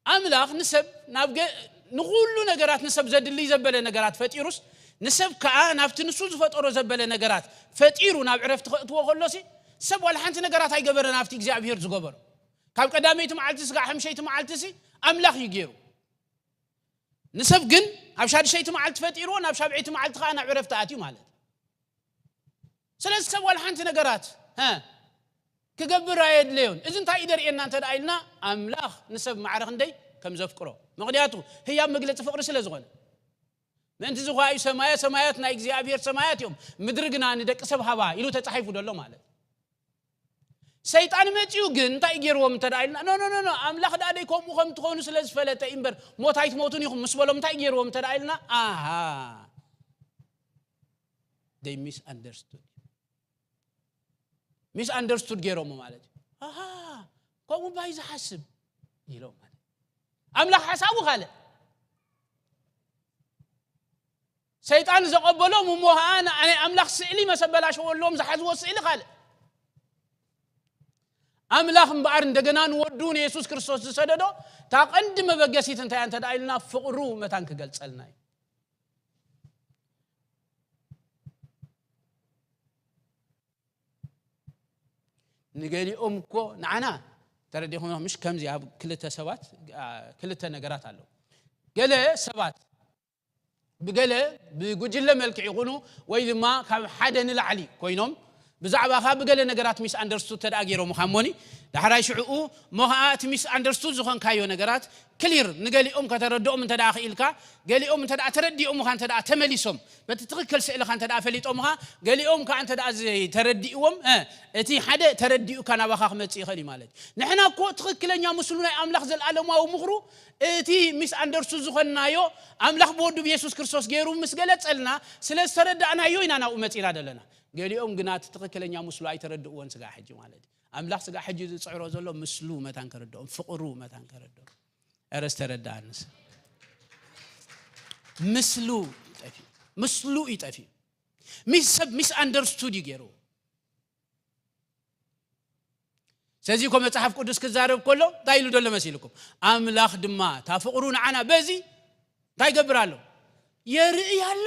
ኣምላኽ ንሰብ ናብ ገ-፣ ንኹሉ ነገራት፣ ንሰብ ዘድልይ ዘበለ ነገራት ፈጢሩስ፣ ንሰብ ከኣ ናብቲ ንሱ ዝፈጠሮ ዘበለ ነገራት ፈጢሩ ናብ ዕረፍቲ ከእትዎ ከሎሲ፣ ሰብ ዋላ ሓንቲ ነገራት ኣይገበረን ኣብቲ እግዚኣብሄር ዝገበሮ። ካብ ቀዳመይቲ መዓልቲ ስጋዕ ሓምሸይቲ መዓልቲሲ ኣምላኽ እዩ ገይሩ። ንሰብ ግን ኣብ ሻድሸይቲ መዓልቲ ፈጢርዎ፣ ናብ ሻብዐይቲ መዓልቲ ከኣ ናብ ዕረፍቲ ኣትዩ ማለት እዩ። ስለዚ ሰብ ዋላ ሓንቲ ነገራት፣ ሀ፣ ክገብር ኣየድለዮን። እዚ እንታይ እዩ ደርእየና እንተ ደኣ ኢልና፣ ኣምላኽ ንሰብ ማዕረ ክንደይ ከም ዘፍቅሮ። ምኽንያቱ ህያብ መግለጺ ፍቕሪ ስለ ዝኾነ። ምእንቲ እዚ ኸኣ እዩ ሰማየ ሰማያት ናይ እግዚኣብሔር ሰማያት እዮም፣ ምድሪ ግና ንደቂ ሰብ ሃባ ኢሉ ተጻሒፉ ዘሎ ማለት እዩ። ሰይጣን መጺኡ ግን እንታይ ገይርዎም እንተ ደኣ ኢልና፣ ኖ፣ ኖ፣ ኖ፣ ኖ፣ ኣምላኽ ደኣ ደይ ከምኡ ከም ትኾኑ ስለ ዝፈለጠ እዩ እምበር፣ ሞት ኣይትሞቱን ኢኹም ምስ በሎም እንታይ ገይርዎም እንተ ደኣ ኢልና፣ ኣሃ፣ they misunderstood። ሚስ ኣንደርስቱድ ገይሮሞ ማለት እዩ። ኣሃ፣ ከምኡ ባይ ዝሓስብ ኢሎም ማለት እዩ። ኣምላኽ ሓሳቡ ካልእ። ሰይጣን ዘቐበሎም እሞ ኸዓ ን-፣ ናይ ኣምላኽ ስእሊ መሰበላሸወሎም ዝሓዝዎ ስእሊ ካልእ። ኣምላኽ እምበኣር እንደገና ንወዱ ንየሱስ ክርስቶስ ዝሰደዶ እታ ቀንዲ መበገሲት እንታይ እያ እንተ ደኣ ኢልና ፍቕሩ መታን ክገልጸልና እዩ። ንገሊኦም እኮ ንዓና ተረዲኹም ምሽ ከምዚ ኣብ ክልተ ሰባት፣ ኣ፣ ክልተ ነገራት ኣለዉ። ገለ ሰባት ብገለ ብጉጅለ መልክዕ ይኹኑ ወይ ድማ ካብ ሓደ ንላዕሊ ኮይኖም ብዛዕባኻ ብገለ ነገራት ሚስ ኣንደርስቱድ ተደኣ ገይሮምኻ እሞኒ፣ ዳሕራይ ሽዕኡ እሞ ኸዓ እቲ ሚስ ኣንደርስቱድ ዝኾንካዮ ነገራት ክሊር ንገሊኦም ከተረድኦም እንተ ደኣ ክኢልካ፣ ገሊኦም እንተ ደኣ ተረዲኦምኻ እንተ ደኣ ተመሊሶም፣ በቲ ትኽክል ስእልኻ እንተ ደኣ ፈሊጦምኻ፣ ገሊኦም ከኣ እንተ ደኣ ዘይተረዲእዎም፣ እ፣ እቲ ሓደ ተረዲኡካ ናባኻ ክመጽእ ይኽእል እዩ ማለት እዩ። ንሕና እኮ ትኽክለኛ ምስሉ ናይ ኣምላኽ ዘልኣለማዊ ምኽሩ፣ እቲ ሚስ ኣንደርስቱድ ዝኾንናዮ፣ ኣምላኽ ብወዱ ብየሱስ ክርስቶስ ገይሩ ምስ ገለጸልና፣ ስለ ዝተረዳእናዮ ኢና ናብኡ መጺና ዘለና። ገሊኦም ግና እቲ ትኽክለኛ ምስሉ ኣይተረድእዎን ስጋዕ ሕጂ ማለት እዩ። ኣምላኽ ስጋዕ ሕጂ ዝጽዕሮ ዘሎ ምስሉ መታን ከረድኦም፣ ፍቕሩ መታን ከረድኦም። ኧረ ዝተረዳእንስ። ምስሉ ይጠፊ-፣ ምስሉ ይጠፊ። ሚስ-፣ ሰብ ሚስ ኣንደርስቱድ እዩ ገይሩ። ስለዚ እኮ መጽሓፍ ቅዱስ ክዛረብ ከሎ እንታይ ኢሉ ደሎ መሲልኩም? ኣምላኽ ድማ እታ ፍቕሩ ንዓና በዚ እንታይ ይገብር ኣሎ? የርኢ ኣሎ።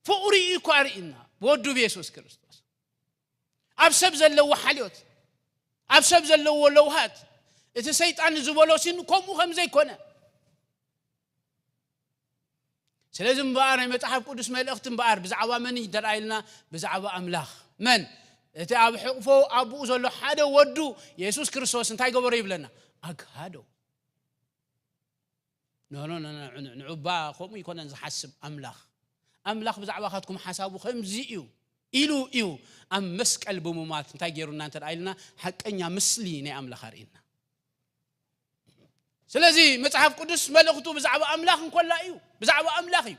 ፍቕሩ እዩ እኮ ኣርእና፣ ወዱ ብየሱስ ክርስቶስ። ኣብ ሰብ ዘለዎ ሓልዮት፣ ኣብ ሰብ ዘለዎ ለውሃት፣ እቲ ሰይጣን ዝበሎ ሲን ከምኡ ከም ዘይኮነ። ስለዚ እምበኣር ናይ መጽሓፍ ቅዱስ መልእኽቲ እምበኣር ብዛዕባ መን እዩ እንተ ደኣ ኢልና፣ ብዛዕባ ኣምላኽ። መን? እቲ ኣብ ሕቕፎ ኣቦኡ ዘሎ ሓደ ወዱ የሱስ ክርስቶስ እንታይ ገበሮ ይብለና? ኣግሃዶ። ኖ፣ ኖ፣ ኖ፣ ኖ፣ ን-፣ ንዑባ ከምኡ ይኮነን ዝሓስብ ኣምላኽ። ኣምላኽ ብዛዕባኻትኩም ሓሳቡ ከምዚ እዩ ኢሉ እዩ ኣብ መስቀል ብምማት እንታይ ገይሩና እንተ ደኣ ኢልና፣ ሓቀኛ ምስሊ ናይ ኣምላኽ ኣርእየና። ስለዚ መጽሓፍ ቅዱስ መልእኽቱ ብዛዕባ ኣምላኽ እንኮላ እዩ፣ ብዛዕባ ኣምላኽ እዩ።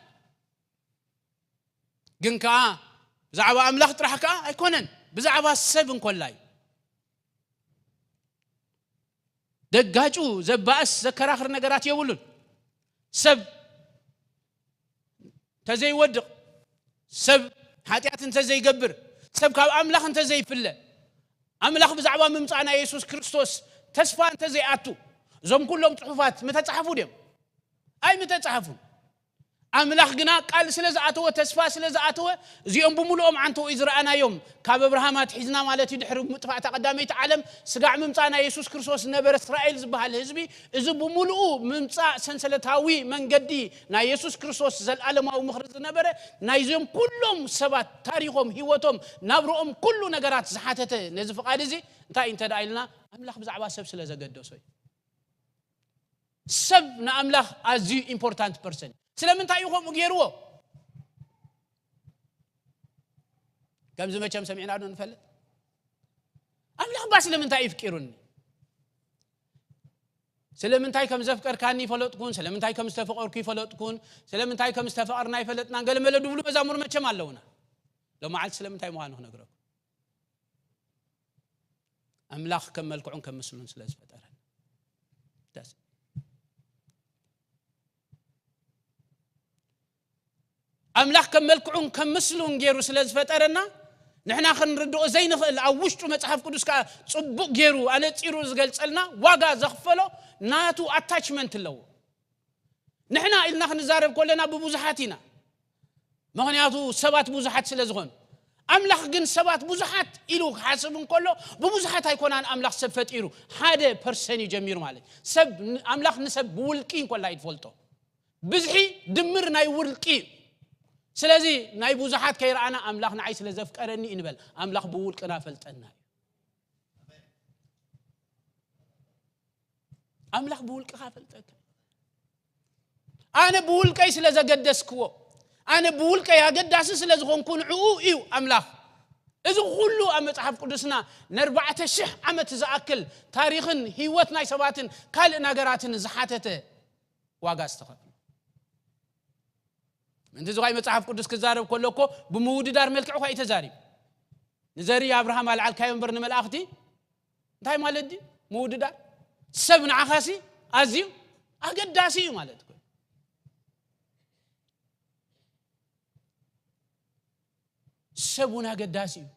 ግን ከኣ ብዛዕባ ኣምላኽ ጥራሕ ከኣ ኣይኮነን። ብዛዕባ ሰብ እንኮላይ ደጋጩ ዘባእስ ዘከራኽር ነገራት የብሉን። ሰብ እንተዘይወድቕ፣ ሰብ ሓጢኣት እንተዘይገብር፣ ሰብ ካብ ኣምላኽ እንተዘይፍለ፣ ኣምላኽ ብዛዕባ ምምጻእ ናይ የሱስ ክርስቶስ ተስፋ እንተዘይኣቱ፣ እዞም ኩሎም ጽሑፋት ምተጻሕፉ ድዮም? ኣይምተጻሕፉን። ኣምላኽ ግና ቃል ስለ ዝኣተወ፣ ተስፋ ስለ ዝኣተወ፣ እዚኦም ብምሉኦም ዓንተው እዩ ዝረኣናዮም። ካብ ኣብርሃም ኣትሒዝና ማለት እዩ፣ ድሕሪ ምጥፋእታ ቀዳመይቲ ዓለም፣ ስጋዕ ምምጻእ ናይ የሱስ ክርስቶስ ዝነበረ እስራኤል ዝበሃል ህዝቢ፣ እዚ ብምሉኡ ምምጻእ ሰንሰለታዊ መንገዲ ናይ የሱስ ክርስቶስ ዘልኣለማዊ ምኽሪ ዝነበረ፣ ናይዞም ኩሎም ሰባት ታሪኾም፣ ህይወቶም፣ ናብርኦም፣ ኩሉ ነገራት ዝሓተተ ነዚ ፍቓድ እዚ እንታይ እዩ እንተ ደኣ ኢልና፣ ኣምላኽ ብዛዕባ ሰብ ስለ ዘገደሶ እዩ። ሰብ ንኣምላኽ ኣዝዩ ኢምፖርታንት ፐርሰን። ስለምንታይ እዩ ከምኡ ገይርዎ? ከምዚ መቸም ሰሚዕና ዶ ንፈልጥ? ኣምላኽ ባ ስለምንታይ ይፍቂሩኒ? ስለምንታይ ከም ዘፍቀርካኒ ይፈለጥኩን፣ ስለምንታይ ከም ዝተፈቐርኩ ይፈለጥኩን፣ ስለምንታይ ከም ዝተፈቐርና ይፈለጥናን፣ ገለ መለ ድብሉ መዛሙር መቸም ኣለውና። ሎማዓልቲ ስለምንታይ ምዃኑ ክነግረኩም። ኣምላኽ ከም መልክዑን ከም ምስሉን ስለ ዝፈጠረን። ደስ። ኣምላኽ ከም መልክዑን ከም ምስሉን ገይሩ ስለ ዝፈጠረና፣ ንሕና ክንርድኦ ዘይንኽእል፣ ኣብ ውሽጡ መጽሓፍ ቅዱስ ከኣ ጽቡቕ ገይሩ ኣነጺሩ ዝገልጸልና፣ ዋጋ ዘኽፈሎ ናቱ ኣታችመንት ኣለዎ። ንሕና ኢልና ክንዛረብ ከለና ብብዙሓት ኢና። ምኽንያቱ ሰባት ብዙሓት ስለ ዝኾኑ። ኣምላኽ ግን ሰባት ብዙሓት ኢሉ ክሓስብ እንከሎ፣ ብብዙሓት ኣይኮናን ኣምላኽ ሰብ ፈጢሩ። ሓደ ፐርሰን እዩ ጀሚሩ ማለት። ሰብ፣ ኣምላኽ ንሰብ ብውልቂ እንኮላ እዩ ዝፈልጦ። ብዝሒ ድምር ናይ ውልቂ እዩ። ስለዚ ናይ ብዙሓት ከይረኣና ኣምላኽ ንዓይ ስለ ዘፍቀረኒ እዩ ንበል። ኣምላኽ ብውልቅና ፈልጠና እዩ። ኣምላኽ ብውልቅኻ ፈልጠካ። ኣነ ብውልቀይ ስለ ዘገደስክዎ፣ ኣነ ብውልቀይ ኣገዳሲ ስለ ዝኾንኩ ንዕኡ እዩ ኣምላኽ። እዚ ኩሉ ኣብ መጽሓፍ ቅዱስና ንኣርባዕተ ሽሕ ዓመት ዝኣክል ታሪኽን ህይወት ናይ ሰባትን ካልእ ነገራትን ዝሓተተ ዋጋ ዝተኸፍለ። ምእንቲ ዝዃይ መጽሓፍ ቅዱስ ክዛረብ ከሎ እኮ ብምውድዳር መልክዕ እኳ እዩ ተዛሪቡ። ንዘሪ ኣብርሃም ኣልዓልካዮ እምበር ንመላእኽቲ እንታይ ማለት ድዩ? ምውድዳር። ሰብ ንዓኻሲ ኣዝዩ ኣገዳሲ እዩ ማለት እኮ። ሰብ እውን ኣገዳሲ እዩ።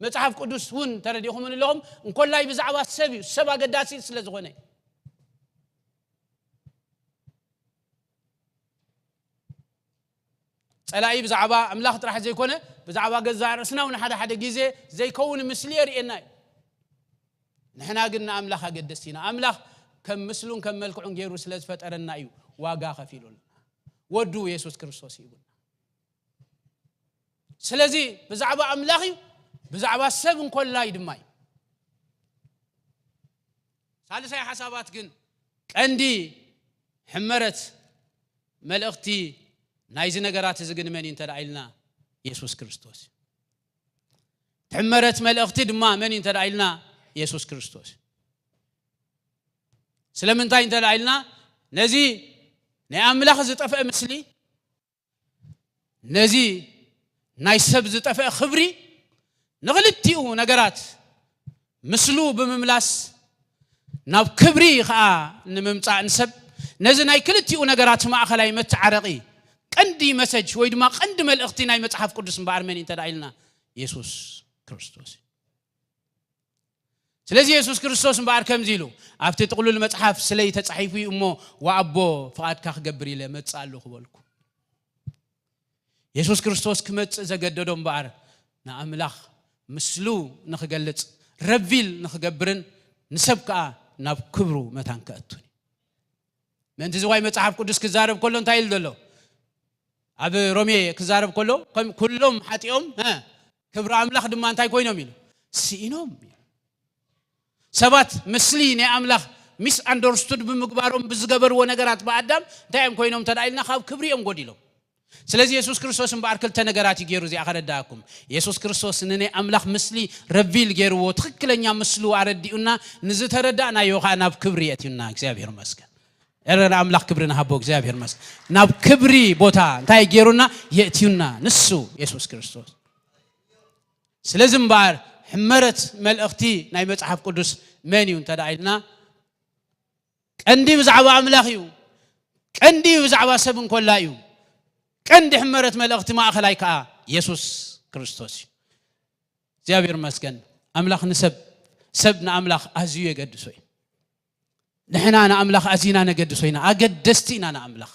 መጽሓፍ ቅዱስ እውን ተረዲእኹም ኣለኹም፣ እንኮላይ ብዛዕባ ሰብ እዩ፣ ሰብ ኣገዳሲ ስለ ዝኾነ። ጸላኢ ብዛዕባ ኣምላኽ ጥራሕ ዘይኮነ፣ ብዛዕባ ገዛእ ርእስና እውን ሓደ ሓደ ግዜ ዘይከውን ምስሊ የርእየና እዩ። ንሕና ግን ንኣምላኽ ኣገደስቲ ኢና። ኣምላኽ ከም ምስሉን ከም መልክዑን ገይሩ ስለ ዝፈጠረና እዩ ዋጋ ከፊሉልና። ወዱ የሱስ ክርስቶስ ሂቡና። ስለዚ ብዛዕባ ኣምላኽ እዩ፣ ብዛዕባ ሰብ እንኮላይ ድማ እዩ። ሳልሳይ ሓሳባት ግን ቀንዲ ሕመረት መልእኽቲ ናይዚ ነገራት እዚ ግን መን እዩ እንተ ደኣ ኢልና የሱስ ክርስቶስ እዩ። ሕመረት መልእኽቲ ድማ መን እዩ እንተ ደኣ ኢልና የሱስ ክርስቶስ እዩ። ስለምንታይ እንተ ደኣ ኢልና ነዚ ናይ ኣምላኽ ዝጠፍአ ምስሊ ነዚ ናይ ሰብ ዝጠፍአ ክብሪ ንኽልቲኡ ነገራት ምስሉ ብምምላስ ናብ ክብሪ ኸኣ ንምምጻእ ንሰብ ነዚ ናይ ክልቲኡ ነገራት ማእኸላይ መተዓረቒ ቀንዲ መሰጅ ወይ ድማ ቀንዲ መልእኽቲ ናይ መጽሓፍ ቅዱስ እምበኣር መን እዩ እንተ ደኣ ኢልና የሱስ ክርስቶስ እዩ። ስለዚ የሱስ ክርስቶስ እምበኣር ከምዚ ኢሉ ኣብቲ ጥቕሉል መጽሓፍ ስለይ ተጻሒፉ እዩ እሞ ወኣቦ ፍቓድካ ክገብር ኢለ መጽእ ኣለኹ በልኩ። የሱስ ክርስቶስ ክመጽእ ዘገደዶ እምበኣር ንኣምላኽ ምስሉ ንኽገልጽ ረቪል ንኽገብርን ንሰብ ከኣ ናብ ክብሩ መታን ከእቱን እዩ። ምእንቲ ዝዋይ መጽሓፍ ቅዱስ ክዛረብ ከሎ እንታይ ኢሉ ዘሎ? ኣብ ሮሜ ክዛረብ ከሎ ከም ኩሎም ሓጢኦም እ፣ ክብሪ ኣምላኽ ድማ እንታይ ኮይኖም ኢሉ ስኢኖም ኢሉ። ሰባት ምስሊ ናይ ኣምላኽ ሚስ ኣንደርስቱድ ብምግባሮም ብዝገበርዎ ነገራት ብኣዳም እንታይ እዮም ኮይኖም እንተ ኢልና ካብ ክብሪ እዮም ጎዲሎም። ስለዚ የሱስ ክርስቶስ እምበኣር ክልተ ነገራት እዩ ገይሩ እዚኣ ከረዳእኩም። የሱስ ክርስቶስ ንናይ ኣምላኽ ምስሊ ረቪል ገይርዎ ትኽክለኛ ምስሉ ኣረዲኡና ንዝተረዳእናዮ ከዓ ናብ ክብሪ የእትዩና። እግዚኣብሔር ይመስገን። እረ ንኣምላኽ ክብሪ ንሃቦ። እግዚኣብሔር ይመስገን። ናብ ክብሪ ቦታ እንታይ ገይሩና የእትዩና ንሱ የሱስ ክርስቶስ። ስለዚ እምበኣር ሕመረት መልእኽቲ ናይ መጽሓፍ ቅዱስ መን እዩ እንተ ደኣ ኢልና፣ ቀንዲ ብዛዕባ ኣምላኽ እዩ። ቀንዲ ብዛዕባ ሰብ እንኮላ እዩ። ቀንዲ ሕመረት መልእኽቲ ማእኸላይ ከኣ የሱስ ክርስቶስ እዩ። እግዚኣብሔር ይመስገን። ኣምላኽ ንሰብ፣ ሰብ ንኣምላኽ ኣዝዩ የገድሶ እዩ። ንሕና ንኣምላኽ ኣዚና ነገድሶ ኢና። ኣገደስቲ ኢና ንኣምላኽ።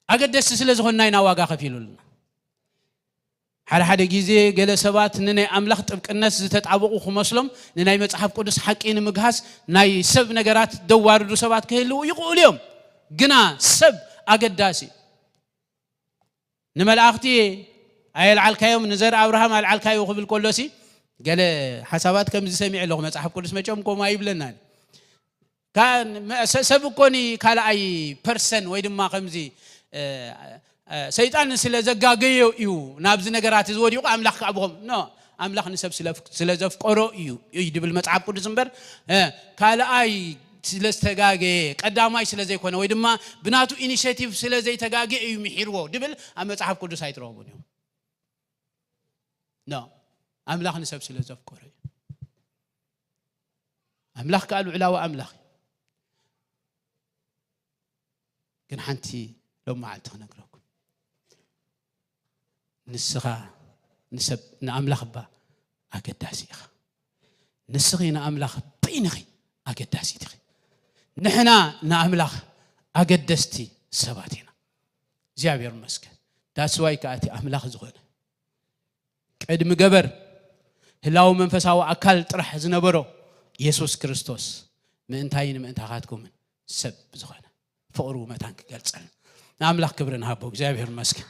ኣገደስቲ ስለ ዝኾንና ኢና ዋጋ ከፊሉልና። ሓደ ሓደ ግዜ ገለ ሰባት ንናይ ኣምላኽ ጥብቅነት ዝተጣበቑ ክመስሎም፣ ንናይ መጽሓፍ ቅዱስ ሓቂ ንምግሃስ ናይ ሰብ ነገራት ደዋርዱ ሰባት ክህልዉ ይኽእሉ እዮም። ግና ሰብ ኣገዳሲ እዩ። ንመላእኽቲ ኣየልዓልካዮም፣ ንዘር ኣብርሃም ኣልዓልካዮ ክብል ከሎሲ፣ ገለ ሓሳባት ከምዚ ሰሚዐ ኣለኹ። መጽሓፍ ቅዱስ መቸም ከምኡ ኣይብለናን። ካ-፣ መ-፣ ሰ-፣ ሰብ እኮኒ ካልኣይ ፐርሰን ወይ ድማ ከምዚ፣ እ፣ እ፣ ሰይጣን ስለ ዘጋገዮ እዩ ናብዚ ነገራት እዚ ወዲቑ፣ ኣምላኽ ከኣ ብኸም-፣ ኖ፣ ኣምላኽ ንሰብ ስለ፣ ስለ ዘፍቀሮ እዩ፣ እዩ ድብል መጽሓፍ ቅዱስ እምበር፣ እ፣ ካልኣይ ስለ ዝተጋገየ፣ ቀዳማይ ስለ ዘይኮነ ወይ ድማ ብናቱ ኢኒሼቲቭ ስለ ዘይተጋገየ እዩ ምሒርዎ ድብል ኣብ መጽሓፍ ቅዱስ ኣይትረኽቡን እዮም። ኖ፣ ኣምላኽ ንሰብ ስለ ዘፍቀሮ እዩ። ኣምላኽ ከኣ ልዑላዊ ኣምላኽ እዩ። ግን ሓንቲ ሎም መዓልቲ ክነግረኩም። ንስኻ ንሰብ፣ ንኣምላኽ እባ ኣገዳሲ ኢኻ። ንስኺ ንኣምላኽ በይንኺ ኣገዳሲት ኢኺ። ንሕና ንኣምላኽ ኣገደስቲ ሰባት ኢና። እግዚኣብሔር ይመስገን። ዳስዋይ ከኣ እቲ ኣምላኽ ዝኾነ ቅድሚ ገበር ህላው መንፈሳዊ ኣካል ጥራሕ ዝነበሮ የሱስ ክርስቶስ ምእንታይን ምእንታኻትኩምን ሰብ ዝኾነ ፍቕሩ መታን ክገልጸልና ንኣምላኽ ክብሪ ንሃቦ። እግዚኣብሔር ይመስገን።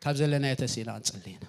ካብ ዘለናዮ ተስኢና ክንጽሊ ኢና።